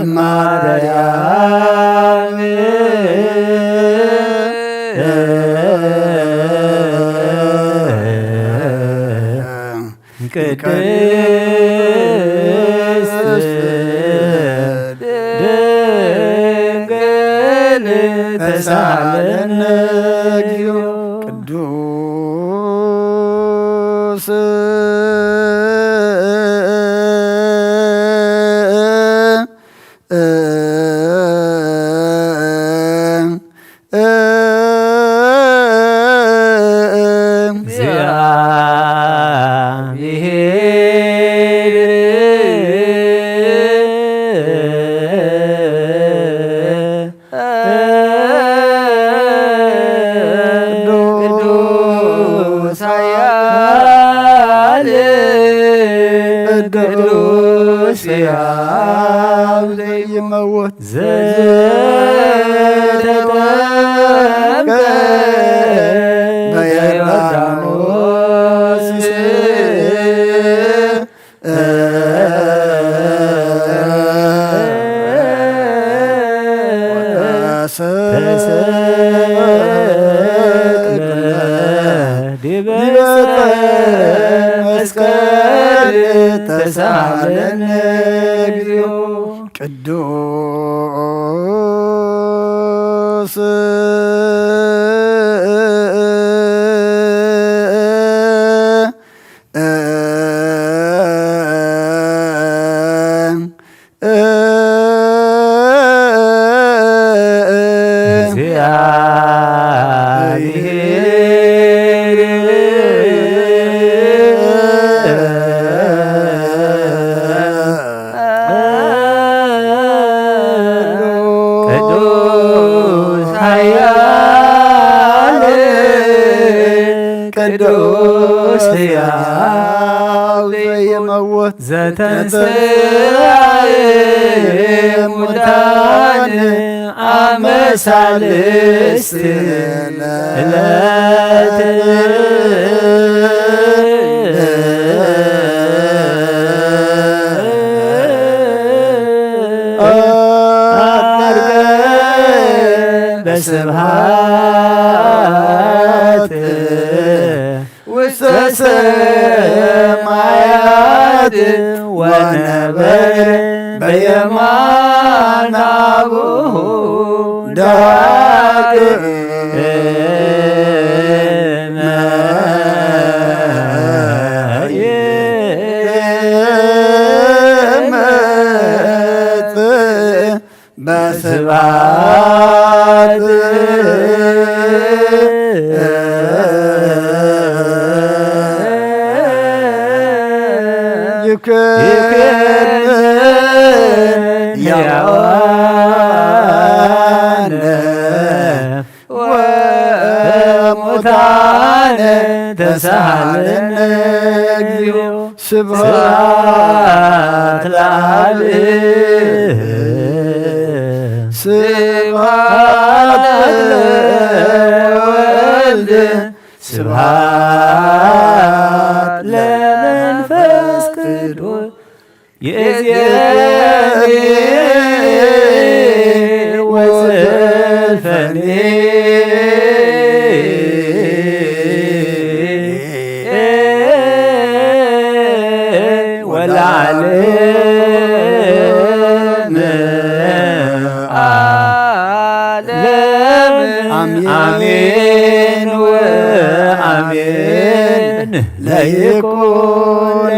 እማርያም ቅድስት ድንግል ተሳለነ እግዚኦ። ቅዱስ እግዚአብሔር ቅዱስ ኃያል ቅዱስ ሕያው ዘይመውት ዘተጠምቀ በዮርዳኖስ ተሰቅለ ዲበ መስቀል ተሳለነ እግዚኦ። ቅዱስ ብሔር ቅዱስ ኃያል ቅዱስ ሕያው ዘየመውት ዘተንሥአ እሙታን አመ ሣልስት ዕለት ዐርገ በስብሐት ውስተ ሰማያት ወነበረ በየማነ አቡሁ ዳግመ ይመጽእ በስብሐት ይኩን ሕያዋነ ወሙታነ ተሳሃለነ እግዚኦ። ስብሐት ለአብ ስብሐት ለወልድ ስብሐት ለመንፈስ ቅዱስ ይእዜኒ ወዘልፈኒ ወለዓለመ ዓለም አሜን። አሜን ወአሜን። ለይኩን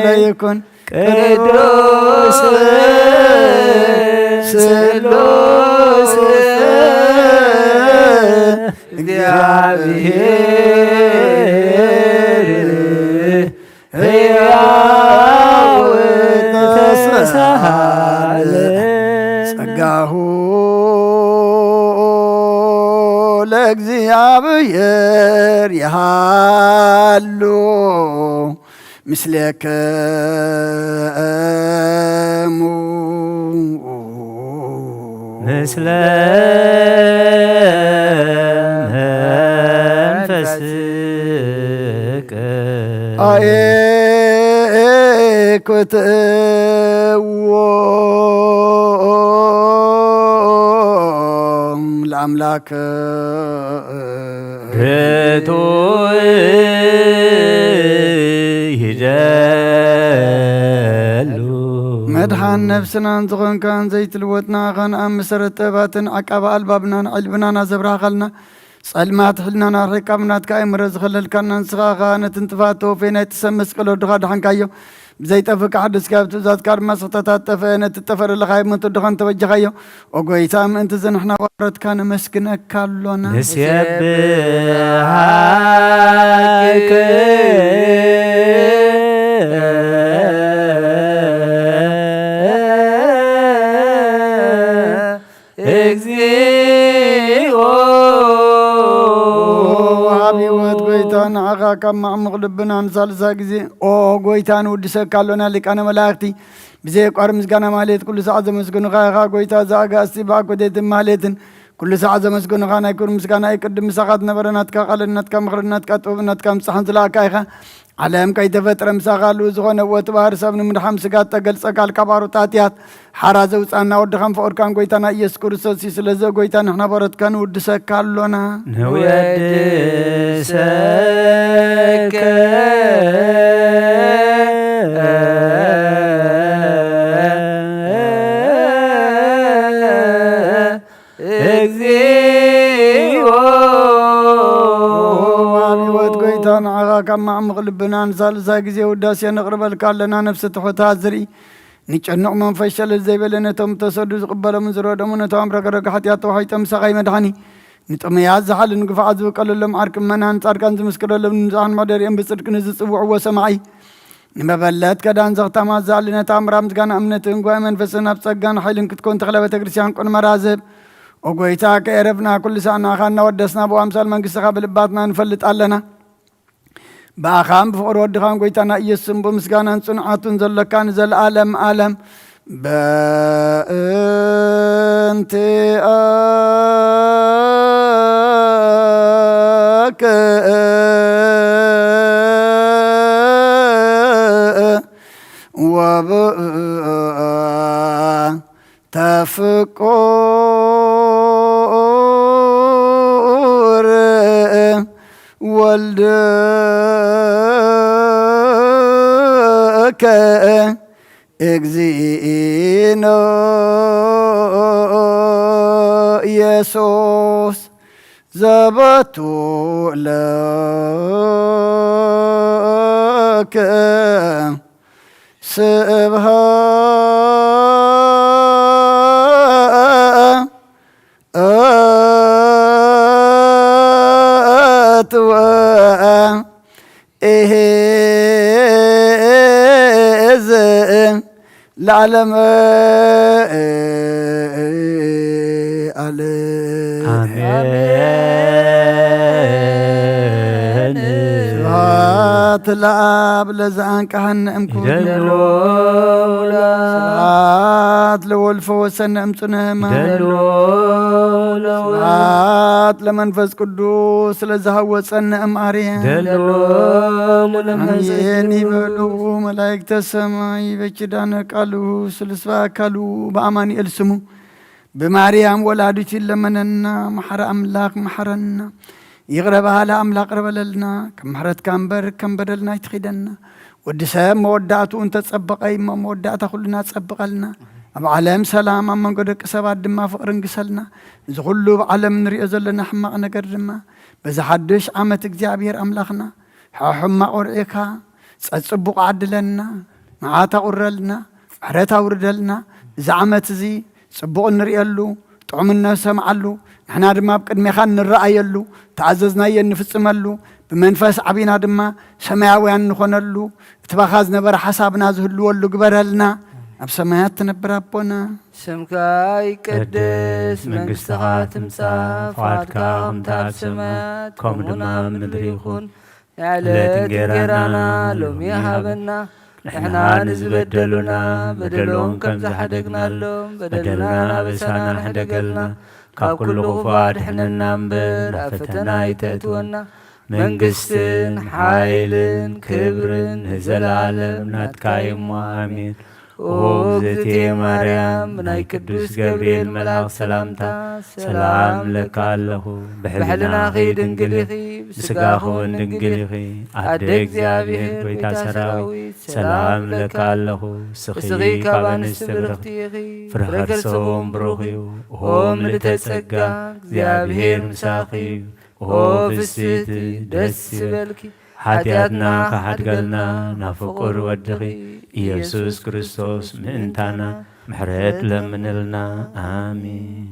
ለይኩን ቅዱስ ስሉስ እግዚአብሔር ሕያው ተሳሃለ ጸጋሁ ለእግዚአብሔር ይሃሉ ምስሌክሙ ምስለ መንፈስከ አኤኩትዎ ለአምላክ ርቱዕ ይደሉ መድሓን ነፍስናን ዝኾንካን ዘይትልወጥ ንዓኻን ኣብ መሰረት ጥበባትን ዓቃቢ ኣልባብናን ዕልብናን ኣዘብራህኻልና ጸልማት ሕልናና ኣርሒቕካ ብናትካ ኣእምሮ ዝኸለልካና ንስኻ ኸኣ ነቲ ንጥፋት ተወፈየ ናይቲ ሰብ መስቀል ወድኻ ኣድሓንካዮ። ብዘይጠፍእ ክሓድስካ ኣብ ትእዛዝካ ድማ ስኽተታት ጠፍአ ነቲ ጠፈረ ለኻይ ሞት ወድኻ እንተበጃኻዮ። ኦ ጐይታ ምእንቲ እዚ ንሕና ባሮትካ ነመስግነካ ኣሎና። ንሴብሐኪ እግዚኦ። ኣብ ህይወት ጐይታ ንዓኻ ካብ ማዕሙቕ ልብና ንሳልሳ ግዜ ኦ ጐይታ ንውድሰካ ኣሎና። ሊቃነ መላእኽቲ ብዘየቋርጽ ምስጋና ማህሌት ኩሉ ሰዓት ዘመስግኑኻ ኢኻ። ጐይታ እዚ ኣጋእዝቲ ብኣኮቴትን ማህሌትን ኩሉ ሰዓት ዘመስግኑኻ ናይ ክብሪ ምስጋና እዩ። ቅድም ምሳኻ ዝነበረ ናትካ ቃልን ናትካ ምኽርን ናትካ ጥበብን ናትካ ምጽሓን ዝለኣካ ኢኻ። ዓለም ከይተፈጥረ ምሳኻ ህልው ዝኾነ እወ እቲ ባህሪ ሰብ ንምድሓን ስጋ እተገልጸ ካልካ ባሮት ሃጥያት ሓራ ዘውጻና ወድኻን ፍቕርካን ጐይታና ኢየሱስ ክርስቶስ እዩ። ስለዚ ጐይታ ንሕና ባሮትካ ንውድሰካ ኣሎና። ንውድሰከ እግዚኦ። ኣብ ህይወት ጐይታ ንዓኻ ካብ ማዕሙቕ ልብና ንሳልሳይ ግዜ ውዳሴ ነቕርበልካ ኣለና። ነፍሲ ትሑታት ዝርኢ ንጨኑቕ መንፈስ ሸለል ዘይበለ ነቶም ተሰዱ ዝቕበሎምን ዝረደሙ ነቶም ረግረግ ሓጢኣት ተዋሒጦም ምሳኻ ይመድሓኒ። ንጥሙያት ዝሓልን ግፋዓት ዝብቀለሎም ዓርኪ ምእመናን ጻድቃን ዝምስክረሎም ንብዙሓን መሕደሪኦም ብጽድቂ ንዝጽውዕዎ ሰማዒ ንመበለት ከዳን ዘኽታማት ዝኣሊ ነታ ኣምራ ምስጋና እምነትን ጉባኤ መንፈስን ኣብ ጸጋን ሓይልን ክትኮን ተኽለ ቤተ ክርስቲያን ቁን መራዝብ። ኦ ጎይታ ከየረፍና ኩሉ ሳዕ ንኣኻ እናወደስና ብኣምሳል መንግስትኻ ብልባትና ንፈልጥ ኣለና። ብኣኻን ብፍቕሪ ወድኻን ጎይታና ኢየሱስን ብምስጋናን ጽንዓቱን ዘሎካ ንዘለኣለም ኣለም። በእንቲኣክ ወብእንተ ፍቁር ወልድከ እግዚእነ ኢየሱስ ዘበቱ ለከ ስብሐት ወእሄዝ ለዓለመ ዓለም። ኣሜን። ስብሐት ለአብ ለዘአንቀሐነ እምኩሉ። ይደሎ ስብሐት ለወልድ ፈወሰነ እምጽነ ሕማም። ይደሎ ለወልድ። ስብሐት ለመንፈስ ቅዱስ ለዘሃወጸነ እምአርያም። ይደሎ ለመንፈስ አሜን ቅዱስ። ይበሉ መላእክተ ሰማይ በኪዳነ ቃሉ ስልስባ አካሉ በአማኑኤል ስሙ ብማርያም ወላዲቱ ይለመነና። መሓረ ኣምላኽ መሓረና። ይቕረ በሃሊ ኣምላኽ ቅረ በለልና። ከም ምሕረትካ እምበር ከም በደልና ኣይትኺደና። ወዲ ሰብ መወዳእትኡ እንተጸበቐ እሞ መወዳእታ ኩልና ጸብቐልና። ኣብ ዓለም ሰላም፣ ኣብ መንጎ ደቂ ሰባት ድማ ፍቕሪ እንግሰልና። እዚ ኩሉ ኣብ ዓለም ንሪኦ ዘለና ሕማቕ ነገር ድማ በዚ ሓድሽ ዓመት እግዚኣብሔር ኣምላኽና ሕማቕ ወርዒኻ ጸጽቡቕ ዓድለና፣ መዓት ኣቑረልና፣ ምሕረት ኣውርደልና። እዚ ዓመት እዚ ጽቡቕ እንርእየሉ፣ ጥዑም እነሰምዓሉ፣ ንሕና ድማ ኣብ ቅድሜኻ እንረኣየሉ፣ ተኣዘዝናዮ እንፍጽመሉ፣ ብመንፈስ ዓቢና ድማ ሰማያውያን ንኾነሉ፣ እቲ ባኻ ዝነበረ ሓሳብና ዝህልወሉ ግበረልና። ኣብ ሰማያት ትነብር ኣቦና። ስምካ ይቀደስ፣ መንግስትኻ ትምጻእ፣ ፍቓድካ ከምታ ኣብ ሰማያት፣ ከምኡ ድማ ኣብ ምድሪ ይኹን። የዕለት እንጌራና ሎሚ ሃበና። ንሕና ንዝበደሉና በደሎም ከም ዝሓደግናሎም በደልና ኣበሳና ንሕደገልና። ካብ ኩሉ ክፉእ ኣድሕነና እምበር ኣብ ፈተና ኣይተእትወና። መንግስትን ሓይልን ክብርን ንዘለኣለም ናትካ እዩ እሞ ኣሜን። ኦ እግዝእትየ ማርያም፣ ብናይ ቅዱስ ገብርኤል መልኣኽ ሰላምታ ሰላም እብለኪ ኣለኹ። ብሕልናኺ ድንግል ኢኺ፣ ብስጋኺ እውን ድንግል ኢኺ። ኣደ እግዚኣብሔር፣ ጎይታ ሰራዊት፣ ሰላም እብለኪ ኣለኹ። ንስኺ ካብ ኣንስቲ ብርኽቲ ኢኺ፣ ፍረ ከርሲ እውን ብሩኽ እዩ። ኦ ምልእተ ጸጋ፣ እግዚኣብሔር ምሳኺ እዩ። ኦ ፍስሕቲ፣ ደስ ይበልኪ፣ ሓጢኣትና ክሓድገልና ናብ ፍቁር ወድኺ ኢየሱስ ክርስቶስ ምእንታና ምሕረት ለምንልና። ኣሜን።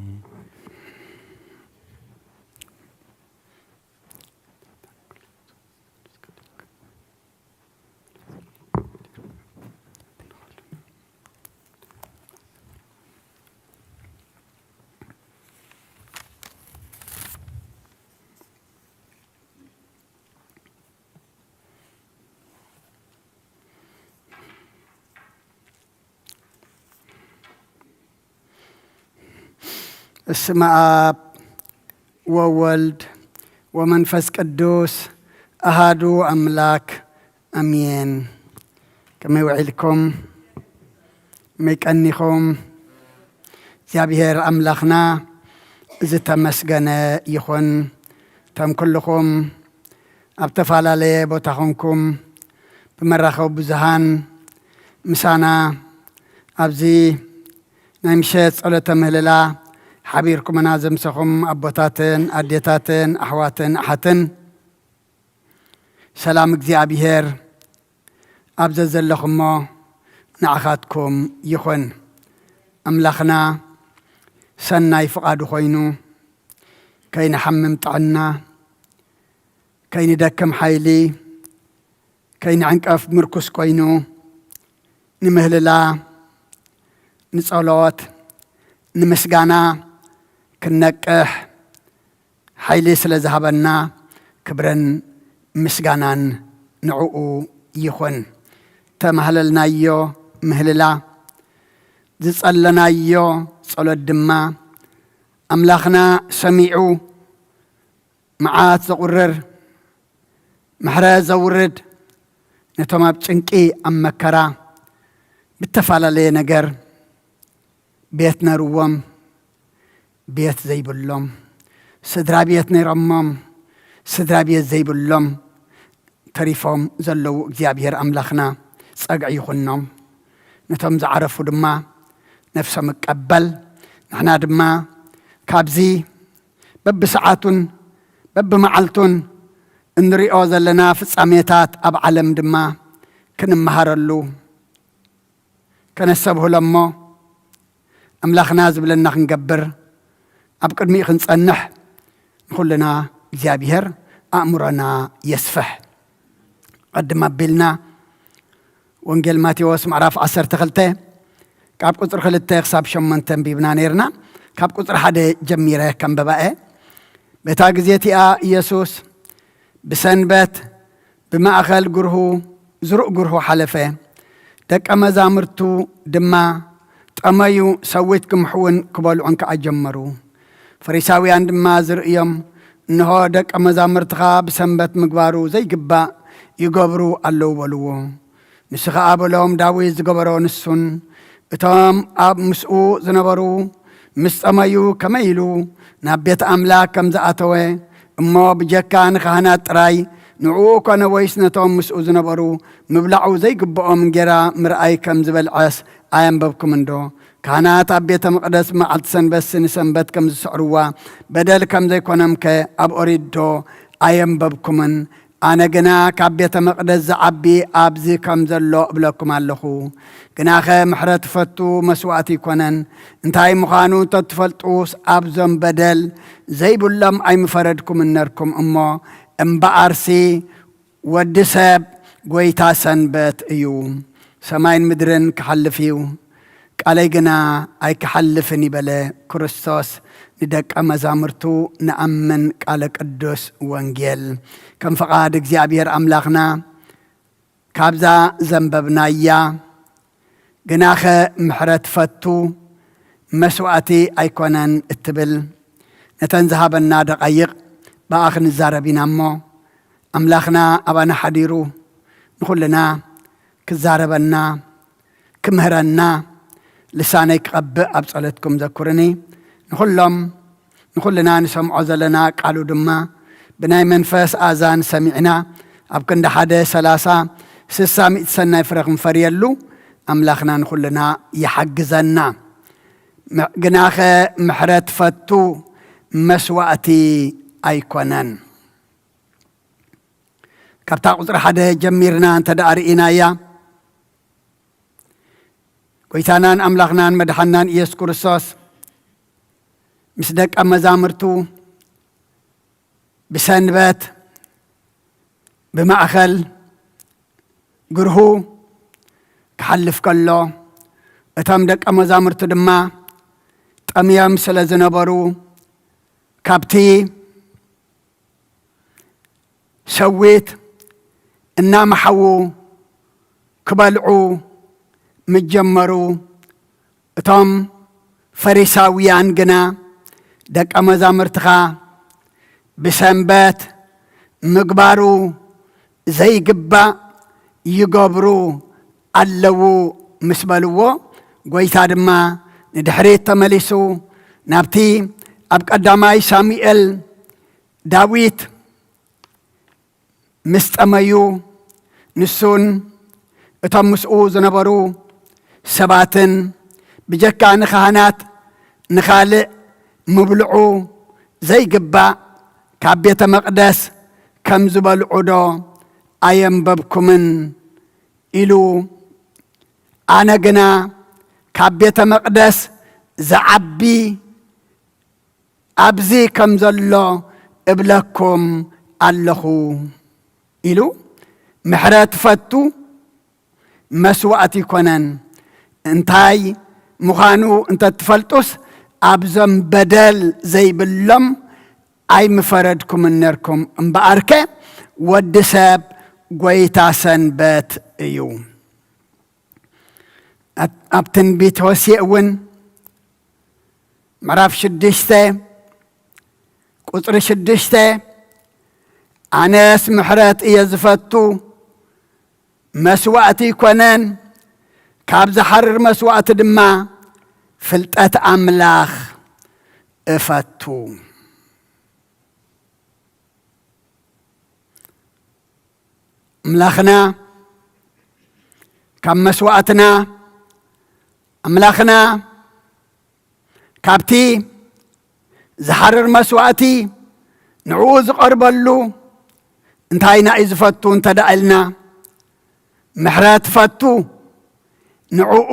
በስመ አብ ወወልድ ወመንፈስ ቅዱስ አሃዱ አምላክ አሜን። ከመይ ውዒልኩም? ከመይ ቀኒኹም? እግዚኣብሔር ኣምላኽና ዝተመስገነ ይኹን። እቶም ኩልኹም ኣብ ተፈላለየ ቦታ ኾንኩም ብመራኸቢ ብዙሃን ምሳና ኣብዚ ናይ ምሸት ጸሎተ ምህልላ ሓቢርኩምና ዘምሰኹም ኣቦታትን ኣዴታትን ኣሕዋትን ኣሓትን ሰላም እግዚኣብሔር ኣብ ዘዘለኹሞ ንዓኻትኩም ይኹን። ኣምላኽና ሰናይ ፍቓዱ ኮይኑ ከይንሓምም ጥዕና፣ ከይንደክም ሓይሊ፣ ከይንዕንቀፍ ምርኩስ ኮይኑ፣ ንምህልላ፣ ንጸሎት፣ ንምስጋና ክንነቅሕ ሓይሊ ስለ ዝሃበና፣ ክብርን ምስጋናን ንዕኡ ይኹን። ተማህለልናዮ ምህልላ፣ ዝጸለናዮ ጸሎት ድማ፣ ኣምላኽና ሰሚዑ፣ መዓት ዘቑርር፣ ምሕረት ዘውርድ፣ ነቶም ኣብ ጭንቂ፣ ኣብ መከራ፣ ብተፈላለየ ነገር ቤት ነርዎም፣ ቤት ዘይብሎም፣ ስድራ ቤት ነይሮሞም፣ ስድራ ቤት ዘይብሎም ተሪፎም ዘለዉ እግዚኣብሔር ኣምላኽና ጸግዒ ይኹኖም። ነቶም ዝዓረፉ ድማ ነፍሶም እቀበል። ንሕና ድማ ካብዚ በብሰዓቱን በብመዓልቱን እንሪኦ ዘለና ፍጻሜታት ኣብ ዓለም ድማ ክንመሃረሉ፣ ከነስተብህሎ እሞ፣ ኣምላኽና ዝብለና ክንገብር፣ ኣብ ቅድሚኡ ክንጸንሕ፣ ንኹልና እግዚኣብሔር ኣእምሮና የስፍሕ። ቅድም ኣቢልና ወንጌል ማቴዎስ ምዕራፍ ዓሰርተ ክልተ ካብ ቁጽሪ ክልተ ክሳብ ሸሞንተ ኣንቢብና ነይርና። ካብ ቁጽሪ ሓደ ጀሚረ ከንብባ እየ። በታ ግዜ እቲኣ ኢየሱስ ብሰንበት ብማእከል ግርሁ፣ ዝሩእ ግርሁ ሓለፈ። ደቀ መዛሙርቱ ድማ ጠመዩ፣ ሰዊት ክምሕዉን ክበልዑን ከኣ ጀመሩ። ፈሪሳውያን ድማ ዝርእዮም፣ እንሆ ደቀ መዛሙርትኻ ብሰንበት ምግባሩ ዘይግባእ ይገብሩ ኣለዉ በልዎ። ንሱ ኸኣ በሎም፣ ዳዊት ዝገበሮ ንሱን እቶም ኣብ ምስኡ ዝነበሩ ምስ ጠመዩ ከመይ ኢሉ ናብ ቤት ኣምላኽ ከም ዝኣተወ፣ እሞ ብጀካ ንኻህናት ጥራይ ንዕኡ ኮነ ወይስ ነቶም ምስኡ ዝነበሩ ምብላዑ ዘይግብኦም እንጌራ ምርኣይ ከም ዝበልዐስ ኣየንበብኩምን ዶ? ካህናት ኣብ ቤተ መቕደስ መዓልቲ ሰንበትሲ ንሰንበት ከም ዝስዕርዋ በደል ከም ዘይኮነምከ ኣብ ኦሪት ዶ ኣየንበብኩምን? ኣነ ግና ካብ ቤተ መቕደስ ዝዓቢ ኣብዚ ከም ዘሎ እብለኩም ኣለኹ። ግናኸ ምሕረት ትፈቱ መስዋእቲ ኣይኮነን። እንታይ ምዃኑ እንተትፈልጡስ ኣብዞም በደል ዘይብሎም ኣይምፈረድኩምን ነርኩም እሞ፣ እምበኣርሲ ወዲ ሰብ ጐይታ ሰንበት እዩ። ሰማይን ምድርን ክሓልፍ እዩ፣ ቃለይ ግና ኣይክሓልፍን እዩ በለ ክርስቶስ ንደቀ መዛሙርቱ። ንኣምን ቃለ ቅዱስ ወንጌል። ከም ፍቓድ እግዚኣብሔር ኣምላኽና ካብዛ ዘንበብናያ፣ ግናኸ ምሕረት ፈቱ መስዋእቲ ኣይኮነን እትብል ነተን ዝሃበና ደቓይቕ ብኣ ክንዛረብ ኢና እሞ፣ ኣምላኽና ኣባና ሓዲሩ ንኹልና ክዛረበና፣ ክምህረና፣ ልሳነይ ክቐብእ ኣብ ጸሎትኩም ዘኩርኒ። ንኹሎም፣ ንኹልና ንሰምዖ ዘለና ቃሉ ድማ ብናይ መንፈስ ኣዛን ሰሚዕና፣ ኣብ ክንዲ ሓደ ሰላሳ፣ ስሳ፣ ሚእቲ ሰናይ ፍረ ክንፈርየሉ ኣምላኽና ንኹልና ይሓግዘና። ም-፣ ግናኸ ምሕረት ፈቱ መስዋእቲ ኣይኮነን። ካብታ ቁጽሪ ሓደ ጀሚርና እንተ ደኣ ርኢናያ፣ ጐይታናን ኣምላኽናን መድሓናን ኢየሱስ ክርስቶስ ምስ ደቀ መዛሙርቱ ብሰንበት ብማእከል ግርሁ ክሓልፍ ከሎ፣ እቶም ደቀ መዛሙርቱ ድማ ጠምዮም ስለ ዝነበሩ፣ ካብቲ ሰዊት እናመሓዉ ክበልዑ ምስ ጀመሩ፣ እቶም ፈሪሳውያን ግና፣ ደቀ መዛሙርትኻ ብሰንበት ምግባሩ ዘይግባእ ይገብሩ ኣለዉ ምስ በልዎ፣ ጐይታ ድማ ንድሕሪት ተመሊሱ፣ ናብቲ ኣብ ቀዳማይ ሳሙኤል ዳዊት ምስ ጠመዩ፣ ንሱን እቶም ምስኡ ዝነበሩ ሰባትን ብጀካ ንኻህናት ንኻልእ ምብልዑ ዘይግባእ ካብ ቤተ መቕደስ ከም ዝበልዑ ዶ ኣየንበብኩምን? ኢሉ፣ ኣነ ግና ካብ ቤተ መቕደስ ዝዓቢ ኣብዚ ከም ዘሎ እብለኩም ኣለኹ ኢሉ። ምሕረት ፈቱ መስዋእቲ ይኮነን። እንታይ ምዃኑ እንተትፈልጡስ ኣብዞም በደል ዘይብሎም ኣይምፈረድኩምን ነርኩም። እምበኣርከ ወዲ ሰብ ጎይታ ሰንበት እዩ። ኣብ ትንቢት ሆሴእ እውን ምዕራፍ ሽዱሽተ ቁፅሪ ሽዱሽተ ኣነስ ምሕረት እየ ዝፈቱ፣ መስዋእቲ ኣይኮነን፣ ካብ ዝሓርር መስዋእቲ ድማ ፍልጠት ኣምላኽ እፈቱ። ኣምላኽና ካብ መስዋእትና፣ ኣምላኽና ካብቲ ዝሓርር መስዋእቲ ንዕኡ ዝቐርበሉ እንታይ ኢና እዩ ዝፈቱ እንተ ደኣ ኢልና፣ ምሕረት ፈቱ፣ ንዕኡ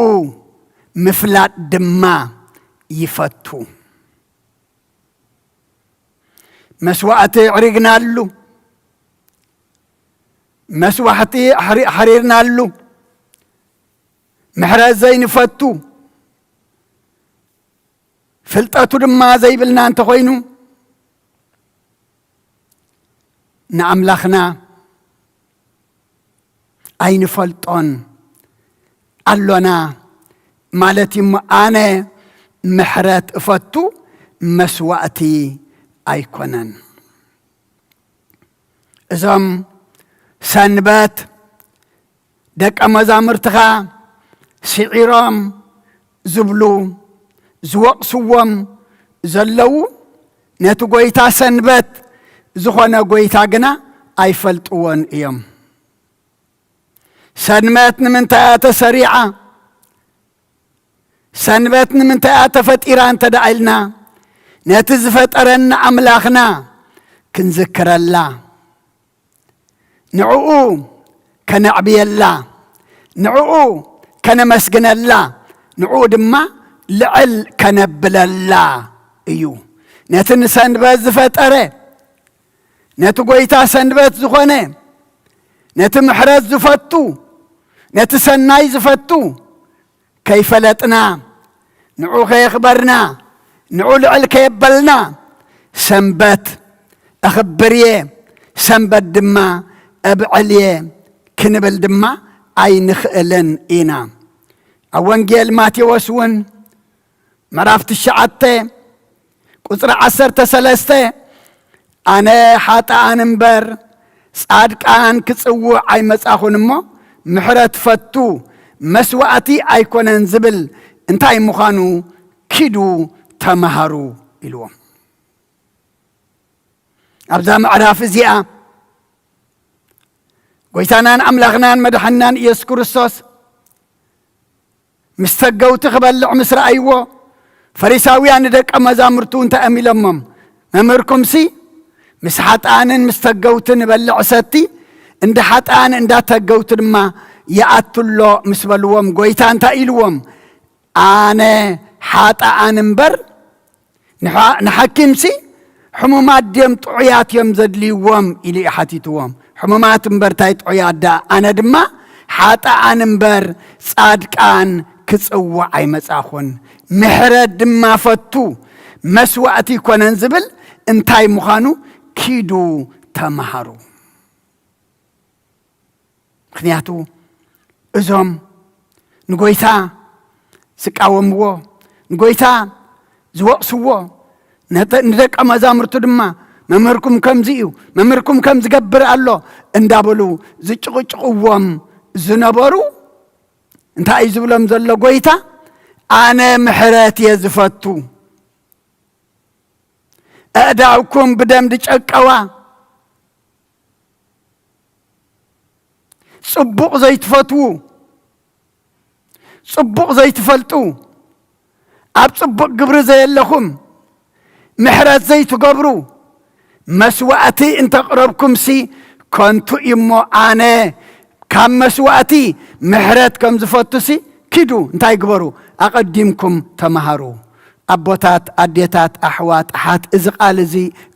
ምፍላጥ ድማ ይፈቱ። መስዋእቲ ኣዕሪግናሉ፣ መስዋእቲ ኣሕሪ-፣ ኣሕሪርናሉ፣ ምሕረት ዘይንፈቱ፣ ፍልጠቱ ድማ ዘይብልና እንተኾይኑ፣ ንኣምላኽና ኣይንፈልጦን ኣሎና ማለት እዩ እሞ፣ ኣነ ምሕረት እፈቱ፣ መስዋእቲ ኣይኮነን። እዞም ሰንበት ደቀ መዛሙርትኻ ስዒሮም ዝብሉ ዝወቕስዎም ዘለዉ፣ ነቲ ጎይታ ሰንበት ዝኾነ ጎይታ ግና ኣይፈልጥዎን እዮም። ሰንበት ንምንታይ እያ ተሰሪዓ? ሰንበት ንምንታይ እያ ተፈጢራ እንተ ደኣ ኢልና፣ ነቲ ዝፈጠረና ኣምላኽና ክንዝክረላ፣ ንዕኡ ከነዕብየላ፣ ንዕኡ ከነመስግነላ፣ ንዕኡ ድማ ልዕል ከነብለላ እዩ። ነቲ ንሰንበት ዝፈጠረ፣ ነቲ ጎይታ ሰንበት ዝኾነ፣ ነቲ ምሕረት ዝፈቱ፣ ነቲ ሰናይ ዝፈቱ ከይፈለጥና፣ ንዑ ከየኽበርና፣ ንዑ ልዕል ከየበልና፣ ሰንበት እኽብር እየ፣ ሰንበት ድማ እብዕል እየ ክንብል ድማ ኣይንኽእልን ኢና። ኣብ ወንጌል ማቴዎስ እውን ምዕራፍ ትሽዓተ ቁጽሪ ዓሰርተ ሰለስተ፣ ኣነ ሓጥኣን እምበር ጻድቃን ክጽውዕ ኣይመጻኹን እሞ፣ ምሕረት ፈቱ መስዋእቲ ኣይኮነን ዝብል እንታይ ምዃኑ ኪዱ ተማሃሩ ኢልዎም። ኣብዛ ምዕራፍ እዚኣ ጎይታናን ኣምላኽናን መድሓንናን ኢየሱስ ክርስቶስ ምስ ተገውቲ ክበልዕ ምስ ረኣይዎ፣ ፈሪሳውያን ንደቀ መዛሙርቱ እንታይ እዮም ኢሎሞም? መምህርኩምሲ ምስ ሓጥኣንን ምስ ተገውትን ይበልዕ ይሰቲ፣ እንዳ ሓጥኣን እንዳ ተገውቲ ድማ ይኣቱ ኣሎ ምስ በልዎም፣ ጎይታ እንታይ ኢልዎም? ኣነ ሓጥኣን እምበር ንሓ-፣ ንሓኪምሲ ሕሙማት ድዮም ጥዑያት እዮም ዘድልይዎም? ኢሉ እዩ ሓቲትዎም። ሕሙማት እምበር ታይ ጥዑያት ደኣ? ኣነ ድማ ሓጥኣን እምበር ጻድቃን ክጽውዕ ኣይመጻኹን። ምሕረት ድማ ፈቱ መስዋእቲ ይኮነን ዝብል እንታይ ምዃኑ ኪዱ ተማሃሩ። ምኽንያቱ እዞም ንጎይታ ዝቃወምዎ፣ ንጎይታ ዝወቕስዎ፣ ነተ-፣ ንደቀ መዛሙርቱ ድማ መምህርኩም ከምዚ እዩ፣ መምህርኩም ከም ዝገብር ኣሎ እንዳበሉ ዝጭቕጭቕዎም ዝነበሩ፣ እንታይ እዩ ዝብሎም ዘሎ ጎይታ? ኣነ ምሕረት እየ ዝፈቱ፣ ኣእዳውኩም ብደም ዝጨቀዋ፣ ጽቡቕ ዘይትፈትዉ፣ ጽቡቕ ዘይትፈልጡ፣ ኣብ ጽቡቕ ግብሪ ዘየለኹም፣ ምሕረት ዘይትገብሩ፣ መስዋእቲ እንተቕረብኩምሲ ከንቱ እዩሞ፣ ኣነ ካብ መስዋእቲ ምሕረት ከም ዝፈቱሲ ኪዱ እንታይ ግበሩ? ኣቐዲምኩም ተማሃሩ። ኣቦታት፣ ኣዴታት፣ ኣሕዋት፣ ኣሓት፣ እዚ ቃል እዚ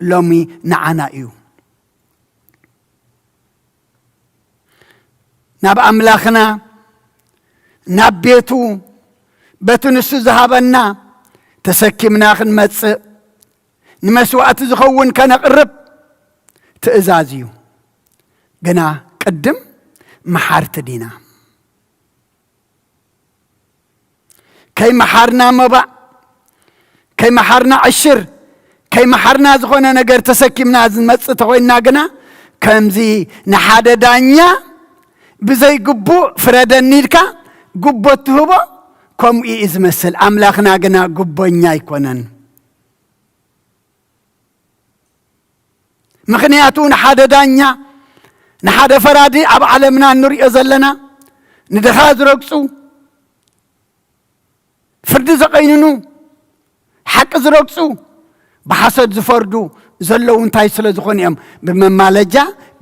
ሎሚ ንዓና እዩ። ናብ ኣምላኽና፣ ናብ ቤቱ፣ በቲ ንሱ ዝሃበና ተሰኪምና ክንመጽእ፣ ንመስዋእቲ ዝኸውን ከነቕርብ ትእዛዝ እዩ። ግና ቅድም መሓርቲ ዲና? ከይመሓርና መባእ፣ ከይመሓርና ዕሽር፣ ከይመሓርና ዝኾነ ነገር ተሰኪምና ዝመጽእ ተኾይንና ግና፣ ከምዚ ንሓደ ዳኛ ብዘይግቡእ ፍረደኒ ኢልካ ጉቦ እትህቦ፣ ከምኡ እዩ ዝመስል። ኣምላኽና ግና ጉቦኛ ኣይኮነን። ምኽንያቱ ንሓደ ዳኛ፣ ንሓደ ፈራዲ ኣብ ዓለምና እንሪኦ ዘለና፣ ንድኻ ዝረግጹ፣ ፍርዲ ዘቐይንኑ፣ ሓቂ ዝረግጹ፣ ብሓሰት ዝፈርዱ ዘለዉ እንታይ ስለ ዝኾኑ እዮም? ብመማለጃ፣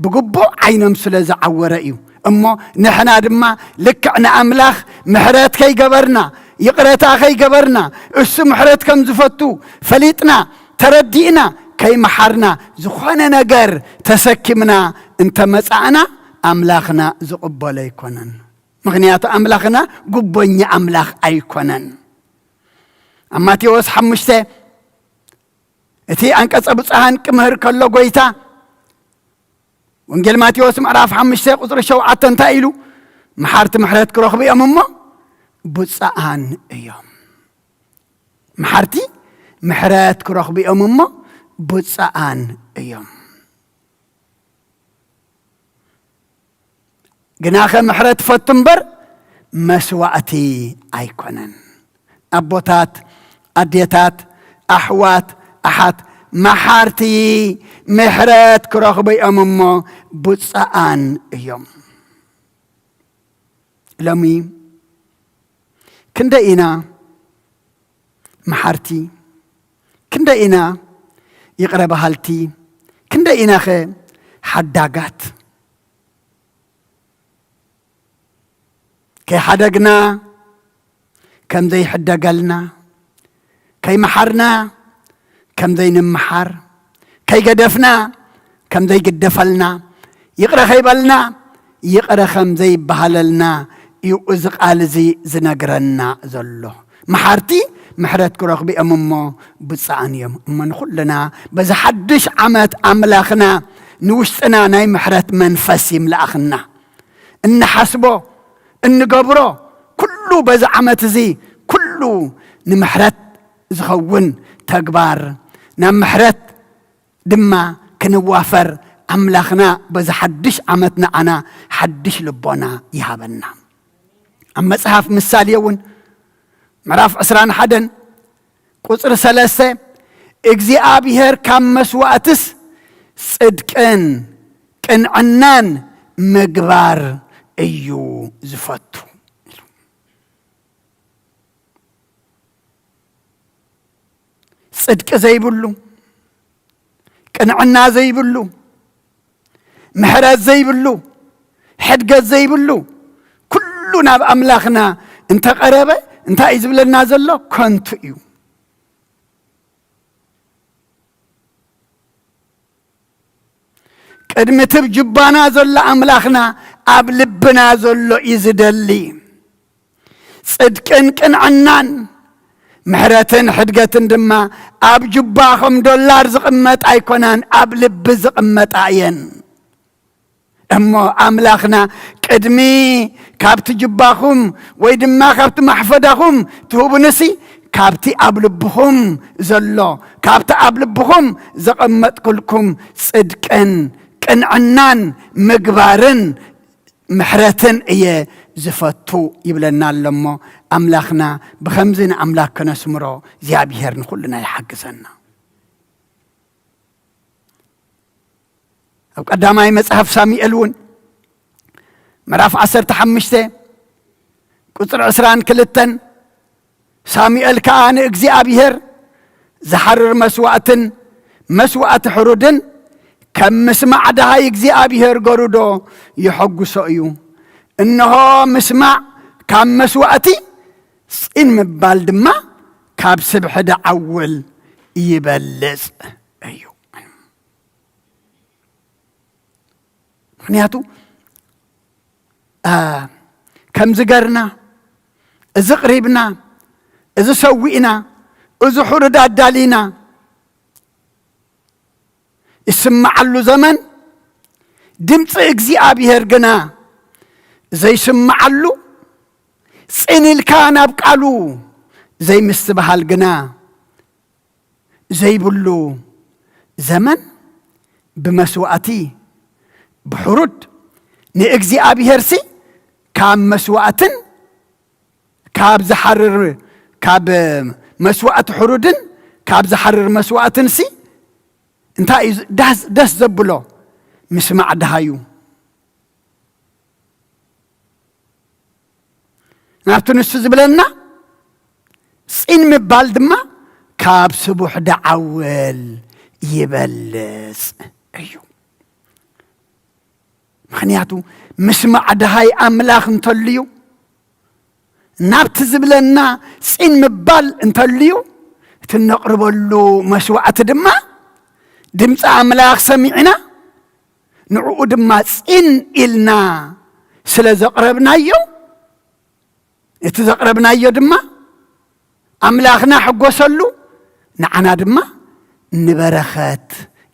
ብግቡእ ዓይኖም ስለ ዝዓወረ እዩ። እሞ ንሕና ድማ ልክዕ ንኣምላኽ ምሕረት ከይገበርና፣ ይቕረታ ከይገበርና፣ እሱ ምሕረት ከም ዝፈቱ ፈሊጥና፣ ተረዲእና፣ ከይመሓርና፣ ዝኾነ ነገር ተሰኪምና እንተመጻእና፣ ኣምላኽና ዝቕበሎ ኣይኮነን። ምኽንያቱ ኣምላኽና ጉቦኛ ኣምላኽ ኣይኮነን። ኣብ ማቴዎስ ሓሙሽተ እቲ ኣንቀጸ ብፁዓን ክምህር ከሎ፣ ጎይታ፣ ወንጌል ማቴዎስ ምዕራፍ ሓሙሽተ ቁጽሪ ሸውዓተ እንታይ ኢሉ? "መሓርቲ ምሕረት ክረኽቡ እዮም እሞ ብፁዓን እዮም።" መሓርቲ ምሕረት ክረኽቡ እዮም እሞ ብፁዓን እዮም። ግናኸ ምሕረት ፈቱ እምበር መስዋእቲ ኣይኮነን። ኣቦታት፣ ኣዴታት፣ ኣሕዋት፣ ኣሓት፣ መሓርቲ ምሕረት ክረኽቡ እዮም እሞ ብፁዓን እዮም። ሎሚ ክንደይ ኢና መሓርቲ? ክንደይ ኢና ይቕረ በሃልቲ? ክንደይ ኢናኸ ሓዳጋት? ከይሓደግና ከም ዘይሕደገልና፣ ከይመሓርና ከም ዘይንመሓር፣ ከይገደፍና ከም ዘይግደፈልና፣ ይቕረ ከይበልና ይቕረ ከም ዘይበሃለልና እዩ እዚ ቃል እዚ ዝነግረና ዘሎ። መሓርቲ ምሕረት ክረኽቡ እዮም እሞ ብፁዓን እዮም። እሞ ንኹልና በዚ ሓድሽ ዓመት ኣምላኽና ንውሽጥና ናይ ምሕረት መንፈስ ይምልኣኽና። እንሓስቦ፣ እንገብሮ፣ ኩሉ በዚ ዓመት እዚ ኩሉ ንምሕረት ዝኸውን ተግባር፣ ናብ ምሕረት ድማ ክንዋፈር ኣምላኽና በዚ ሓድሽ ዓመት ንዓና ሓድሽ ልቦና ይሃበና። ኣብ መጽሓፍ ምሳሌ እውን ምዕራፍ ዕስራን ሓደን ቁጽሪ ሰለስተ፣ "እግዚኣብሔር ካብ መስዋእትስ ጽድቅን ቅንዕናን ምግባር እዩ ዝፈቱ።" ጽድቂ ዘይብሉ፣ ቅንዕና ዘይብሉ፣ ምሕረት ዘይብሉ፣ ሕድገት ዘይብሉ፣ ኩሉ ናብ ኣምላኽና እንተቐረበ እንታይ እዩ ዝብለና ዘሎ? ከንቱ እዩ። ቅድሚ እቲ ብ ጁባና ዘሎ ኣምላኽና ኣብ ልብና ዘሎ እዩ ዝደሊ። ጽድቅን ቅንዕናን፣ ምሕረትን ሕድገትን ድማ ኣብ ጁባ ከም ዶላር ዝቕመጣ ኣይኮናን፣ ኣብ ልቢ ዝቕመጣ እየን። እሞ ኣምላኽና ቅድሚ ካብቲ ጁባኹም ወይ ድማ ካብቲ ማሕፈዳኹም ትህቡንሲ፣ ካብቲ ኣብ ልብኹም ዘሎ፣ ካብቲ ኣብ ልብኹም ዘቐመጥኩልኩም ጽድቅን ቅንዕናን ምግባርን ምሕረትን እየ ዝፈቱ ይብለና ኣሎ። እሞ ኣምላኽና ብኸምዚ ንኣምላኽ ከነስምሮ እግዚኣብሔር ንኹልና ይሓግዘና። ኣብ ቀዳማይ መጽሓፍ ሳሙኤል እውን ምዕራፍ ዓሰርተ ሓሙሽተ ቁጽሪ ዕስራን ክልተን፣ ሳሙኤል ከኣ ንእግዚኣብሔር ዝሓርር መስዋእትን መስዋእቲ ሕሩድን ከም ምስማዕ ደሃይ እግዚኣብሔር ገሩዶ የሐጉሶ እዩ። እንሆ ምስማዕ ካብ መስዋእቲ፣ ጺን ምባል ድማ ካብ ስብሒ ደዓውል ይበልጽ እዩ። ምኽንያቱ፣ አ፣ ከምዚ ገርና፣ እዚ ቅሪብና፣ እዚ ሰዊእና፣ እዚ ሕሩድ ኣዳሊና፣ ይስምዓሉ ዘመን፣ ድምፂ እግዚኣብሔር ግና ዘይስምዓሉ፣ ጽን ኢልካ ናብ ቃሉ ዘይምስትብሃል ግና ዘይብሉ ዘመን፣ ብመስዋእቲ ብሕሩድ ንእግዚኣብሔርሲ ካብ መስዋእትን ካብ ዝሓርር፣ ካብ መስዋእቲ ሕሩድን ካብ ዝሓርር መስዋእትንሲ እንታይ እዩ ዳስ-፣ ደስ ዘብሎ? ምስማዕ ደሃዩ። ናብቲ ንሱ ዝብለና ጽን ምባል ድማ ካብ ስቡሕ ደዓውል ይበልጽ እዩ። ምኽንያቱ ምስማዕ ደሃይ ኣምላኽ እንተልዩ፣ ናብቲ ዝብለና ጽን ምባል እንተልዩ፣ እቲ እነቕርበሉ መስዋዕቲ ድማ ድምፂ ኣምላኽ ሰሚዕና፣ ንዕኡ ድማ ጽን ኢልና ስለ ዘቕረብናዮ፣ እቲ ዘቕረብናዮ ድማ ኣምላኽና ሕጎሰሉ፣ ንዓና ድማ ንበረኸት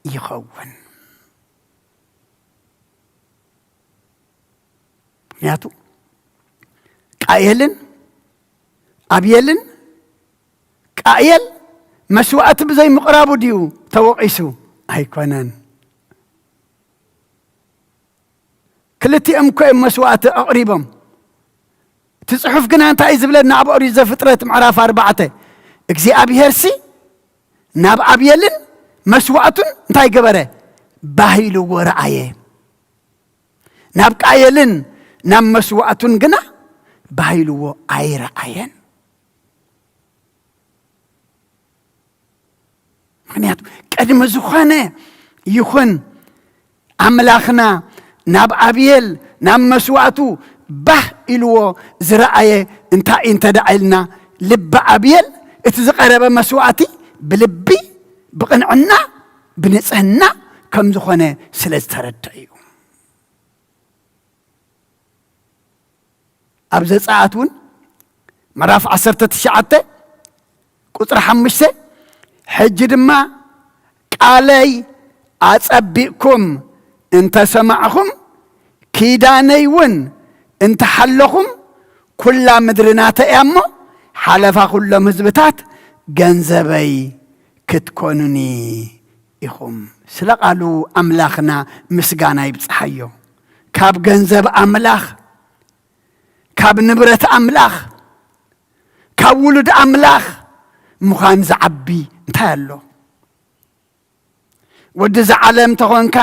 ይኸውን። ምኽንያቱ ቃየልን ኣብየልን፣ ቃየል መስዋእቲ ብዘይ ምቕራቡ ድዩ ተወቒሱ? ኣይኮነን። ክልቲኦም እኮ እዮም መስዋእቲ ኣቕሪቦም። እቲ ጽሑፍ ግና እንታይ እዩ ዝብለና? ኣብ ኦሪት ዘፍጥረት ምዕራፍ ኣርባዕተ፣ እግዚኣብሄርሲ ናብ ኣብየልን መስዋእቱን እንታይ ገበረ? ባህ ኢልዎ ረኣየ። ናብ ቃየልን ናብ መስዋእቱን ግና ባህ ኢልዎ ኣይረኣየን። ምኽንያቱ ቅድሚ ዝኾነ ይኹን ኣምላኽና ናብ ኣብየል ናብ መስዋእቱ ባህ ኢልዎ ዝረኣየ እንታይ እዩ እንተ ደኣ ኢልና፣ ልቢ ኣብየል እቲ ዝቐረበ መስዋእቲ ብልቢ ብቕንዕና ብንጽህና ከም ዝኾነ ስለ ዝተረድአ እዩ። ኣብ ዘጸኣት እውን ምዕራፍ ዓሰርተ ትሽዓተ ቁጽሪ ሓሙሽተ፣ ሕጂ ድማ ቃለይ ኣጸቢቕኩም እንተ ሰማዕኹም፣ ኪዳነይ እውን እንተ ሓለኹም፣ ኩላ ምድሪ ናተይ እያ እሞ፣ ሓለፋ ኩሎም ህዝብታት ገንዘበይ ክትኮኑኒ ኢኹም። ስለ ቃሉ ኣምላኽና ምስጋና ይብጽሓዮ። ካብ ገንዘብ ኣምላኽ፣ ካብ ንብረት ኣምላኽ፣ ካብ ውሉድ ኣምላኽ ምዃን ዝዓቢ እንታይ ኣሎ? ወዲ እዛ ዓለም ተኾንካ፣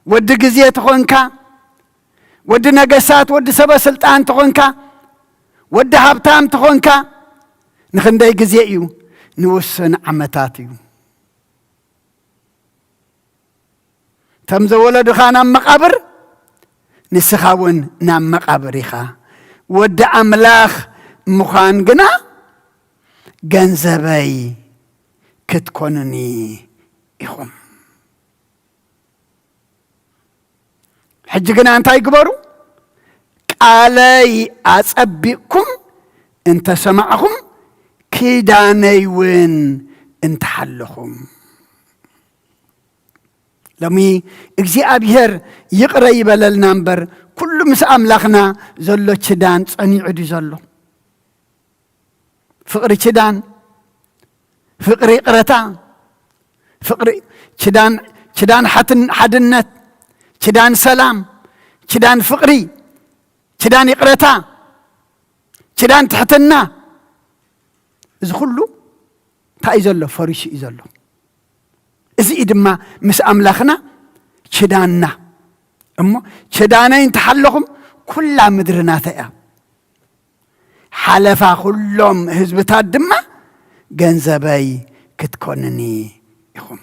ወዲ ግዜ ተኾንካ፣ ወዲ ነገሳት፣ ወዲ ሰበ ስልጣን ተኾንካ፣ ወዲ ሃብታም ተኾንካ፣ ንኽንደይ ግዜ እዩ? ንውሱን ዓመታት እዩ። ከም ዘወለዱኻ ናብ መቓብር፣ ንስኻ እውን ናብ መቓብር ኢኻ። ወዲ ኣምላኽ ምዃን ግና ገንዘበይ ክትኮኑኒ ኢኹም። ሕጂ ግና እንታይ ግበሩ? ቃለይ ኣጸቢቕኩም እንተ ሰማዕኹም፣ ኪዳነይ እውን እንተ ሓለኹም። ሎሚ እግዚኣብሔር ይቕረ ይበለልና እምበር፣ ኩሉ ምስ ኣምላኽና ዘሎ ችዳን ጸኒዑ ድዩ ዘሎ? ፍቕሪ ችዳን፣ ፍቕሪ ይቕረታ፣ ፍቕሪ ችዳን፣ ችዳን ሓትን-፣ ሓድነት፣ ችዳን ሰላም፣ ችዳን ፍቕሪ፣ ችዳን ይቕረታ፣ ችዳን ትሕትና፣ እዚ ኩሉ እንታይ እዩ ዘሎ? ፈሪሱ እዩ ዘሎ። እዚ እዩ ድማ ምስ ኣምላኽና ችዳንና። እሞ ችዳነይ እንተሓለኹም፣ ኩላ ምድሪ ናተይ እያ። ሓለፋ ኩሎም ህዝብታት ድማ ገንዘበይ ክትኮንኒ ኢኹም።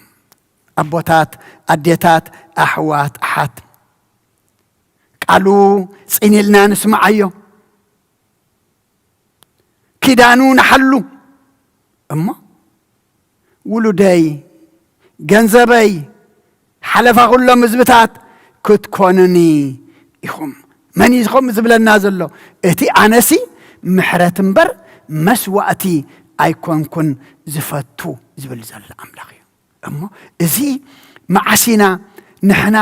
ኣቦታት፣ ኣዴታት፣ ኣሕዋት፣ ኣሓት፣ ቃሉ ጽን ኢልና ንስምዓዮ። ኪዳኑ ንሓሉ። እሞ ውሉደይ፣ ገንዘበይ፣ ሓለፋ ኩሎም ህዝብታት ክትኮኑኒ ኢኹም። መን እዩ ከምኡ ዝብለና ዘሎ? እቲ ኣነሲ ምሕረት እምበር መስዋእቲ ኣይኮንኩን ዝፈቱ ዝብል ዘሎ ኣምላኽ እዩ። እሞ እዚ መዓስ ኢና ንሕና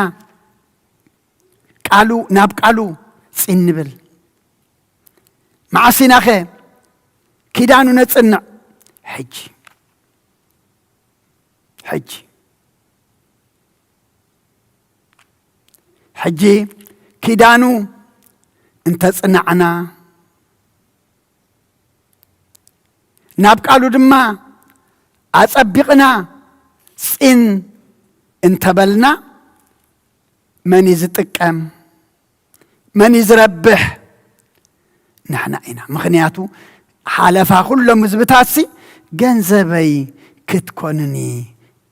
ቃሉ፣ ናብ ቃሉ ጽን ንብል? መዓስ ኢናኸ ኪዳኑ ነጽንዕ? ሕጂ፣ ሕጂ፣ ሕጂ ኪዳኑ እንተጽናዕና፣ ናብ ቃሉ ድማ ኣጸቢቕና ጽን እንተበልና፣ መን እዩ ዝጥቀም? መን እዩ ዝረብሕ? ንሕና ኢና። ምኽንያቱ ሓለፋ ኩሎም ህዝብታትሲ ገንዘበይ ክትኮኑኒ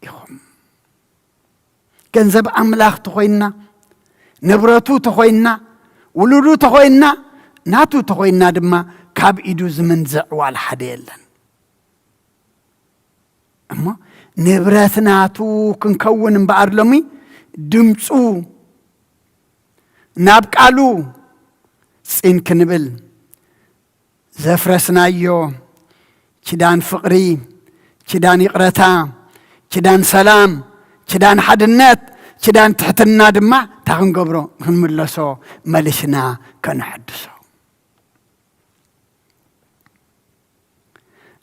ኢኹም። ገንዘብ ኣምላኽ ተኾይንና፣ ንብረቱ ተኾይንና፣ ውሉዱ ተኾይንና፣ ናቱ ተኾይንና ድማ ካብ ኢዱ ዝምንዝዕ ዋላ ሓደ የለን። እሞ ንብረት ናቱ ክንከውን እምበኣር ሎሚ ድምፁ ናብ ቃሉ ጽን ክንብል፣ ዘፍረስናዮ ኪዳን ፍቕሪ፣ ኪዳን ይቕረታ፣ ኪዳን ሰላም፣ ኪዳን ሓድነት፣ ኪዳን ትሕትና ድማ እንታይ ክንገብሮ? ክንምለሶ፣ መሊስና ከነሐድሶ።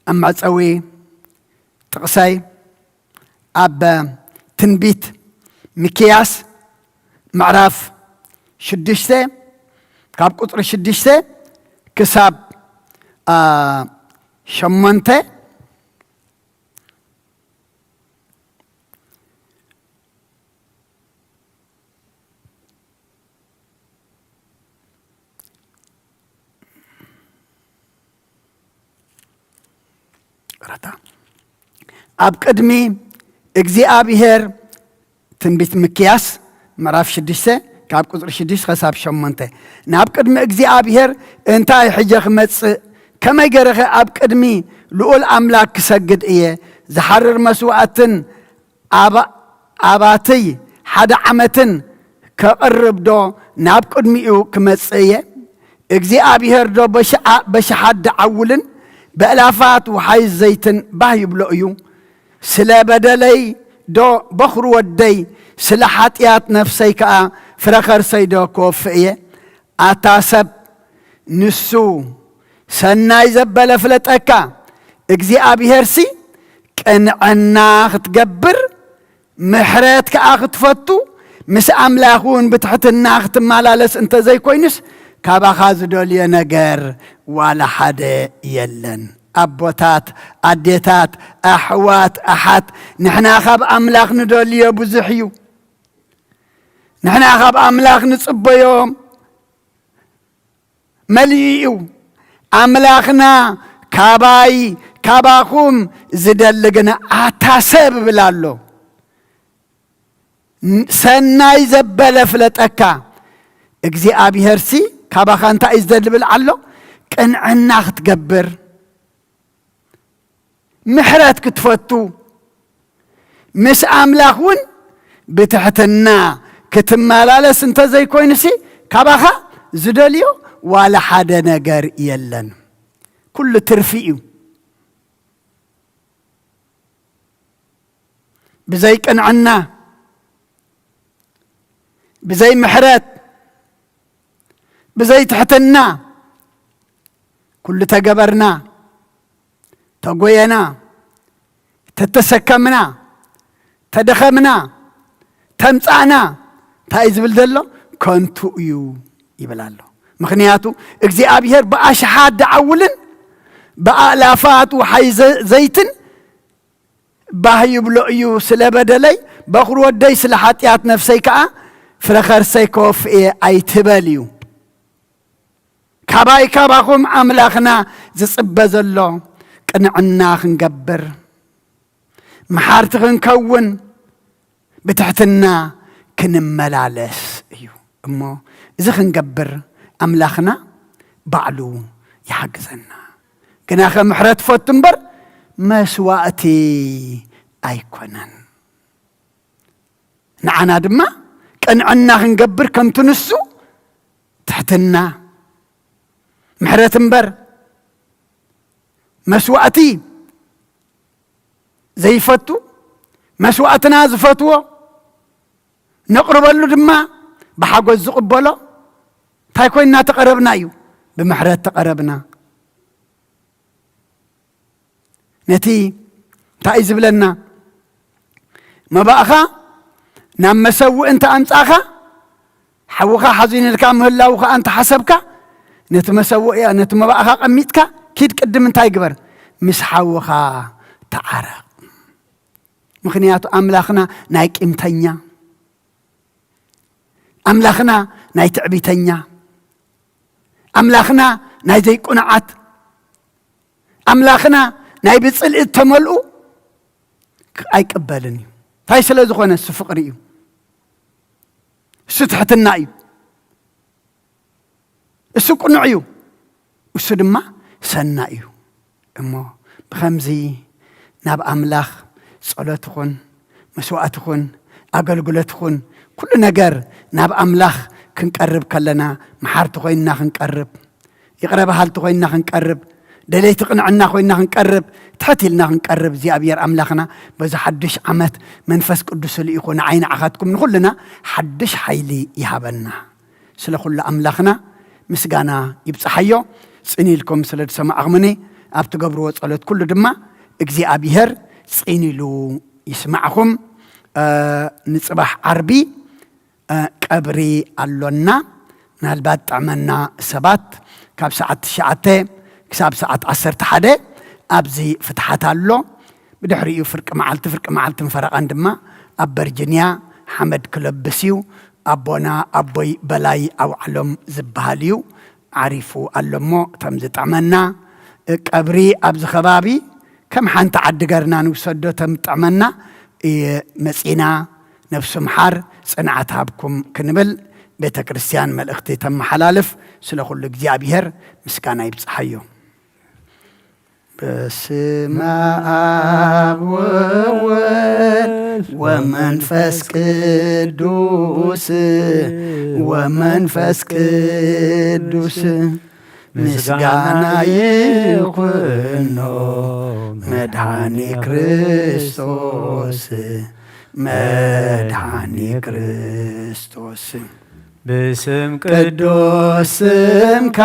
ኣብ መዕጸዊ ጥቕሰይ ኣብ ትንቢት ሚክያስ ምዕራፍ ሽዱሽተ፣ ካብ ቁጽሪ ሽዱሽተ ክሳብ፣ አ፣ ሸሞንተ። ይቕረታ። ኣብ ቅድሚ እግዚኣብሔር፣ ትንቢት ሚክያስ ምዕራፍ ሽዱሽተ ካብ ቁጽሪ ሽዱሽተ ክሳብ ሸሞንተ። ናብ ቅድሚ እግዚኣብሔር እንታይ ሕጀ ክመጽእ? ከመይ ገይረኸ ኣብ ቅድሚ ልኡል ኣምላክ ክሰግድ እየ? ዝሓርር መስዋእትን ኣባ-፣ ኣባትይ ሓደ ዓመትን ከቕርብ ዶ ናብ ቅድሚኡ ክመጽእ እየ? እግዚኣብሔር ዶ በሽዓ-፣ በሽሓት ደዓውልን በእላፋት ውሓይዝ ዘይትን ባህ ይብሎ እዩ? ስለ በደለይ ዶ በኹሪ ወደይ፣ ስለ ሓጢኣት ነፍሰይ ከኣ ፍረ ከርሰይ ዶ ክወፍእ እየ? ኣታ ሰብ፣ ንሱ ሰናይ ዘበለ ፍለጠካ፣ እግዚኣብሄርሲ ቅንዕና ክትገብር፣ ምሕረት ከኣ ክትፈቱ፣ ምስ ኣምላኽ እውን ብትሕትና ክትመላለስ እንተ ዘይኮይኑስ፣ ካባኻ ዝደልዮ ነገር ዋላ ሓደ የለን። ኣቦታት፣ ኣዴታት፣ ኣሕዋት፣ ኣሓት፣ ንሕና ካብ ኣምላኽ ንደልዮ ብዙሕ እዩ። ንሕና ካብ ኣምላኽ ንጽበዮ መሊኡ እዩ። ኣምላኽና ካባይ፣ ካባኹም ዝደሊ ግና ኣታ ሰብ እብል ኣሎ። ን-፣ ሰናይ ዘበለ ፍለጠካ። እግዚኣብሄርሲ ካባኻ እንታይ እዩ ዝደሊ ብል ኣሎ? ቅንዕና ክትገብር፣ ምሕረት ክትፈቱ፣ ምስ ኣምላኽ እውን ብትሕትና ክትመላለስ እንተ ዘይኮይኑሲ፣ ካባኻ ዝደልዮ ዋላ ሓደ ነገር የለን። ኩሉ ትርፊ እዩ። ብዘይ ቅንዕና፣ ብዘይ ምሕረት፣ ብዘይ ትሕትና፣ ኩሉ ተገበርና፣ ተጎየና፣ ተተሰከምና፣ ተደኸምና፣ ተምጻእና፣ እንታይ እዩ ዝብል ዘሎ? ከንቱ እዩ ይብል ኣሎ። ምኽንያቱ እግዚኣብሔር ብኣሽሓት ደዓውልን ብኣእላፋት ወሓይ ዘ-፣ ዘይትን ባህ ይብሎ እዩ። ስለ በደለይ በኹሪ ወደይ፣ ስለ ሓጢኣት ነፍሰይ ከኣ ፍረ ከርሰይ ከወፍእ እየ ኣይትበል እዩ። ካባይ ካባኹም ኣምላኽና ዝጽበ ዘሎ ቅንዕና ክንገብር፣ መሓርቲ ክንከውን፣ ብትሕትና ክንመላለስ እዩ። እሞ እዚ ክንገብር ኣምላኽና ባዕሉ ይሓግዘና። ግናኸ ምሕረት ፈቱ እምበር መስዋእቲ ኣይኮነን። ንዓና ድማ ቅንዕና ክንገብር ከምቲ ንሱ ትሕትና፣ ምሕረት እምበር መስዋእቲ ዘይፈቱ፣ መስዋእትና ዝፈትዎ፣ ነቕርበሉ ድማ ብሓጎስ ዝቕበሎ እንታይ ኮይንና ተቐረብና እዩ? ብምሕረት ተቐረብና። ነቲ እንታይ እዩ ዝብለና? መባእኻ ናብ መሰውኢ እንተ ኣምጻእኻ፣ ሓውኻ ሓዚኑልካ ምህላዉ ከኣ እንተ ሓሰብካ፣ ነቲ መሰውኢ፣ ነቲ መባእኻ ቀሚጥካ፣ ኪድ ቅድም እንታይ ግበር? ምስ ሓውኻ ተዓረቕ። ምኽንያቱ ኣምላኽና ናይ ቂምተኛ፣ ኣምላኽና ናይ ትዕቢተኛ፣ ኣምላኽና ናይ ዘይቁንዓት፣ ኣምላኽና ናይ ብጽልኢ እተመልኡ ኣይቅበልን እዩ። እንታይ ስለ ዝኾነ? እሱ ፍቕሪ እዩ። እሱ ትሕትና እዩ። እሱ ቅኑዕ እዩ። እሱ ድማ ሰናይ እዩ። እሞ ብኸምዚ ናብ ኣምላኽ ጸሎት ይኹን፣ መስዋእቲ ይኹን፣ ኣገልግሎት ይኹን፣ ኩሉ ነገር ናብ ኣምላኽ ክንቀርብ ከለና፣ መሓርቲ ኮይንና ክንቀርብ፣ ይቕረ በሃልቲ ኮይንና ክንቀርብ፣ ደለይቲ ቅንዕና ኮይንና ክንቀርብ፣ ትሕት ኢልና ክንቀርብ፣ እግዚኣብሔር ኣምላኽና በዚ ሓድሽ ዓመት መንፈስ ቅዱስ ልኢኹ ንዓይ ንዓኻትኩም ንኹልና ሓድሽ ሓይሊ ይሃበና። ስለ ኩሉ ኣምላኽና ምስጋና ይብጽሓዮ። ጽን ኢልኩም ስለ ዝሰማዕኹምኒ፣ ኣብ ትገብርዎ ጸሎት ኩሉ ድማ እግዚኣብሔር ጽን ኢሉ ይስማዕኹም። እ፣ ንጽባሕ ዓርቢ፣ እ፣ ቀብሪ ኣሎና። ምናልባት ጥዕመና ሰባት ካብ ሰዓት ትሽዓተ ክሳብ ሰዓት ዓሰርተ ሓደ ኣብዚ ፍትሓት ኣሎ። ብድሕሪኡ ፍርቂ መዓልቲ፣ ፍርቂ መዓልትን ፈረቓን ድማ ኣብ ቨርጂንያ ሓመድ ክለብስ እዩ። ኣቦና ኣቦይ በላይ ኣውዓሎም ዝበሃል እዩ። ዓሪፉ ኣሎ እሞ፣ ተም ዝጥዕመና፣ እ፣ ቀብሪ ኣብዚ ከባቢ ከም ሓንቲ ዓዲ ገርና ንውሰዶ፣ ተም ጥዕመና፣ እ፣ መጺና፣ ነፍሱ ምሓር፣ ጽንዓት ሃብኩም ክንብል ቤተ ክርስቲያን መልእኽቲ ተመሓላልፍ። ስለ ኩሉ እግዚኣብሔር ምስጋና ይብጽሓዮ። በስመ አብ ወወልድ ወመንፈስ ቅዱስ፣ ወመንፈስ ቅዱስ ምስጋና ይኹኖ መድኃኒ ክርስቶስ፣ መድኃኒ ክርስቶስ። ብስም ቅዱስ ስምካ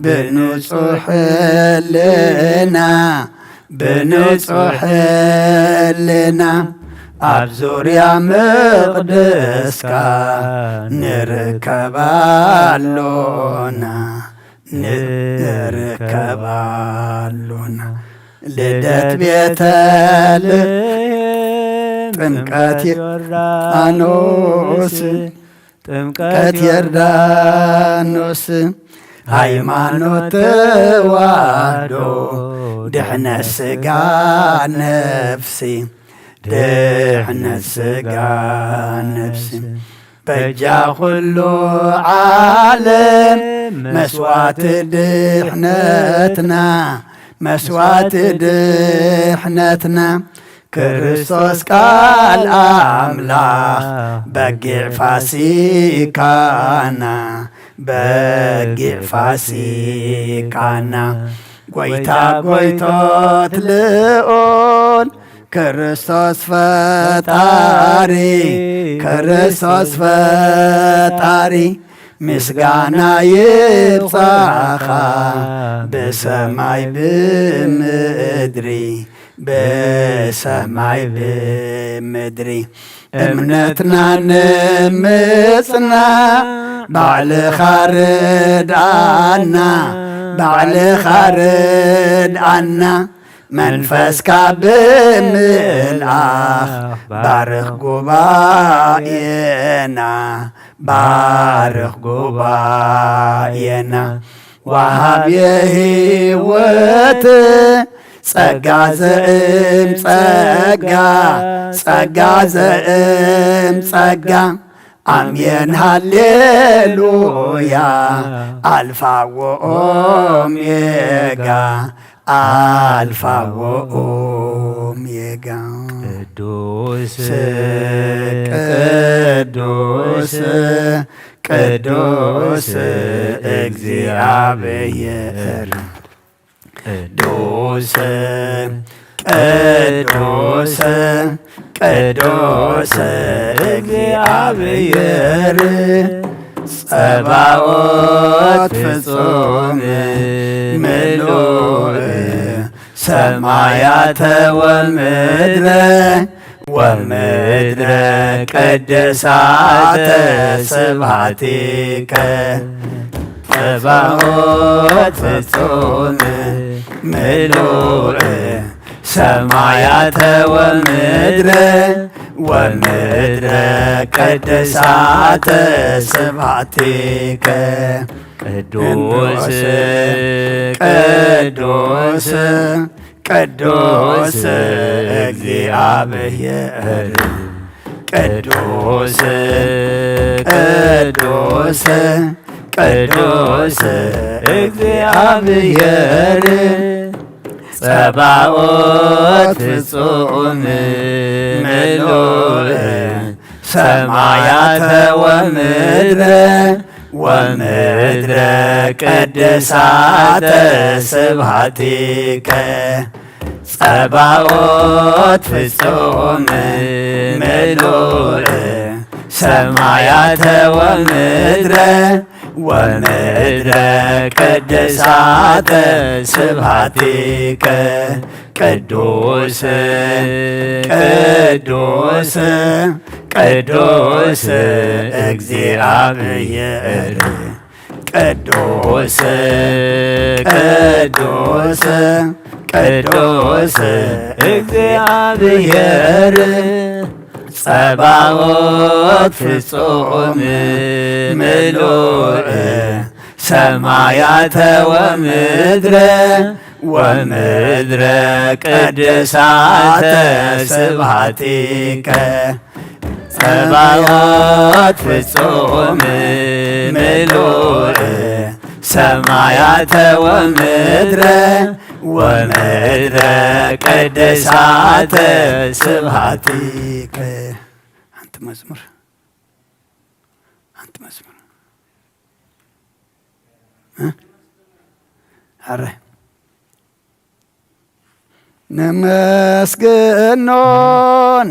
ብንጹሕ ሕልና፣ ብንጹሕ ሕልና ኣብ ዙርያ መቕደስካ ንርከብ ኣሎና፣ ንርከብ ኣሎና። ልደት ቤተልሔም፣ ጥምቀት ዮርዳኖስ፣ ጥምቀት ዮርዳኖስ፣ ሃይማኖት ተዋህዶ፣ ድሕነት ስጋ ነፍሲ፣ ድሕነት ስጋ ነፍሲ፣ በጃ ኩሉ ዓለም መስዋዕቲ ድሕነትና፣ መስዋዕቲ ድሕነትና፣ ክርስቶስ ቃል ኣምላኽ በጊዕ ፋሲካና፣ በጊዕ ፋሲካና፣ ጎይታ ጎይቶት ልዑል ክርስቶስ ፈጣሪ፣ ክርስቶስ ፈጣሪ፣ ምስጋና ይብጻኻ ብሰማይ ብምድሪ፣ ብሰማይ ብምድሪ። እምነትና ንምጽና ባዕልኻ ርድኣና፣ ባዕልኻ ርድኣና። መንፈስካ ብምልኣኽ ባርኽ ጉባኤና፣ ባርኽ ጉባኤና። ወሃብየ ህይወት ጸጋ ዘእም ጸጋ፣ ጸጋ ዘእም ጸጋ። ኣሜን ሃሌሉያ። ኣልፋ ወኦሜጋ፣ ኣልፋ ወኦሜጋ። ቅዱስ ቅዱስ ቅዱስ እግዚኣብሔር። ቅዱስ ቅዱስ ቅዱስ እግዚኣብሔር፣ ጸባኦት ፍጹም ምሉእ ሰማያተ ወምድረ ወምድረ ቅድሳተ ስብሐቲከ። ጸባኦት ፍጹም ምሉእ ሰማያተ ወምድረ ወምድረ ቅድሳተ ስብሐቲከ። ቅዱስ ቅዱስ ቅዱስ እግዚኣብሔር፣ ቅዱስ ቅዱስ ቅዱስ እግዚኣብሔር፣ ጸባኦት ፍጹም ምሉእ ሰማያተ ወምድረ ወምድረ ቅድሳተ ስብሐቲከ። ጸባኦት ፍጹም ምሉእ ሰማያተ ወምድረ ወምድረ ቅድሳተ ስብሐቲከ። ቅዱስ ቅዱስ ቅዱስ እግዚኣብሔር፣ ቅዱስ ቅዱስ ቅዱስ እግዚኣብሔር፣ ጸባኦት ፍጹም ምሉእ ሰማያተ ወምድረ ወምድረ ቅድሳተ ስብሐቲከ። ጸባኦት ፍጹም ምሉእ ሰማያተ ወምድረ ወምድረ ቅድሳተ ስብሐቲከ። ሓንቲ መዝሙር፣ ሓንቲ መዝሙር። እ? ኣረ። ነመስግኖ፣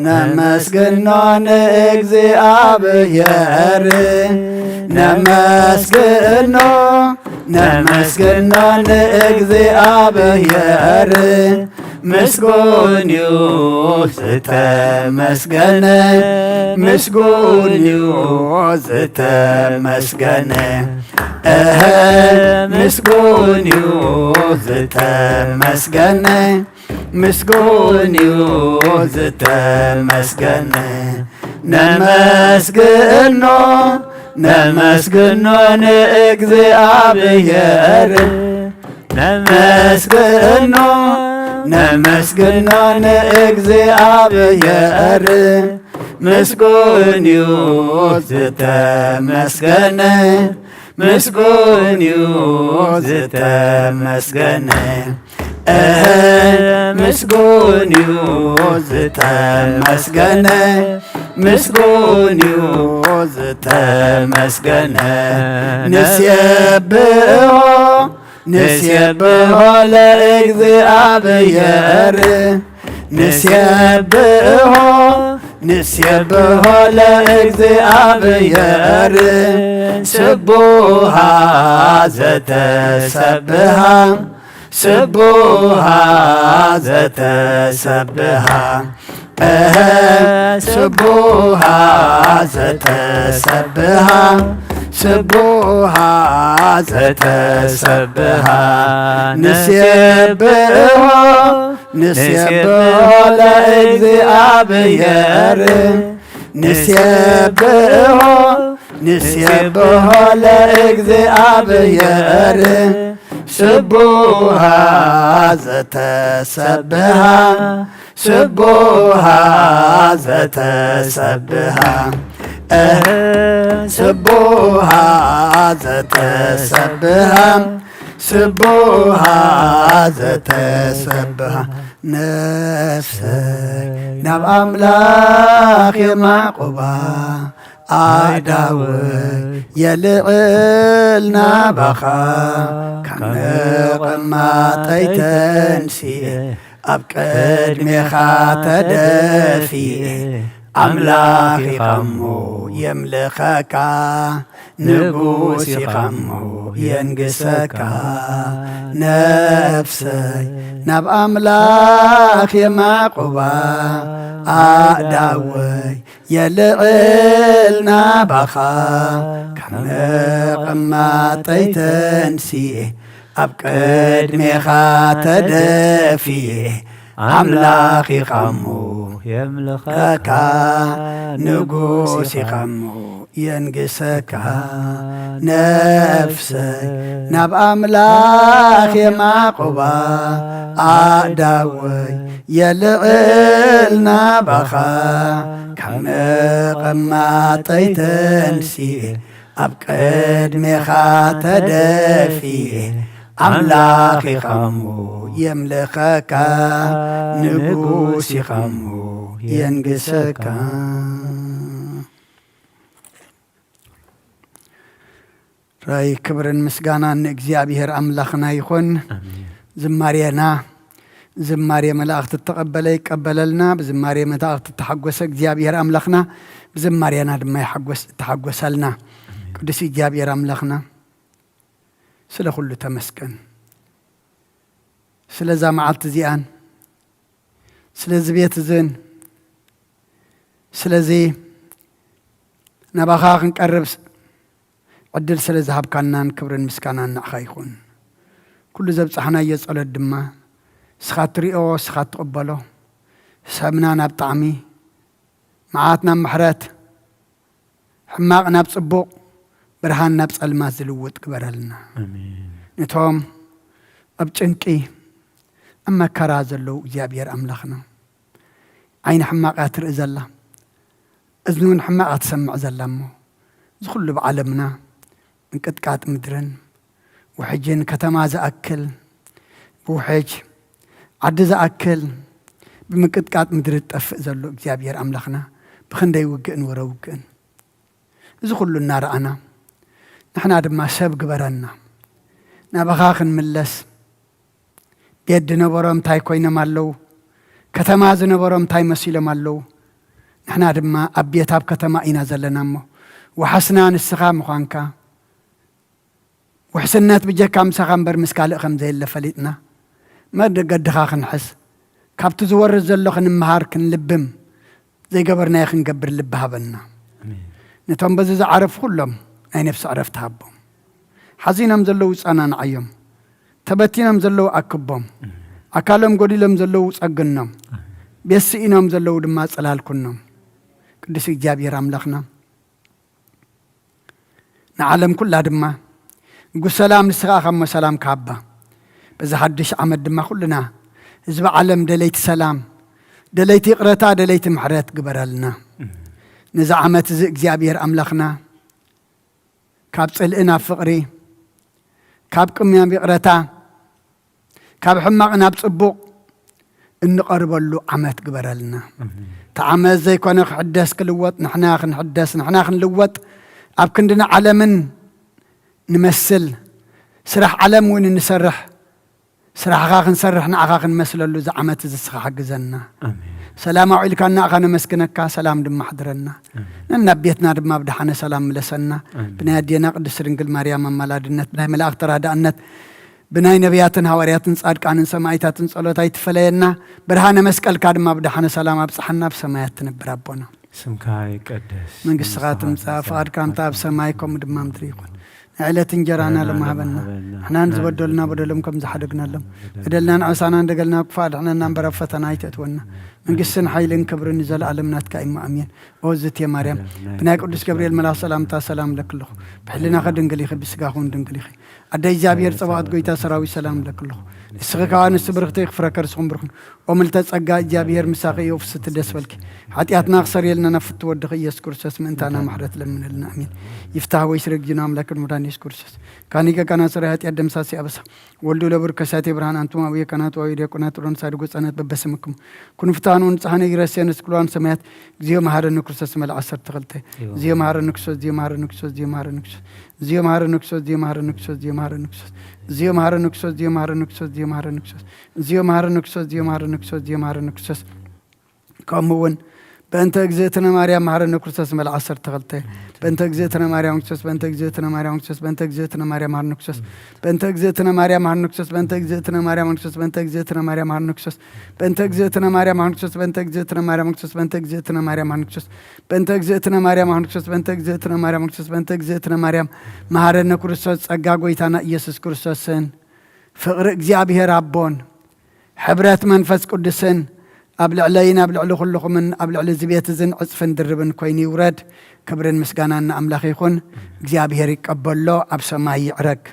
ነመስግኖ ንእግዚኣብሔር፣ ነመስግኖ፣ ነመስግኖ ንእግዚኣብሔር። ምስጉን እዩ ዝተመስገነ፣ ምስጉን እዩ ዝተመስገነ። እህ፣ ምስጉን እዩ ዝተመስገነ፣ ምስጉን እዩ ዝተመስገነ። ነመስግኖ፣ ነመስግኖ ንእግዚኣብሔር፣ ነመስግኖ፣ ነመስግኖ ንእግዚኣብሔር። ምስጉን እዩ ዝተመስገነ፣ ምስጉን እዩ ዝተመስገነ። እህ፣ ምስጉን እዩ ዝተመስገነ፣ ምስጉን እዩ ዝተመስገነ። ንሴብሖ፣ ንሴብሖ ለእግዚኣብሔር፣ ንሴብሖ፣ ንሴብሖ ለእግዚኣብሔር። ስቡሃ ዘተሰብሃ፣ ስቡሃ ዘተሰብሃ። እህ፣ ስቡሃ ዘተሰብሃ፣ ስቡሃ ዘተሰብሃ። ንሴብሖ፣ ንሴብሖ ለእግዚኣብሔር፣ ንሴብሖ፣ ንሴብሖ ለእግዚኣብሔር። ስቡሃ ዘተሰብሃ፣ ስቡሃ ዘተሰብሃ። እህ፣ ስቡሃ ዘተሰብሃ፣ ስቡሃ ዘተሰብሃ፣ ነፍሰይ ናብ ኣምላኽ የማዕቁባ። ኣእዳወይ የልዕል ናባኻ፣ ካብ መቐማጠይ ተንሲኤ፣ ኣብ ቅድሜኻ ተደፊኤ። ኣምላኽ ኢኻሞ የምልኸካ፣ ንጉስ ኢኻሞ የንግሰካ። ነፍሰይ ናብ ኣምላኽ የማዕቁባ፣ ኣእዳወይ የልዕል ናባኻ፣ ካብ መቐማጠይ ተንሲኤ፣ ኣብ ቅድሜኻ ተደፊኤ። ኣምላኽ ኢኻሞ የምልኸካ፣ ንጉስ ኢኻሞ የንግሰካ። ነፍሰይ ናብ ኣምላኽ የማዕቁባ፣ ኣእዳወይ የልዕል ናባኻ፣ ካብ መቐማጠይ ተንሲኤ፣ ኣብ ቅድሜኻ ተደፊኤ። ኣምላኽ ኢኻሞ የምልኸካ፣ ንጉስ ኢኻሞ የንግሰካ። ራይ ክብርን ምስጋናን ንእግዚኣብሔር ኣምላኽና ይኹን። ኣሜን። ዝማሬና ዝማሬ መላእኽቲ እተቐበለ ይቀበለልና። ብዝማሬ መላእኽቲ እተሓጎሰ እግዚኣብሔር ኣምላኽና ብዝማሬና ድማ ይሓጎስ እተሓጎሰልና። ኣሜን። ቅዱስ እግዚኣብሔር ኣምላኽና ስለ ኩሉ ተመስገን። ስለዛ መዓልቲ እዚኣን፣ ስለዚ ቤት እዝን፣ ስለዚ ናባኻ ክንቀርብ ዕድል ስለ ዝሃብካናን ክብርን ምስጋናን ንዓኻ ይኹን። ኩሉ ዘብጻሕናዮ ጸሎት ድማ ንስኻ ትሪኦ፣ ንስኻ ትቕበሎ። ሰብና ናብ ጣዕሚ፣ መዓት ናብ ምሕረት፣ ሕማቕ ናብ ጽቡቕ፣ ብርሃን ናብ ጸልማት ዝልውጥ ግበረልና። ኣሜን። ነቶም ኣብ ጭንቂ፣ ኣብ መከራ ዘለዉ እግዚኣብሔር ኣምላኽና፣ ዓይኒ ሕማቕ እያ ትርኢ ዘላ፣ እዝኒ እውን ሕማቕ እያ ትሰምዕ ዘላ እሞ፣ እዚ ኩሉ ብዓለምና ምንቅጥቃጥ ምድርን ውሕጅን፣ ከተማ ዝኣክል ብውሕጅ፣ ዓዲ ዝኣክል ብምንቅጥቃጥ ምድሪ ዝጠፍእ ዘሎ እግዚኣብሔር ኣምላኽና፣ ብኽንደይ ውግእን ወረ ውግእን፣ እዚ ኩሉ እናረኣና፣ ንሕና ድማ ሰብ ግበረና፣ ናባኻ ክንምለስ። ቤት ዝነበሮም እንታይ ኮይኖም ኣለዉ? ከተማ ዝነበሮም እንታይ መሲሎም ኣለዉ? ንሕና ድማ ኣብ ቤት ኣብ ከተማ ኢና ዘለና እሞ፣ ዋሕስና ንስኻ ምዃንካ፣ ውሕስነት ብጀካ ምሳኻ እምበር ምስ ካልእ ከም ዘየለ ፈሊጥና፣ መገድኻ ክንሕዝ፣ ካብቲ ዝወርድ ዘሎ ክንምሃር፣ ክንልብም፣ ዘይገበርናዮ ክንገብር ልቢ ሃበና። ኣሜን። ነቶም በዚ ዝዓረፉ ኩሎም ናይ ነፍሲ ዕረፍቲ ሃቦም። ሓዚኖም ዘለዉ ጸናንዓዮም። ተበቲኖም ዘለዉ ኣክቦም። ኣካሎም ጎዲሎም ዘለዉ ጸግኖም። ቤት ስኢኖም ዘለዉ ድማ ጽላል ኩኖም። ቅዱስ እግዚኣብሔር ኣምላኽና፣ ንዓለም ኩላ ድማ ንጉስ ሰላም ንስኻ ኢኻ እሞ ሰላም ክሃባ። በዚ ሓድሽ ዓመት ድማ ኩልና ህዝቢ ዓለም ደለይቲ ሰላም፣ ደለይቲ ይቕረታ፣ ደለይቲ ምሕረት ግበረልና። ነዚ ዓመት እዚ እግዚኣብሔር ኣምላኽና ካብ ጽልኢ ናብ ፍቕሪ፣ ካብ ቅም ናብ ይቕረታ፣ ካብ ሕማቕ ናብ ጽቡቕ እንቐርበሉ ዓመት ግበረልና። ኣሜን። እቲ ዓመት ዘይኮነ ክሕደስ ክልወጥ፣ ንሕና ክንሕደስ፣ ንሕና ክንልወጥ፣ ኣብ ክንዲ ንዓለምን ንመስል፣ ስራሕ ዓለም እውን እንሰርሕ፣ ስራሕኻ ክንሰርሕ፣ ንዓኻ ክንመስለሉ እዚ ዓመት እዚ ንስኻ ሓግዘና። ኣሜን። ሰላም ኣውዒልካና ኢኻ ነመስግነካ፣ ሰላም ድማ ኣሕድረና። ኣሜን። ነናብ ቤትና ድማ ብደሓነ ሰላም ምለሰና። ኣሜን። ብናይ ኣዴና ቅድስት ድንግል ማርያም ኣማላድነት፣ ብናይ መላእኽቲ ተራዳእነት፣ ብናይ ነቢያትን ሃዋርያትን ጻድቃንን ሰማዕታትን ጸሎት ኣይትፈለየና። ብርሃነ መስቀልካ ድማ ብደሓነ ሰላም ኣብጽሓና፣ ኣብ ሰማያት ትነብር ኣቦና። ስምካ ይቀደስ። መንግስትኻ መንግስትኻ ትምጻእ፣ ትምጻእ፣ ፍቓድካ እንተ ኣብ ሰማይ ከምኡ ድማ ምድሪ ይኹን። ንዕለት እንጀራና ሎሚ ሃበና። ንሕና ንዝበደሉና በደሎም ከም ዝሓደግናሎም፣ በደልናን ዓመፃናን ደገልና ክፋእ ኣድሕነና እምበር ኣብ ፈተና ኣይተእትወና። መንግስትን ሓይልን ክብርን ንዘለኣለም ናትካ እዩ። ኣሜን። ኦ ዝቴ ማርያም፣ ብናይ ቅዱስ ገብርኤል መልኣኽ ሰላምታ ሰላም ለክለኹ። ብሕልናኸ ድንግል ኢኺ፣ ብስጋኹን ድንግል ኢኺ። ኣደ እግዚኣብሔር ጸባኦት ጎይታ ሰራዊት ሰላም ለክለኹ። ንስኺ ከኣ ንሱ ብርኽቲ ኢኺ፣ ፍረ ከርስኹም ብሩኽን። ኦ ምልተ ጸጋ እግዚኣብሔር ምሳኺ እዩ፣ ፍስቲ ደስ በልኪ። ሓጢኣትና ክሰርየልና ናብ ፍቱ ወድኺ ኢየሱስ ክርስቶስ ምእንታና ምሕረት ለምንልና። ኣሜን። ይፍታህ ወይ ስረግዩና ኣምላክን መድኃኒት ኢየሱስ ክርስቶስ። ካኒገ ካና ስረ ኃጢአት ደምሳሲ አበሳ ወልዱ ለብር ከሳቴ ብርሃን አንቱም አቡየ ካናቱ አዊ ዲያቆናት ሮን ሳድጎ ጸነት በበስምክሙ ኩኑ ፍታኑ ንጽሐነ ይረሴ ንስክሏን ሰማያት። እግዚኦ መሐረነ ክርስቶስ መልዓ ዓሰርተ ክልተ። እግዚኦ መሐረነ ክርስቶስ፣ እግዚኦ መሐረነ ክርስቶስ፣ እግዚኦ መሐረነ ክርስቶስ። እግዚኦ መሐረነ ክርስቶስ፣ እግዚኦ መሐረነ ክርስቶስ፣ እግዚኦ መሐረነ ክርስቶስ። ከምኡ እውን በእንተ እግዝእትነ ማርያም መሐረነ ክርስቶስ መልዓ ዓሰርተ ክልተ። በእንተ እግዝእትነ ማርያም ክርስቶስ፣ በእንተ እግዝእትነ ማርያም ክርስቶስ፣ በእንተ እግዝእትነ ማርያም መሐረነ ክርስቶስ። በእንተ እግዝእትነ ማርያም መሐረነ ክርስቶስ፣ በእንተ እግዝእትነ ማርያም መሐረነ ክርስቶስ፣ በእንተ እግዝእትነ ማርያም መሐረነ ክርስቶስ። በእንተ እግዝእትነ ማርያም መሐረነ ክርስቶስ፣ በእንተ እግዝእትነ ማርያም መሐረነ ክርስቶስ፣ በእንተ እግዝእትነ ማርያም መሐረነ ክርስቶስ። በእንተ እግዝእትነ ማርያም መሐረነ ክርስቶስ፣ በእንተ እግዝእትነ ማርያም መሐረነ ክርስቶስ። በእንተ እግዝእትነ ማርያም መሐረነ ክርስቶስ ጸጋ ጎይታና ኢየሱስ ክርስቶስን ፍቕሪ እግዚኣብሔር ኣቦን ሕብረት መንፈስ ቅዱስን ኣብ ልዕለይን ኣብ ልዕሊ ኩልኹምን ኣብ ልዕሊ እዚ ቤት እዝን ዕጽፍን ድርብን ኮይኑ ይውረድ። ክብርን ምስጋናን ንኣምላኽ ይኹን። እግዚኣብሔር ይቀበሎ፣ ኣብ ሰማይ ይዕረግ።